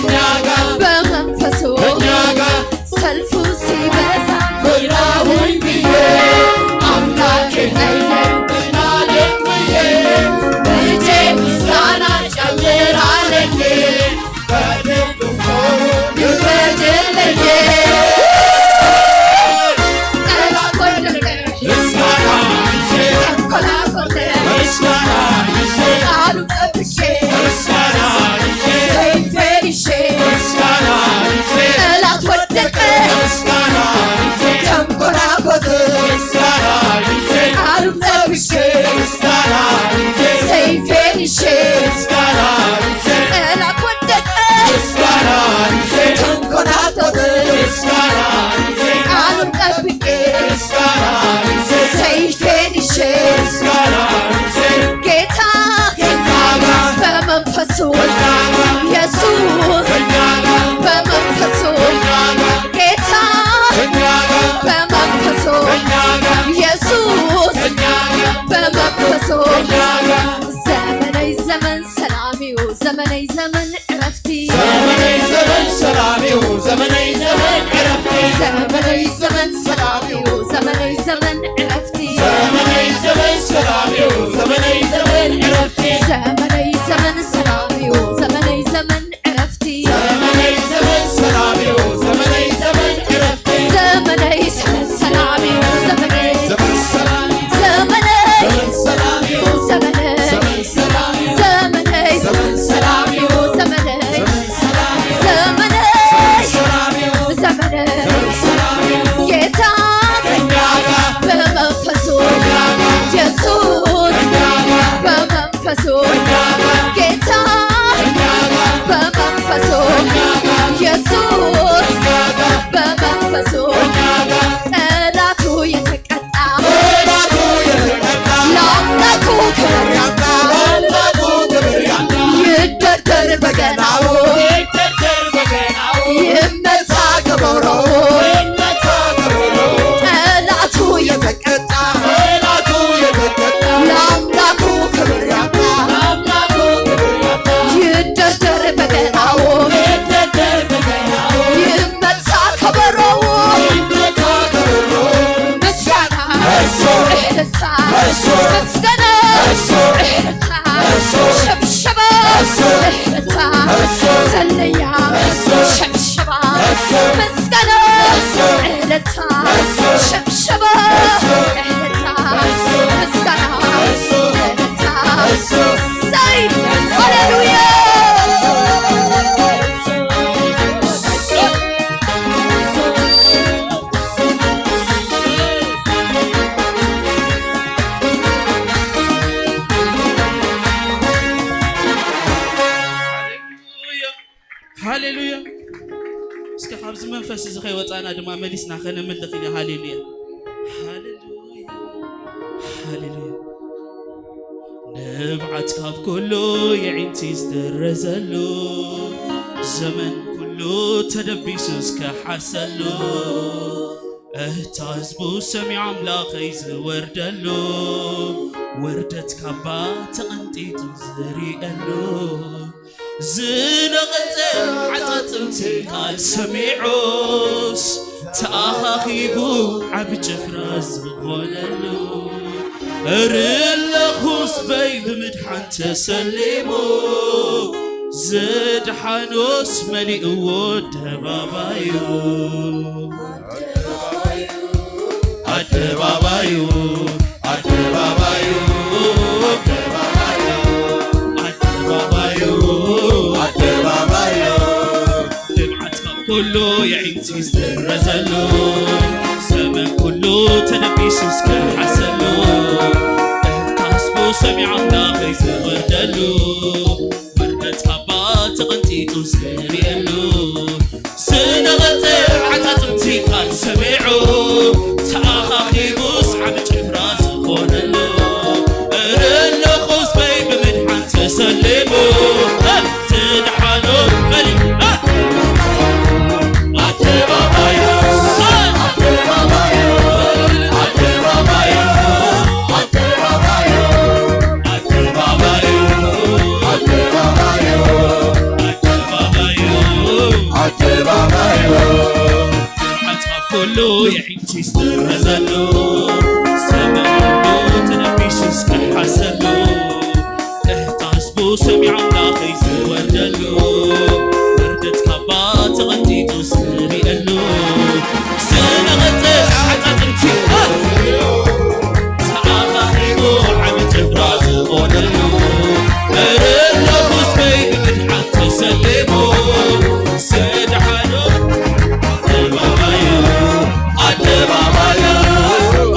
በመንፈሱ ሰልፉ ሲበዛ ፈራሁኝ ብዬ አምላኬ ኃይሌን ብናለኝ ብዬ እጄ ምስጋና ጨምራለኝ። በልቡ ይፈረድልኝ። ጠላት ወደቀ። ምስጋና ይዤ ተንኮላኮተ። ምስጋና ይዤ ቃሉ ጠብቄ። ምስጋና ይዤ ሰይፌን ይዤ። ምስጋና ይዤ ጠላት ወደቀ። ምስጋና ይዤ ተንኮላኮተ። ምስጋና ይዤ ቃሉ ጠብቄ። ምስጋና ይዤ ሰይፌን ይዤ። ምስጋና ይዤ ጠላት ወደቀ። ምስጋና ይዤ ተንኮላኮተ። ምስጋና ይዤ ቃሉን ጠብቄ። ምስጋና ይዤ ሰይፌን ይዤ። ምስጋና ይዤ ጌታ ጌታ በመንፈሱ ኢየሱስ በመንፈሱ ጌታ በመንፈሱ ኢየሱስ በመንፈሱ ዘመነይ ዘመን ሰላም እዩ፣ ዘመነይ ዘመን ዕረፍቲ። ዘመነይ ዘመን ሰላም እዩ፣ ዘመነይ ዘመን ዕረፍቲ። ዘመነይ ዘመን ሰላም እዩ፣ ዘመነይ ዘመን ዕረፍቲ። ዘመነይ ዘመን ሰላም እዩ፣ ዘመነይ ዘመን ዕረፍቲ። ዘመነይ ዘመን ሰላም እዩ፣ ዘመነይ ዘመን ዕረፍቲ። ዘመነይ ዘመን ሰላም እዩ፣ ዘመነይ ዘመን ዕረፍቲ። ዘመነይ ዘመን ሰላም እዩ፣ ዘመነይ ዘመን ሰላም እዩ፣ ዘመነይ ዘመን ሰላም እዩ፣ ዘመነይ ዘመን ሰላም እዩ፣ ዘመነይ ዘመን ሰላም እዩ፣ ዘመነይ ዘመን ሰላም እዩ፣ ዘመነይ ዘመን ሰላም እዩ፣ ዘመነይ ዘመን ሰላም እዩ። ጌታ ከእኛ ጋር በመንፈሱ ከእኛ ጋር ኢየሱስ ከእኛ ጋር በመንፈሱ ከእኛ ጋር ጌታ ከእኛ ጋር በመንፈሱ ከእኛ ጋር ኢየሱስ ከእኛ ጋር በመንፈሱ ከእኛ ጋር ጠላቱ የተቀጣ ጠላቱ የተቀጣ ለአምላኩ ክብር ያምጣ ለአምላኩ ክብር ያምጣ ይደርደር በገናው ይደርደር በገናው ይመታ ከበሮው ይመታ ከበሮው ጠላቱ የተቀጣ ጠላቱ የተቀጣ ለአምላኩ ክብር ያምጣ ለአምላኩ ክብር ያምጣ ይደርደር በገናው ይደርደር በገናው ይመታ ከበሮው ይመታ ከበሮው ምስጋና እሱ እልልታ እሱ ምስጋና እሱ እልልታ እሱ ሽብሸባ እሱ እልልታ እሱ ዘለያ እሱ ሽብሸባ እሱ ምስጋና እሱ እልልታ እሱ ሽብሸባ እሱ እልልታ እሱ ምስጋና እሱ እልልታ እሱ እሰይ ሃሌሉያ ሃሌሉያ። እስከ ካብዚ መንፈስ እዚ ከይወፃና ድማ መሊስና ከነምልኽ ኢና። ሃሌሉያ፣ ሃሌሉያ፣ ሃሌሉያ። ንብዓት ካብ ኩሉ የዒንቲ ዝድረዘሉ፣ ዘመን ኩሉ ተደቢሱ እስከ ሓሰሉ፣ እታ ህዝቡ ሰሚዑ ኣምላኸይ ዝወርደሉ፣ ውርደት ካባ ተቐንጢጡ ዝርኤሉ፣ ዝነቐጸ ዓጻጽምቲ ቃል ሰሚዑስ፣ ተኣኻኺቡ ዓቢ ጭፍራ ዝኾነሉ፣ እረ ኣለኹስ በይ ብምድሓን ተሰሊሙ፣ ዝድሓኖስ መሊእዎ ኣደባባዩ። ኣደባባዩ፣ ኣደባባዩ፣ ኣደባባዩ፣ ኣደባባዩ፣ ኣደባባዩ። ንብዓት ካብ ኩሉ የዒንቲ ዝድረዘሉ፣ ዘመን ኩሉ ተደቢሱ እስከ ሓሰሉ፣ እታ ህዝቡ ሰሚዑ ኣምላኸይ ዝወርደሉ፣ ውርደት ካባ ተቐንጢጡ ዝርእየሉ፣ ዝነቐጸ ዓጻጽምቲ ቃል ሰሚዑ፣ ተኣኻኺቡስ ዓቢ ጭፍራ ዝኾነሉ፣ እረ ኣለኹስ በይ ብምድሓን ተሰሊሙ፣ እ፣ የዒንቲ ዝጥረዘሉ፣ ዘመን ኩሉ ተነቢሱ ዝከሓሰሉ፣ እህታስ ብኡ ሰሚዑ ኣምላኸይ ዝወርደሉ፣ ውርደት ካባ ተቐንጢጡ ዝሪኤሉ፣ ዝነቐጸ ዓጻጽምቲ ተኣኻኺቡ ዓቢ ጭፍራ ዝኾነሉ፣ እረ ኣለኹስ በይ ንምድሓን ተሰሊሙ፣ ዝደሓኖ ኣደባባዩ፣ ኣደባባዩ፣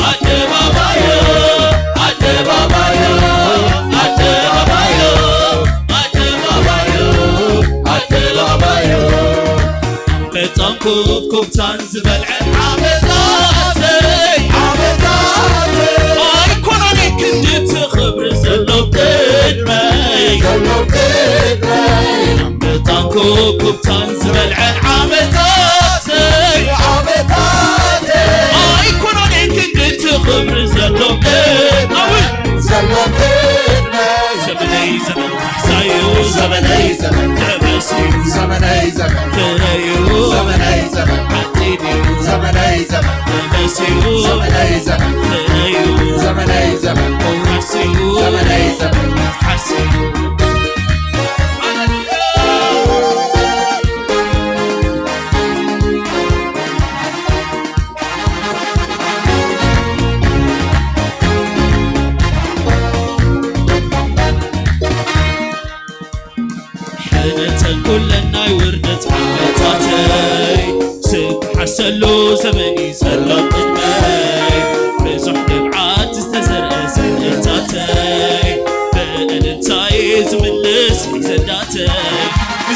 ኣደባባዩ፣ ኣደባባዩ፣ ኣደባባዩ፣ ኣደባባዩ፣ ኣደባባዩ። በጣም ኮብኮብታን ዝበልዐን ዓመታተይ፣ ዓመታተይ። ኣይኮነን ክንዲ እቲ ክብሪ ዘሎ ቅድመይ፣ ዘሎ ቅድመይ። በጣም ኮብኮብታን ዝበልዐን ዓመታተይ፣ ዓመታተይ። ኣይኮነን ክንዲ እቲ ክብሪ ዘሎ ቅድመይ፣ ዘሎ ቅድመይ። ዘመነይ ዘመን ካሕሳዩ፣ ዘመነይ ዘመን ተበስዩ፣ ዘመነይ ዘመን ፍረዩ፣ ዘመነይ ዘመን ዓዲድዩ፣ ዘመነይ ዘመን ተበስዩ፣ ዘመነይ ዘመን ፍረዩ፣ ዘመነይ ዘመን ወራስዩ፣ ዘመነይ ዘመን መትሓስዩ። ሕነተን ኩለን ናይ ውርደት ዓመታተይ፣ ስብ ሓሰሎ ዘመን እዩ ዘሎ ቅድመይ። ብዙሕ ልብዓት ዝተዘርአ ዘርእታተይ፣ ብእልልታይ ዝምልስ ሒዘዳተይ።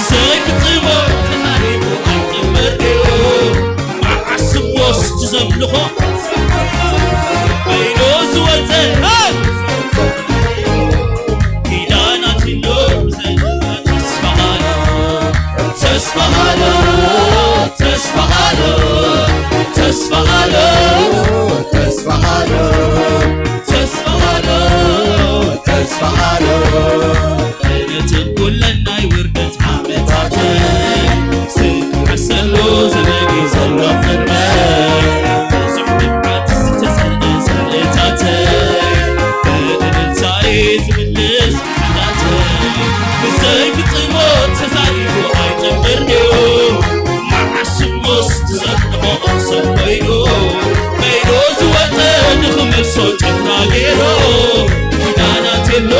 ዘይፍጽሞ ተዛሪቡ ኣይጥምር እዩ፣ መዓስ እሞስ ትዘምልኾ በይኑ ዝወጸ ኪዳናት ኣሎ ተስፋ ኣሎ፣ ተስፋ ኣሎ፣ ተስፋ ኣሎ፣ ተስፋ ኣሎ፣ ተስፋ ኣሎ፣ ተስፋ ኣሎ፣ ተስፋ ኣሎ። እነተን ኩለን ናይ ውርደት ዓመታተይ፣ ዝከሓሰሉ ዘመን እዩ ዘሎ ቅድመይ። ብዙሕ ልብዓት ዝተዘርአ ዘርእታተይ፣ ብእልልታይ ዝምልስ ቃላተይ። ብዘይፍጽሞ ተዛሪቡ ኣይጠምርን'ዩ። መዓስ እሞስ ትዘርግሖ ሰብ ኮይኑ፣ ከይዱ ዝወጸ ንኽመልሶ ጭፍራ ገይሩ፣ ኪዳናት የሎ።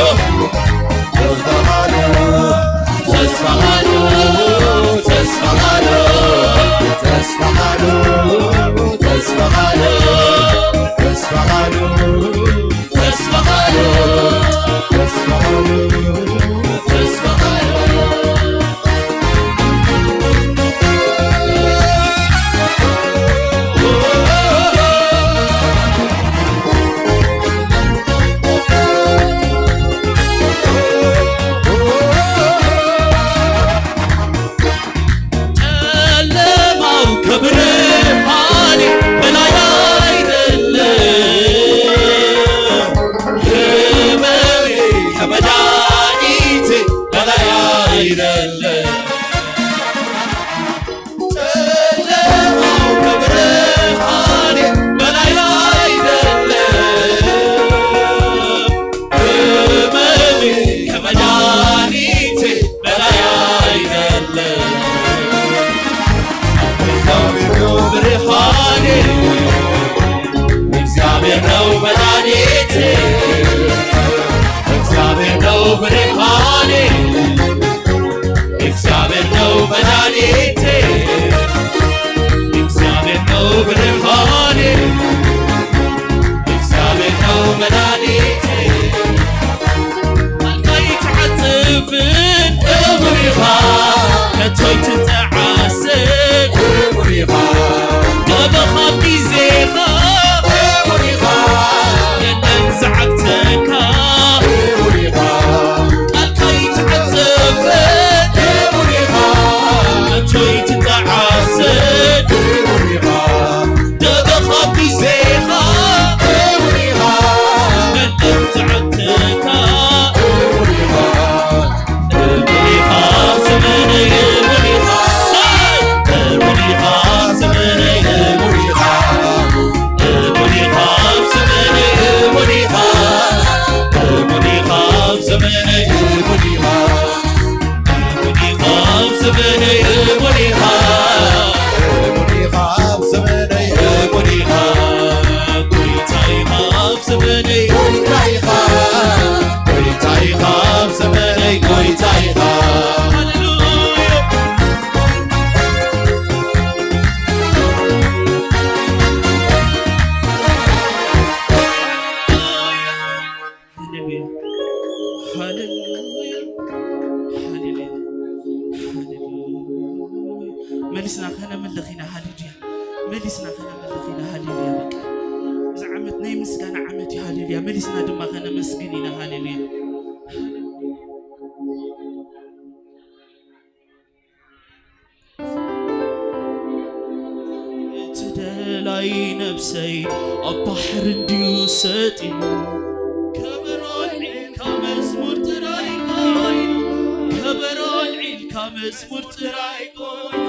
ጨለማው ከብርሃኔ በላይ አይደለም፣ ህመሜ ከመድኃኒቴ በላይ አይደለም። ጨለማው ከብርሃኔ በላይ አይደለም፣ ህመሜ ከመድኃኒቴ በላይ አይደለም። እግዚአብሔር ነው ብርሃኔ፣ እግዚአብሔር ነው መድኃኒቴ፣ እግዚአብሔር ነው ብርሃኔ። እግዚአብሔር ነው መድኃኒቴ፣ እግዚአብሔር ነው ብርሃኔ፣ እግዚአብሔር ነው መድኃኒቴ። ቃልካ ይትዓጽፍን ክቡር ኢኻ፣ ከቶ ይትጠዓስን ክቡር ኢኻ። ገበኻ ግዜኻ ክቡር ኢኻ፣ የለን ዝዓግተካ ክቡር ኢኻ። ቃልካ ይትዓጸፍ ክቡር ኢኻ፣ ከቶ ዘመነይ እሙን ኢኻ፣ እሙን ኢኻ ኣብ ዘመነይ፣ እሙን ኢኻ ጎይታ ኢኻ ኣብ ዘመነይ፣ ጎይታ ኢኻ፣ ጎይታ ኢኻ ኣብ ዘመነይ፣ ጎይታ ኢኻ። ሃሌሉያ። ሃሌሉያ፣ ሃሌሉያ፣ ሃሌሉያ፣ ሃሌሉያ። መሊስና ከነምልኽ ኢና። ሃሌሉያ። መሊስና ከነምልኽ ኢና። ሃሌሉያ። በቃ፣ እዚ ዓመት ናይ ምስጋና ዓመት እዩ። ሃሌሉያ። መሊስና ድማ ከነመስግን ኢና። ሃሌሉያ። እቲ ደላይ ነብሰይ ኣብ ባሕሪ እንድዩ ሰጢሙ። ከበሮ ኣልዒልካ መዝሙር ጥራይ ኮይኑ፣ ከበሮ ኣልዒልካ መዝሙር ጥራይ ኮይኑ።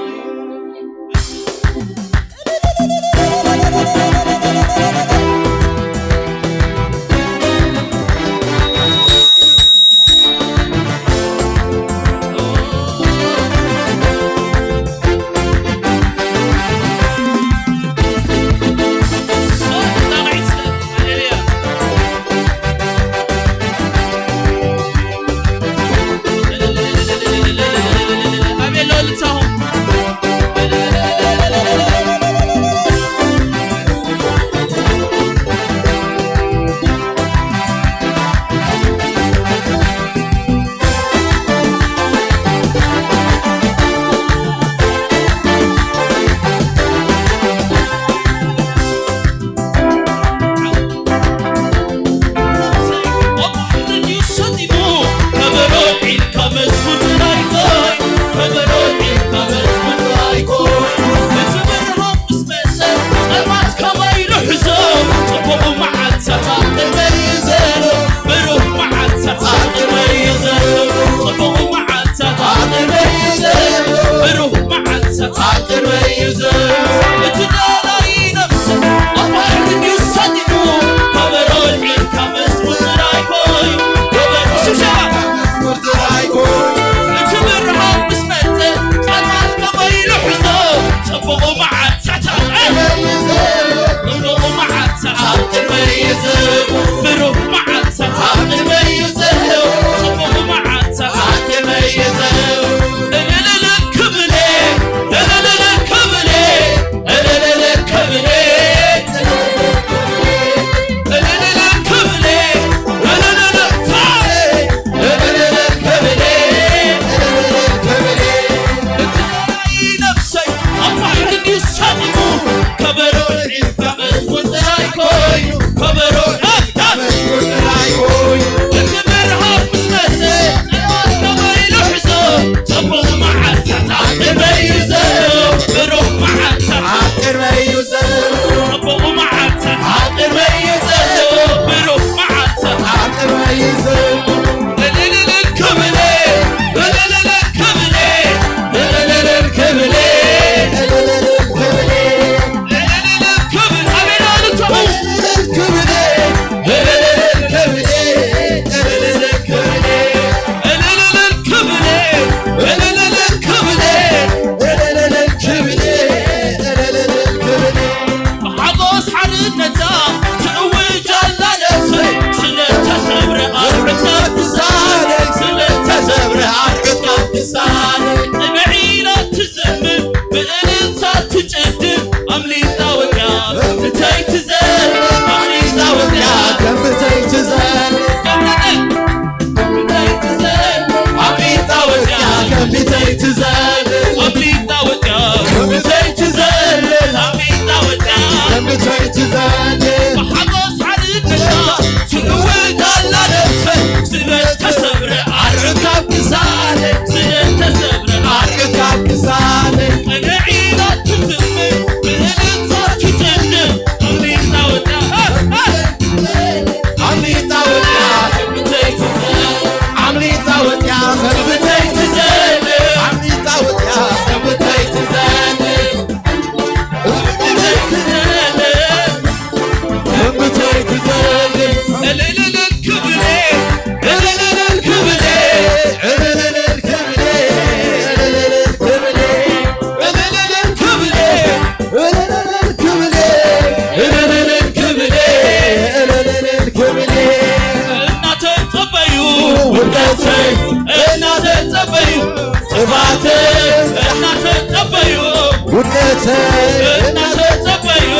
እናተጸበዩ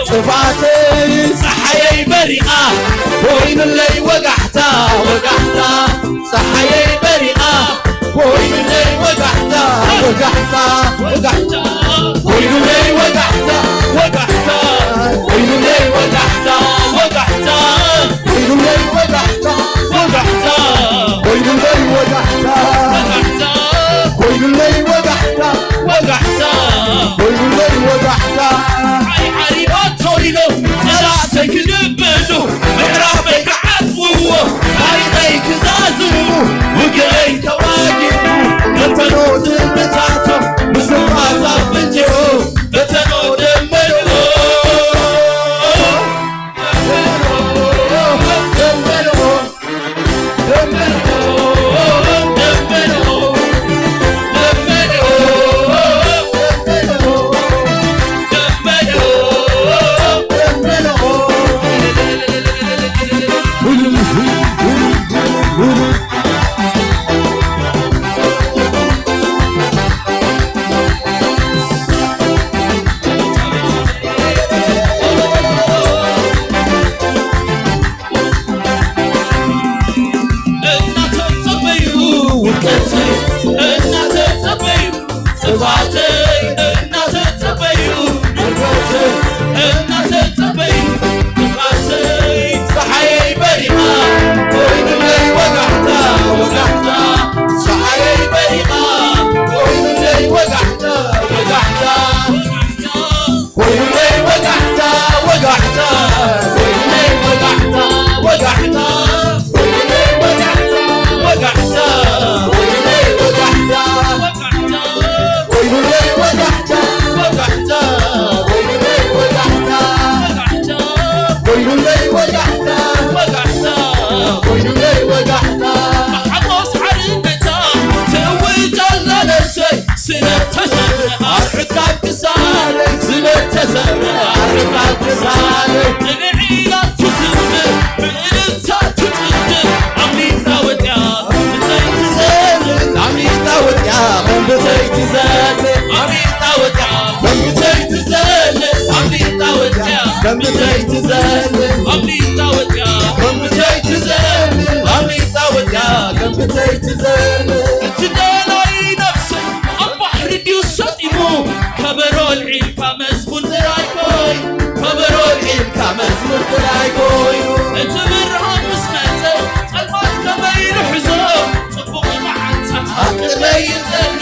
ጥፋተይ ፀሓየይ በሪቓ ኮይኑለይ ወጋሕታ ወጋሕታ ፀሓየይ በሪቓ ኮይኑለይ ወጋሕታ ወጋሕታ ወጋሕታ ኮይኑለይ ወጋሕታ ወጋሕታ ኮይኑለይ ወጋሕታ ወጋሕታ ኮይኑለይ ወጋሕታ ወጋሕታ ኮይኑለይ ወጋሕታ ወጋሕታ ኮይኑለይ ወጋሕታ ወጋሕታ ኮይኑለይ ወጋሕታ ሓሪባቶ ኢሎም ጠላተይ ክድብሉ ምዕራፈይ ክዓጽውዎ ታሪኸይ ክዛዝሙ ውግአይ ተዋጊኡ በተኖ ዝምታቶም ምስፋሳ ፍንጭኡ በተኖ ደመንኡ ደመንኡ ደመንኡ ደመንኡ ደመንኡ ደመንኡ ደመንኡ እናተጸበዩ ውድቀተይ እናተጸበዩ ጥፋተይ እናተጸበዩ ውድቀተይ እናተጸበዩ ጥፋተይ ፀሓየይ በሪቓ ኮይኑለይ ወጋሕታ ወጋሕታ ፀሓየይ በሪቓ ኮይኑለይ ወጋሕታ ወጋሕታ ኮይኑለይ ወጋሕታ ወጋሕታ ኮይኑለይ ወጋሕታ ወጋሕታ ኮይኑለይ ወጋሕታ ወጋሕታ ኮይኑለይ ወጋሕታ ወጋሕታ ኮይኑለይ ወጋሕታ ወጋሕታ ኮይኑለይ ወጋሕታ ወጋሕታ ኮይኑለይ ወጋሕታ ወጋሕታ ኮይኑለይ ወጋሕታ ሓጎስ ሓርነታ ትእውጅ ኣላ ነፍሰይ ስለተሰምዐ ኣርሕቃ ክሳለይ ስለተሰምዐ ኣርሕቃ ክሳለይ ንዒላት ትዝምር ብእልልታ ትጥድር ኣምሊጣ ወጢያ ብዘይ ትዘልል ኣምሊጣ ወጢያ ከም ብዘይ ትዘልል ኣምሊጣ ወጢያ ከም ብዘይ ትዘልል ኣምሊጣ ወጢያ ከም ብዘይ ትዘልል ኣምሊጣ ወጢያ ከም ብዘይ ትዘልል ኣምሊጣ ወጢያ ከም ብዘይ ትዘልል እቲ ደላይ ነፍሰይ ኣብ ባሕሪ ድዩ ሰጢሙ ከበሮ ኣልዒልካ መዝሙር ጥራይ ኮይኑ ከበሮ ኣልዒልካ መዝሙር ጥራይ ኮይኑ እቲ ብርሃን ምስ መጸ ጸልማት ከመይ ንሕዞ ጽቡቕ መዓልታት ኣብ ቅድመይ እዩ ዘሎ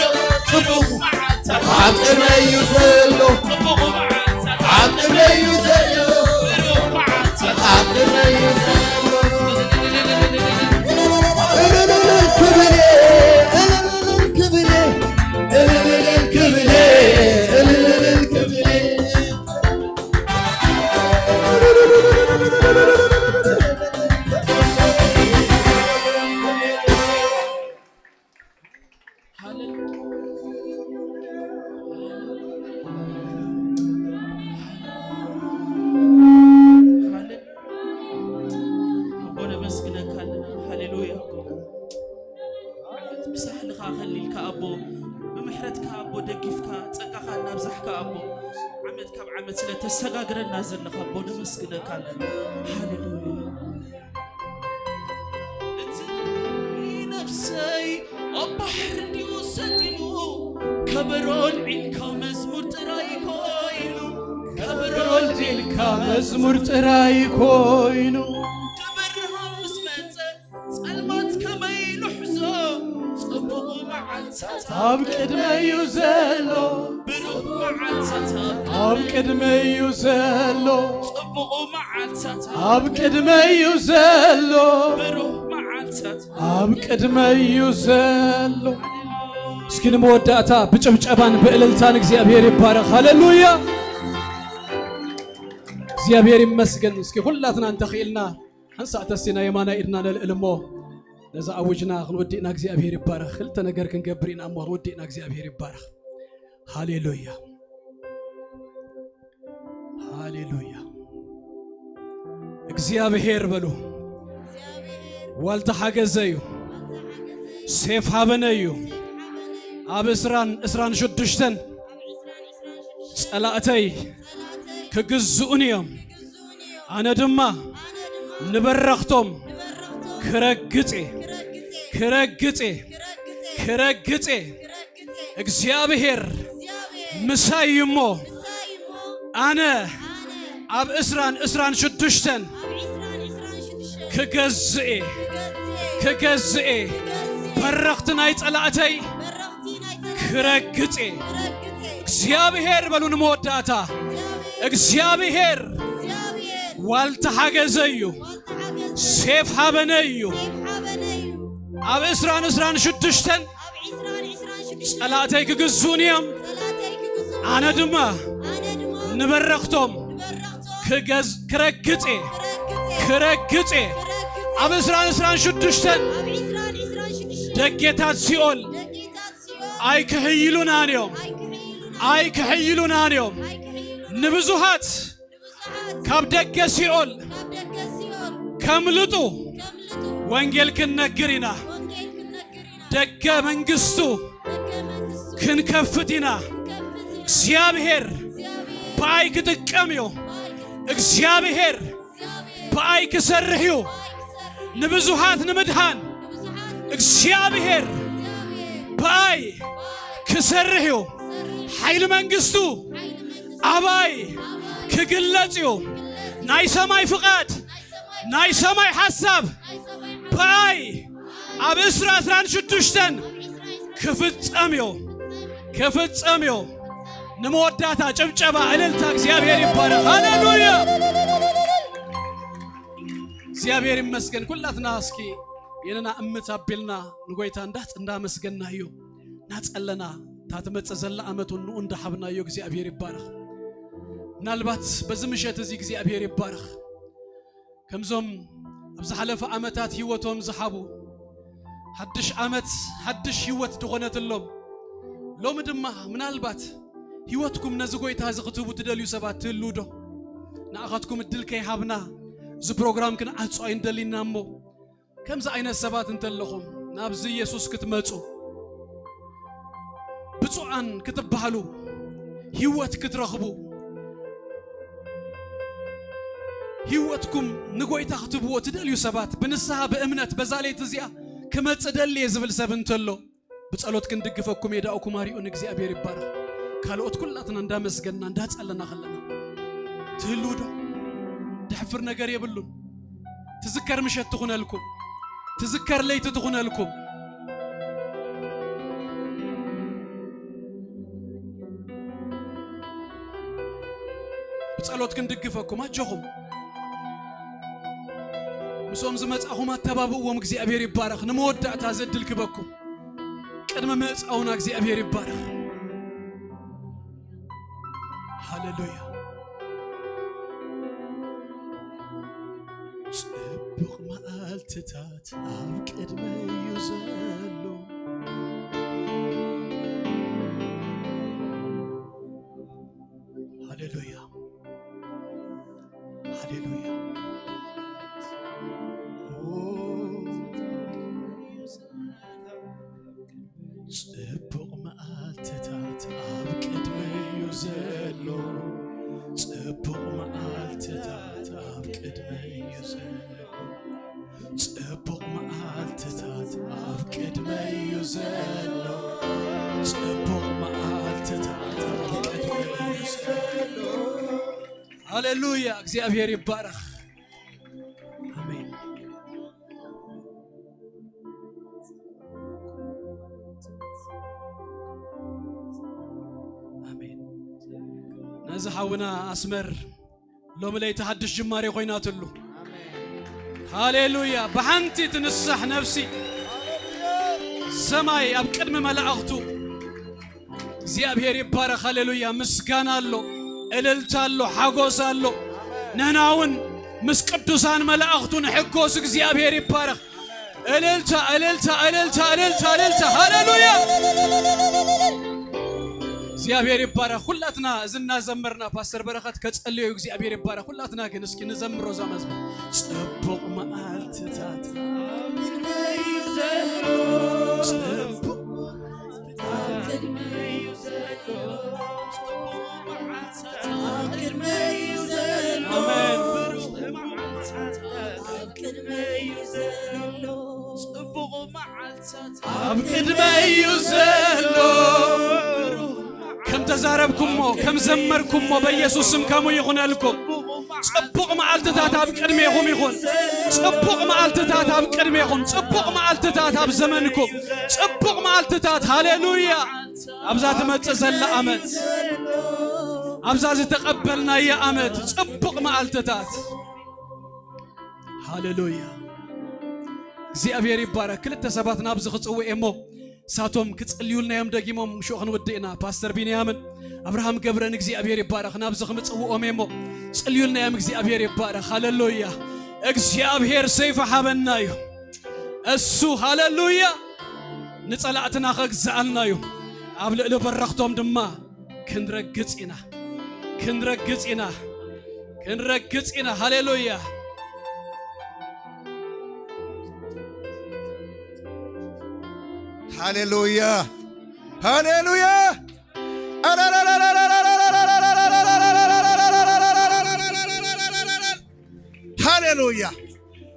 ጽቡቕ መዓልታት ኣብ ቅድመይ እዩ ዘሎ ጽቡቕ መዓልታት ኣብ ቅድመይ እዩ ዘሎ ብሩኽ መዓልታት ኣብ ቅድመይ እዩ ዘሎ እልልልል ክብሬ እልልልል ክብሬ እልልልል ክብሬ እልልልል ክብሬ ኣቦ ነመስግነካ ኣለና። ሃሌሉያ ኣቦ። እቲ ብሳሕልኻ ከሊልካ ኣቦ፣ ብምሕረትካ ኣቦ፣ ደጊፍካ፣ ጸጋኻ እናብዛሕካ ኣቦ፣ ዓመት ካብ ዓመት ስለ ተሰጋግረና ዘለኻ ኣቦ፣ ነመስግነካ ኣለና። ሃሌሉያ። እቲ ነፍሰይ ኣብ ባሕሪ ድዩ ሰጢሙ፣ ከበሮ ኣልዒልካ መዝሙር ጥራይ ኮይኑ፣ ከበሮ ኣልዒልካ መዝሙር ጥራይ ኮይኑ። እቲ ብርሃን ምስ መጸ፣ ጸልማት ከመይ ንሕዞ፣ ጽቡቕ መዓልታት ኣብ ቅድመይ እዩ ዘሎ። ብሩኽ መዓልታት ኣብ ኣብ ቅድመይ እዩ ዘሎ። ጽቡቕ መዓልታት ኣብ ቅድመይ እዩ ዘሎ። ብሩኽ መዓልታት ኣብ ቅድመይ እዩ ዘሎ። እስኪ ንመወዳእታ ብጭብጨባን ብእልልታን እግዚኣብሔር ይባረኽ። ሃሌሉያ። እግዚኣብሔር ይመስገን። እስኪ ኩላትና እንተኽኢልና ሓንሳእ ተሲ ናይ የማናይ ኢድና ነልዕል እሞ ነዛ ኣውጅና ክንወዲእና እግዚኣብሔር ይባረኽ። ክልተ ነገር ክንገብር ኢና እሞ ክንወዲእና እግዚኣብሔር ይባረኽ። ሃሌሉያ። ሃሌሉያ። እግዚኣብሔር በሉ። ዋልታ ሓገዘ እዩ። ሴፍ ሃበነ እዩ። ኣብ ዕስራን ዕስራን ሽዱሽተን ጸላእተይ ክግዝኡን እዮም፣ ኣነ ድማ ንበረኽቶም ክረግጽ እየ፣ ክረግጽ እየ። ክረግጽ እየ። እግዚኣብሔር ምሳይ እሞ ኣነ ኣብ ዕስራን ዕስራን ሽዱሽተን ክገዝእ እየ፣ ክገዝእ እየ። በረኽቲ ናይ ጸላእተይ ክረግጽ እየ። እግዚኣብሔር በሉ ንመወዳእታ። እግዚኣብሔር ዋልታ ሓገዘይ እዩ፣ ሴፍ ሃበነይ እዩ። ኣብ ዕስራን ዕስራን ሽዱሽተን ጸላእተይ ክግዙን እዮም፣ ኣነ ድማ ንበረኽቶም ክገዝ-፣ ክረግጽ እየ፣ ክረግጽ እየ። ኣብ ዕስራን ዕስራን ሽዱሽተን ደጌታት ሲኦል ኣይክሕይሉናን እዮም፣ ኣይክሕይሉናን እዮም። ንብዙሃት ካብ ደገ ሲኦል ከምልጡ ወንጌል ክንነግር ኢና። ደገ መንግስቱ ክንከፍት ኢና። እግዚኣብሔር ብኣይ ክጥቀም እዩ። እግዚኣብሔር ብኣይ ክሰርሕ እዩ። ንብዙሃት ንምድሃን እግዚኣብሔር ብኣይ ክሰርሕ እዩ። ሓይሊ መንግስቱ ኣባይ ክግለጽ እዩ። ናይ ሰማይ ፍቓድ፣ ናይ ሰማይ ሓሳብ ብኣይ ኣብ ዕስራ ዕስራን ሽዱሽተን ክፍጸም እዩ፣ ክፍጸም እዩ። ንመወዳእታ ጭብጨባ፣ እልልታ፣ እግዚኣብሔር ይባረክ። ሃሌሉያ! እግዚኣብሔር ይመስገን። ኩላትና እስኪ የነና እምት ኣቢልና ንጎይታ እንዳጽ-፣ እንዳመስገናዮ፣ እናጸለና፣ እታ ትመጽእ ዘላ ዓመት እውን ንኡ እንዳሓብናዮ እግዚኣብሔር ይባረክ። ምናልባት በዚ ምሸት እዚ እግዚኣብሔር ይባረክ። ከምዞም ኣብ ዝሓለፈ ዓመታት ህይወቶም ዝሓቡ፣ ሓድሽ ዓመት ሓድሽ ህይወት ዝኾነትሎም፣ ሎሚ ድማ ምናልባት ህይወትኩም ነዚ ጎይታ እዚ ክትህቡ ትደልዩ ሰባት ትህልዉ ዶ? ንኣኻትኩም እድል ከይሃብና እዚ ፕሮግራም ክንዓጹ ኣይንደሊና እሞ፣ ከምዚ ዓይነት ሰባት እንተለኹም ናብዚ ኢየሱስ ክትመጹ፣ ብፁዓን ክትበሃሉ፣ ህይወት ክትረኽቡ፣ ህይወትኩም ንጎይታ ክትህብዎ ትደልዩ ሰባት፣ ብንስሓ ብእምነት በዛ ለይቲ እዚኣ ክመጽእ ደልየ ዝብል ሰብ እንተሎ፣ ብጸሎት ክንድግፈኩም የዳእኩም ኣሪኡን እግዚኣብሔር ይባረኽ። ካልኦት ኩላትና እንዳመስገንና እንዳጸለና ከለና ትህልው ዶ? ድሕፍር ነገር የብሉን። ትዝከር ምሸት ትኹነልኩም፣ ትዝከር ለይቲ ትኹነልኩም። ብጸሎት ክንድግፈኩም ኣጆኹም። ምስኦም ዝመጻኹም ኣተባብእዎም። እግዚኣብሔር ይባረኽ። ንመወዳእታ ዘድል ክበኩም ቅድሚ ምእጻውና እግዚኣብሔር ይባረኽ። ሃሌሉያ። ጽቡቕ መዓልትታት ኣብ ቅድመይ እዩ ዘሎ። ሃሌሉያ፣ ሃሌሉያ። ኦ፣ ጽቡቕ መዓልትታት ኣብ ቅድመይ እዩ ዘሎ። ጽቡቕ መዓልትታት ኣብ ቅድመይ እዩ ዘሎ። ጽቡቕ መዓልትታት ኣብ ቅድመይ እዩ ዘሎ። ጽቡቕ መዓልትታት ኣብ ቅድመይ እዩ ዘሎ። ሃሌሉያ፣ እግዚኣብሔር ይባረኽ። ኣሜን። ኣሜን። ነዚ ሓውና ኣስመር ሎሚ ለይቲ ሓድሽ ጅማሬ ኮይናትሉ። ሃሌሉያ። ብሓንቲ ትንሳሕ ነፍሲ ሰማይ ኣብ ቅድሚ መላእኽቱ እግዚኣብሔር ይባረኽ። ሃሌሉያ። ምስጋና ኣሎ፣ እልልታ ኣሎ፣ ሓጎስ ኣሎ። ንሕና እውን ምስ ቅዱሳን መላእኽቱ ንሕጎስ። እግዚኣብሔር ይባረኽ። እልልታ፣ እልልታ፣ እልልታ፣ እልልታ፣ እልልታ። ሃሌሉያ። እግዚኣብሔር ይባረኽ። ሁላትና እዚ እናዘመርና ፓስተር በረኸት ከጸልዮ እዩ። እግዚኣብሔር ይባረኽ። ሁላትና ግን እስኪ ንዘምሮ እዛ መዝሙር። ጽቡቕ መዓልትታት ኣብ ቅድመይ እዩ ዘሎ። ጽቡቕ መዓልትታት ኣብ ቅድመይ እዩ ዘሎ። ጽቡቕ መዓልትታት ኣብ ቅድመይ እዩ ዘሎ። ከም ተዛረብኩሞ፣ ከም ዘመርኩሞ በኢየሱስ ስም ከምኡ ይኹነልኩም። ጽቡቕ መዓልትታት ኣብ ቅድሜኹም ይኹን። ጽቡቕ መዓልትታት ኣብ ቅድሜኹም፣ ጽቡቕ መዓልትታት ኣብ ዘመንኩም፣ ጽቡቕ መዓልትታት። ሃሌሉያ! ኣብዛ ትመጽእ ዘላ ዓመት፣ ኣብዛ ዝተቐበልናያ ዓመት ጽቡቕ መዓልትታት። ሃሌሉያ! እግዚኣብሔር ይባረክ። ክልተ ሰባት ናብዚ ክጽውዕ እየ እሞ፣ ሳቶም ክጽልዩልና እዮም። ደጊሞም ሽዑ ክንውድእ ኢና። ፓስተር ቢንያምን ኣብርሃም ገብረን እግዚኣብሔር ይባረክ። ናብዚ ክምጽውኦም እየ እሞ፣ ጽልዩልና እዮም። እግዚኣብሔር ይባረክ። ሃሌሉያ! እግዚኣብሔር ሰይፊ ሓበና እዩ። እሱ፣ ሃሌሉያ፣ ንጸላእትና ከግዝኣልና እዩ። ኣብ ልዕሊ በረኽቶም ድማ ክንረግጽ ኢና። ክንረግጽ ኢና። ክንረግጽ ኢና። ሃሌሉያ! ሃሌሉያ! ሃሌሉያ! ሃሌሉያ!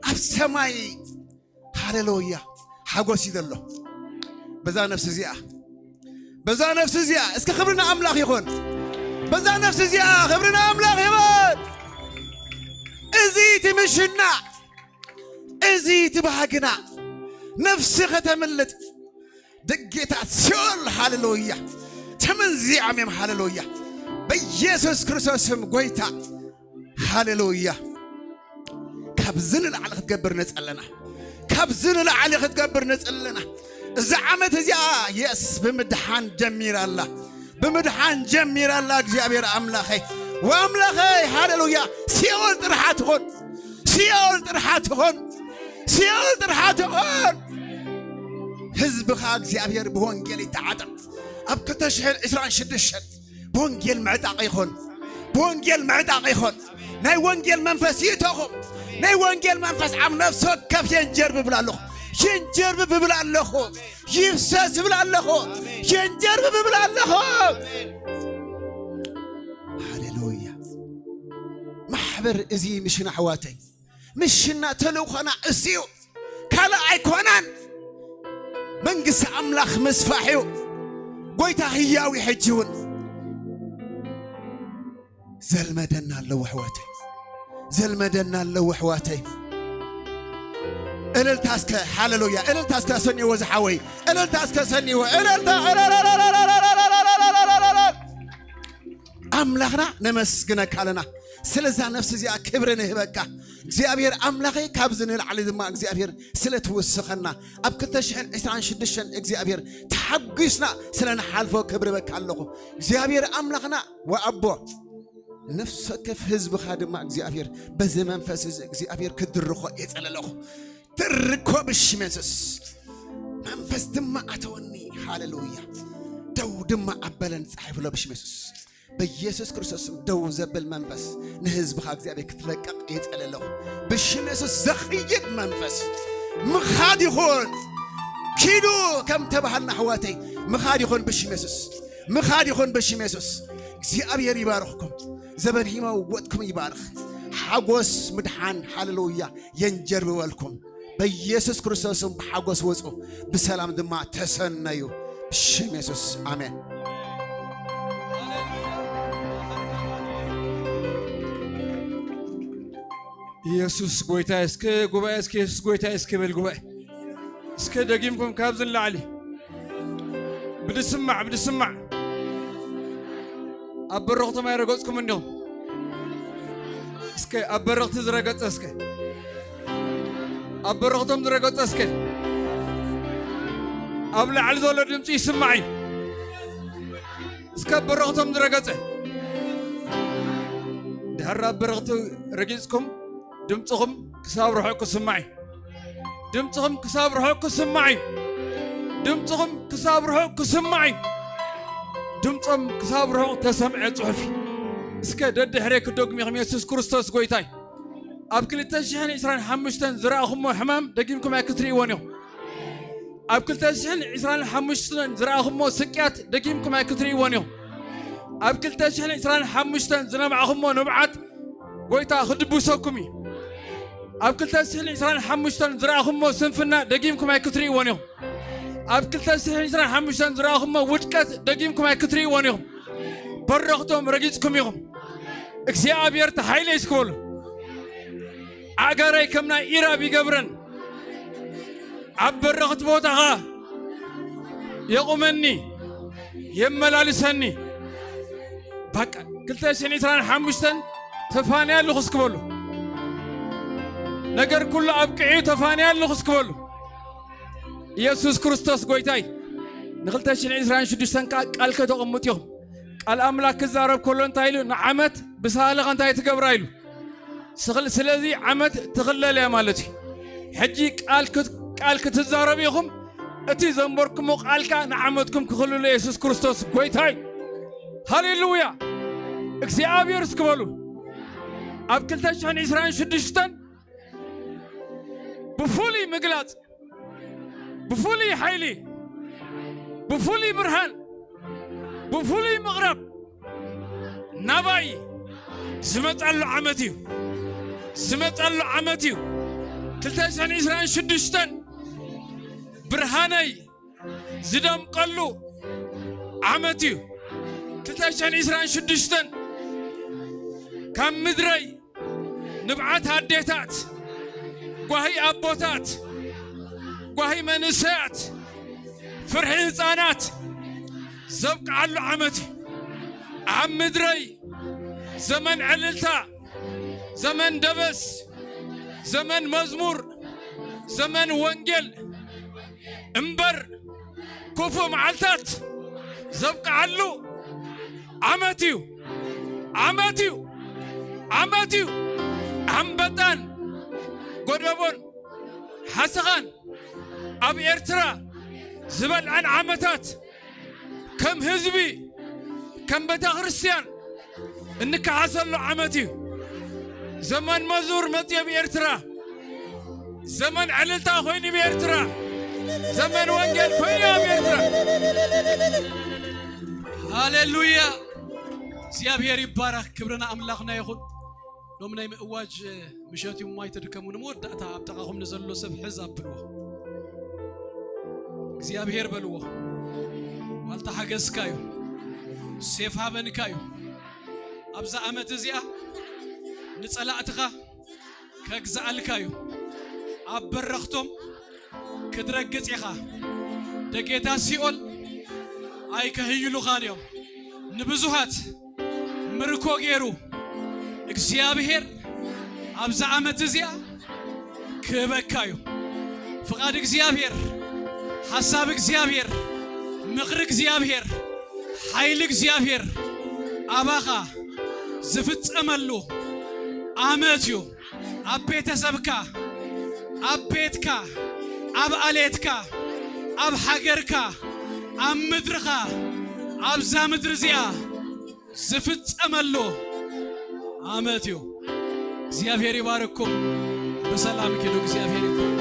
ኣብ ሰማይ፣ ሃሌሉያ፣ ሓጎስ እዩ ዘሎ። በዛ ነፍሲ እዚኣ፣ በዛ ነፍሲ እዚኣ እስከ ክብሪ ንኣምላኽ ይኹን። በዛ ነፍሲ እዚኣ ክብሪ ንኣምላኽ ይኹን። እዚ እቲ ምሽና፣ እዚ እቲ ባህግና፣ ነፍሲ ከተምልጥ፣ ደጌታት ሲኦል፣ ሃሌሉያ፣ ተመንዚዖም እዮም። ሃሌሉያ፣ በኢየሱስ ክርስቶስ ስም ጎይታ። ሃሌሉያ። ካብዚ ንላዕሊ ክትገብር ንጸለና። ካብዚ ንላዕሊ ክትገብር ንጸለና። እዛ ዓመት እዚኣ፣ የስ፣ ብምድሓን ጀሚራ ኣላ። ብምድሓን ጀሚራ ኣላ። እግዚኣብሔር ኣምላኸይ፣ ወኣምላኸይ፣ ሃሌሉያ። ሲኦል ጥርሓ ትኹን። ሲኦል ጥርሓ ትኹን። ሲኦል ጥርሓ ትኹን። ህዝብኻ እግዚኣብሔር ብወንጌል ይተዓጠቕ። ኣብ ክልተ ሽሕን ዕስራን ሽዱሽተን ብወንጌል ምዕጣቕ ይኹን። ብወንጌል ምዕጣቕ ይኹን። ናይ ወንጌል መንፈስ ይእተኹም። ናይ ወንጌል መንፈስ ኣብ ነፍሲ ወከፍ የንጀርብብ እብል ኣለኹ። የንጀርብብ እብል ኣለኹ። ይፍሰስ እብል ኣለኹ። የንጀርብብ እብል ኣለኹ። ሃሌሉያ። ማሕበር እዚ ምሽና ኣሕዋተይ፣ ምሽና ተልእኾና እሱ እዩ። ካልእ ኣይኮነን። መንግስቲ ኣምላኽ ምስፋሕ እዩ። ጎይታ ህያው እዩ። ሕጂ እውን ዘልመደና ኣለዉ ኣሕዋተይ። ዘልመደና ኣለዉ ኣሕዋተይ። እልልታ እስከ፣ ሃሌሉያ። እልልታ እስከ ሰንይዎ ዝሓወይ። እልልታ እስከ ሰንይዎ። እልልታ። ኣምላኽና ነመስግነካ ኣለና። ስለዛ ነፍሲ እዚኣ ክብሪ ንህበካ። እግዚኣብሔር ኣምላኸይ፣ ካብዚ ንላዕሊ ድማ እግዚኣብሔር ስለ ትውስኸና፣ ኣብ ክልተ ሽሕን ዕስራን ሽዱሽተን እግዚኣብሔር ተሓጒስና ስለ ንሓልፎ ክብሪ በካ ኣለኹ። እግዚኣብሔር ኣምላኽና ወኣቦ፣ ነፍሲ ወከፍ ህዝብኻ ድማ እግዚኣብሔር በዚ መንፈስ እዚ እግዚኣብሔር ክድርኾ እየ ጸለለኹ። ድርኮ ብሽም የሱስ። መንፈስ ድማ ኣተወኒ። ሃሌሉያ። ደው ድማ ኣበለን ጸሓይፍሎ ብሽም የሱስ። በኢየሱስ ክርስቶስ ስም ደው ዘብል መንፈስ ንህዝብኻ እግዚኣብሔር ክትለቀቕ እየ ጸለለኹ። ብሽም የሱስ ዘኽይድ መንፈስ ምኻድ ይኹን። ኪዱ ከም ተባህልና ኣሕዋተይ ምኻድ ይኹን ብሽም የሱስ። ምኻድ ይኹን ብሽም የሱስ። እግዚኣብሔር ይባርኽኩም። ዘበን ሂመ ወጥኩም ይባርኽ። ሓጎስ ምድሓን ሃሌሉያ የንጀርብበልኩም። በኢየሱስ ክርስቶስ ስም ብሓጎስ ወጹ፣ ብሰላም ድማ ተሰነዩ። ብሽም የሱስ ኣሜን። ኢየሱስ ጎይታ እስከ ጉባኤ እስከ ኢየሱስ ጎይታ እስከ በል ጉባኤ እስከ ደጊምኩም ካብዚ ንላዕሊ ብድስማዕ ብድስማዕ ኣብ በረኽቶም ኣይረገጽኩም እንዲኹም። እስከ ኣብ በረኽቲ ዝረገጸ እስከ ኣብ በረኽቶም ዝረገጸ እስከ ኣብ ላዕሊ ዘሎ ድምፂ ይስማዕ እዩ። እስከ ኣብ በረኽቶም ዝረገጸ ድሕር ኣብ በረኽቲ ረጊጽኩም ድምፅኹም ክሳብ ርሑቕ ክስማዕ እዩ። ድምፅኹም ክሳብ ርሑቕ ክስማዕ እዩ። ድምፅኹም ክሳብ ርሑቕ ክስማዕ እዩ። ድምፆም ክሳብ ርሑቕ ተሰምዐ ፅሑፍ እዩ። እስከ ደድሕሬ ክደግሚኹም የሱስ ክርስቶስ ጎይታይ። ኣብ ክልተ ሽሕን ዕስራን ሓሙሽተን ዝረኣኹሞ ሕማም ደጊምኩም ኣይክትርእይዎን ኢኹም። ኣብ ክልተ ሽሕን ዕስራን ሓሙሽተን ዝረኣኹሞ ስቅያት ደጊምኩም ኣይክትርእይዎን ኢኹም። ኣብ ክልተ ሽሕን ዕስራን ሓሙሽተን ዝነብዓኹሞ ንብዓት ጎይታ ክድብሰኩም እዩ። ኣብ ክልተ ሽሕን ዕስራን ሓሙሽተን ዝረኣኹሞ ስንፍና ደጊምኩም ኣይክትርእይዎን ኢኹም። ኣብ ክልተ ሽሕን ዕስራን ሓሙሽተን ዝረኣኹሞ ውድቀት ደጊምኩም ኣይክትርእይዎን ኢኹም። በረኽቶም ረጊጽኩም ኢኹም። እግዚኣብሔር ተሓይለ ይስክበሉ። ኣእጋረይ ከም ናይ ኢራብ ይገብረን። ኣብ በረኽት ቦታኻ የቑመኒ፣ የመላልሰኒ። በቃ ክልተ ሽሕን ዕስራን ሓሙሽተን ተፋንያ ኣለኹ እስክበሉ። ነገር ኩሉ ኣብቂዑ ተፋንያ ኣለኹ እስክበሉ። ኢየሱስ ክርስቶስ ጎይታይ። ንክልተ ሽሕን ዕስራን ሽዱሽተን ከዓ ቃል ከተቐምጡ ኢኹም። ቃል ኣምላክ ክዛረብ ከሎ እንታይ ኢሉ? ንዓመት ብሳህልኻ እንታይ ትገብራ ኢሉ። ስኽል-፣ ስለዚ ዓመት ትኽለል እያ ማለት እዩ። ሕጂ ቃል ክት-፣ ቃል ክትዛረቡ ኢኹም። እቲ ዘንበርኩሞ ቃል ከዓ ንዓመትኩም ክኽልሎ ኢየሱስ ክርስቶስ ጎይታይ። ሃሌሉያ። እግዚኣብሔር እስክበሉ። ኣብ ክልተ ሽሕን ዕስራን ሽዱሽተን ብፍሉይ ምግላጽ፣ ብፍሉይ ሓይሊ፣ ብፍሉይ ብርሃን፣ ብፍሉይ ምቕራብ ናባይ ዝመጻሉ ዓመት እዩ። ዝመጻሉ ዓመት እዩ። ክልተ ሽሕን ዕስራን ሽዱሽተን ብርሃነይ ዝደምቀሉ ዓመት እዩ። ክልተ ሽሕን ዕስራን ሽዱሽተን ካብ ምድረይ ንብዓት ኣዴታት፣ ጓሂ ኣቦታት፣ ጓሂ መንእሰያት፣ ፍርሒ ህፃናት ዘብቅዓሉ ዓመት እዩ። ኣብ ምድረይ ዘመን ዕልልታ፣ ዘመን ደበስ፣ ዘመን መዝሙር፣ ዘመን ወንጌል እምበር ክፉእ መዓልታት ዘብቅዓሉ ዓመት እዩ። ዓመት እዩ። ዓመት እዩ። ኣንበጣን ጎደቦን ሓሰኻን ኣብ ኤርትራ ዝበልዐን ዓመታት ከም ህዝቢ፣ ከም ቤተ ክርስቲያን እንከሓሰሉ ዓመት እዩ። ዘመን መዝሙር መጽዮ ብኤርትራ፣ ዘመን ዕልልታ ኮይኑ ብኤርትራ፣ ዘመን ወንጌል ኮይኑ ኣብ ኤርትራ። ሃሌሉያ! እግዚኣብሔር ይባረኽ። ክብሪ ንኣምላኽና ይኹን። ሎም ናይ ምእዋጅ ምሸት እዩ፣ እሞ ኣይትድከሙ። ንመወዳእታ ኣብ ጥቓኹም ንዘሎ ሰብ ሕዝ ኣብልዎ። እግዚኣብሔር በልዎ። ዋልታ ሓገዝካ እዩ። ሴፍ ሃበንካ እዩ። ኣብዛ ዓመት እዚኣ ንጸላእትኻ ከግዝኣልካ እዩ። ኣብ በረኽቶም ክትረግጽ ኢኻ። ደጌታት ሲኦል ኣይከህይሉኻን እዮም። ንብዙሃት ምርኮ ገይሩ እግዚኣብሔር ኣብዛ ዓመት እዚኣ ክህበካ እዩ። ፍቓድ እግዚኣብሔር፣ ሓሳብ እግዚኣብሔር፣ ምኽሪ እግዚኣብሔር፣ ሓይሊ እግዚኣብሔር ኣባኻ ዝፍጸመሉ ዓመት እዩ። ኣብ ቤተሰብካ፣ ኣብ ቤትካ፣ ኣብ ኣሌትካ፣ ኣብ ሃገርካ፣ ኣብ ምድርኻ፣ ኣብዛ ምድሪ እዚኣ ዝፍጸመሉ ዓመት እዩ። እግዚኣብሔር ይባርኩም። ብሰላም ኪዱ። እግዚኣብሔር ይባርክ።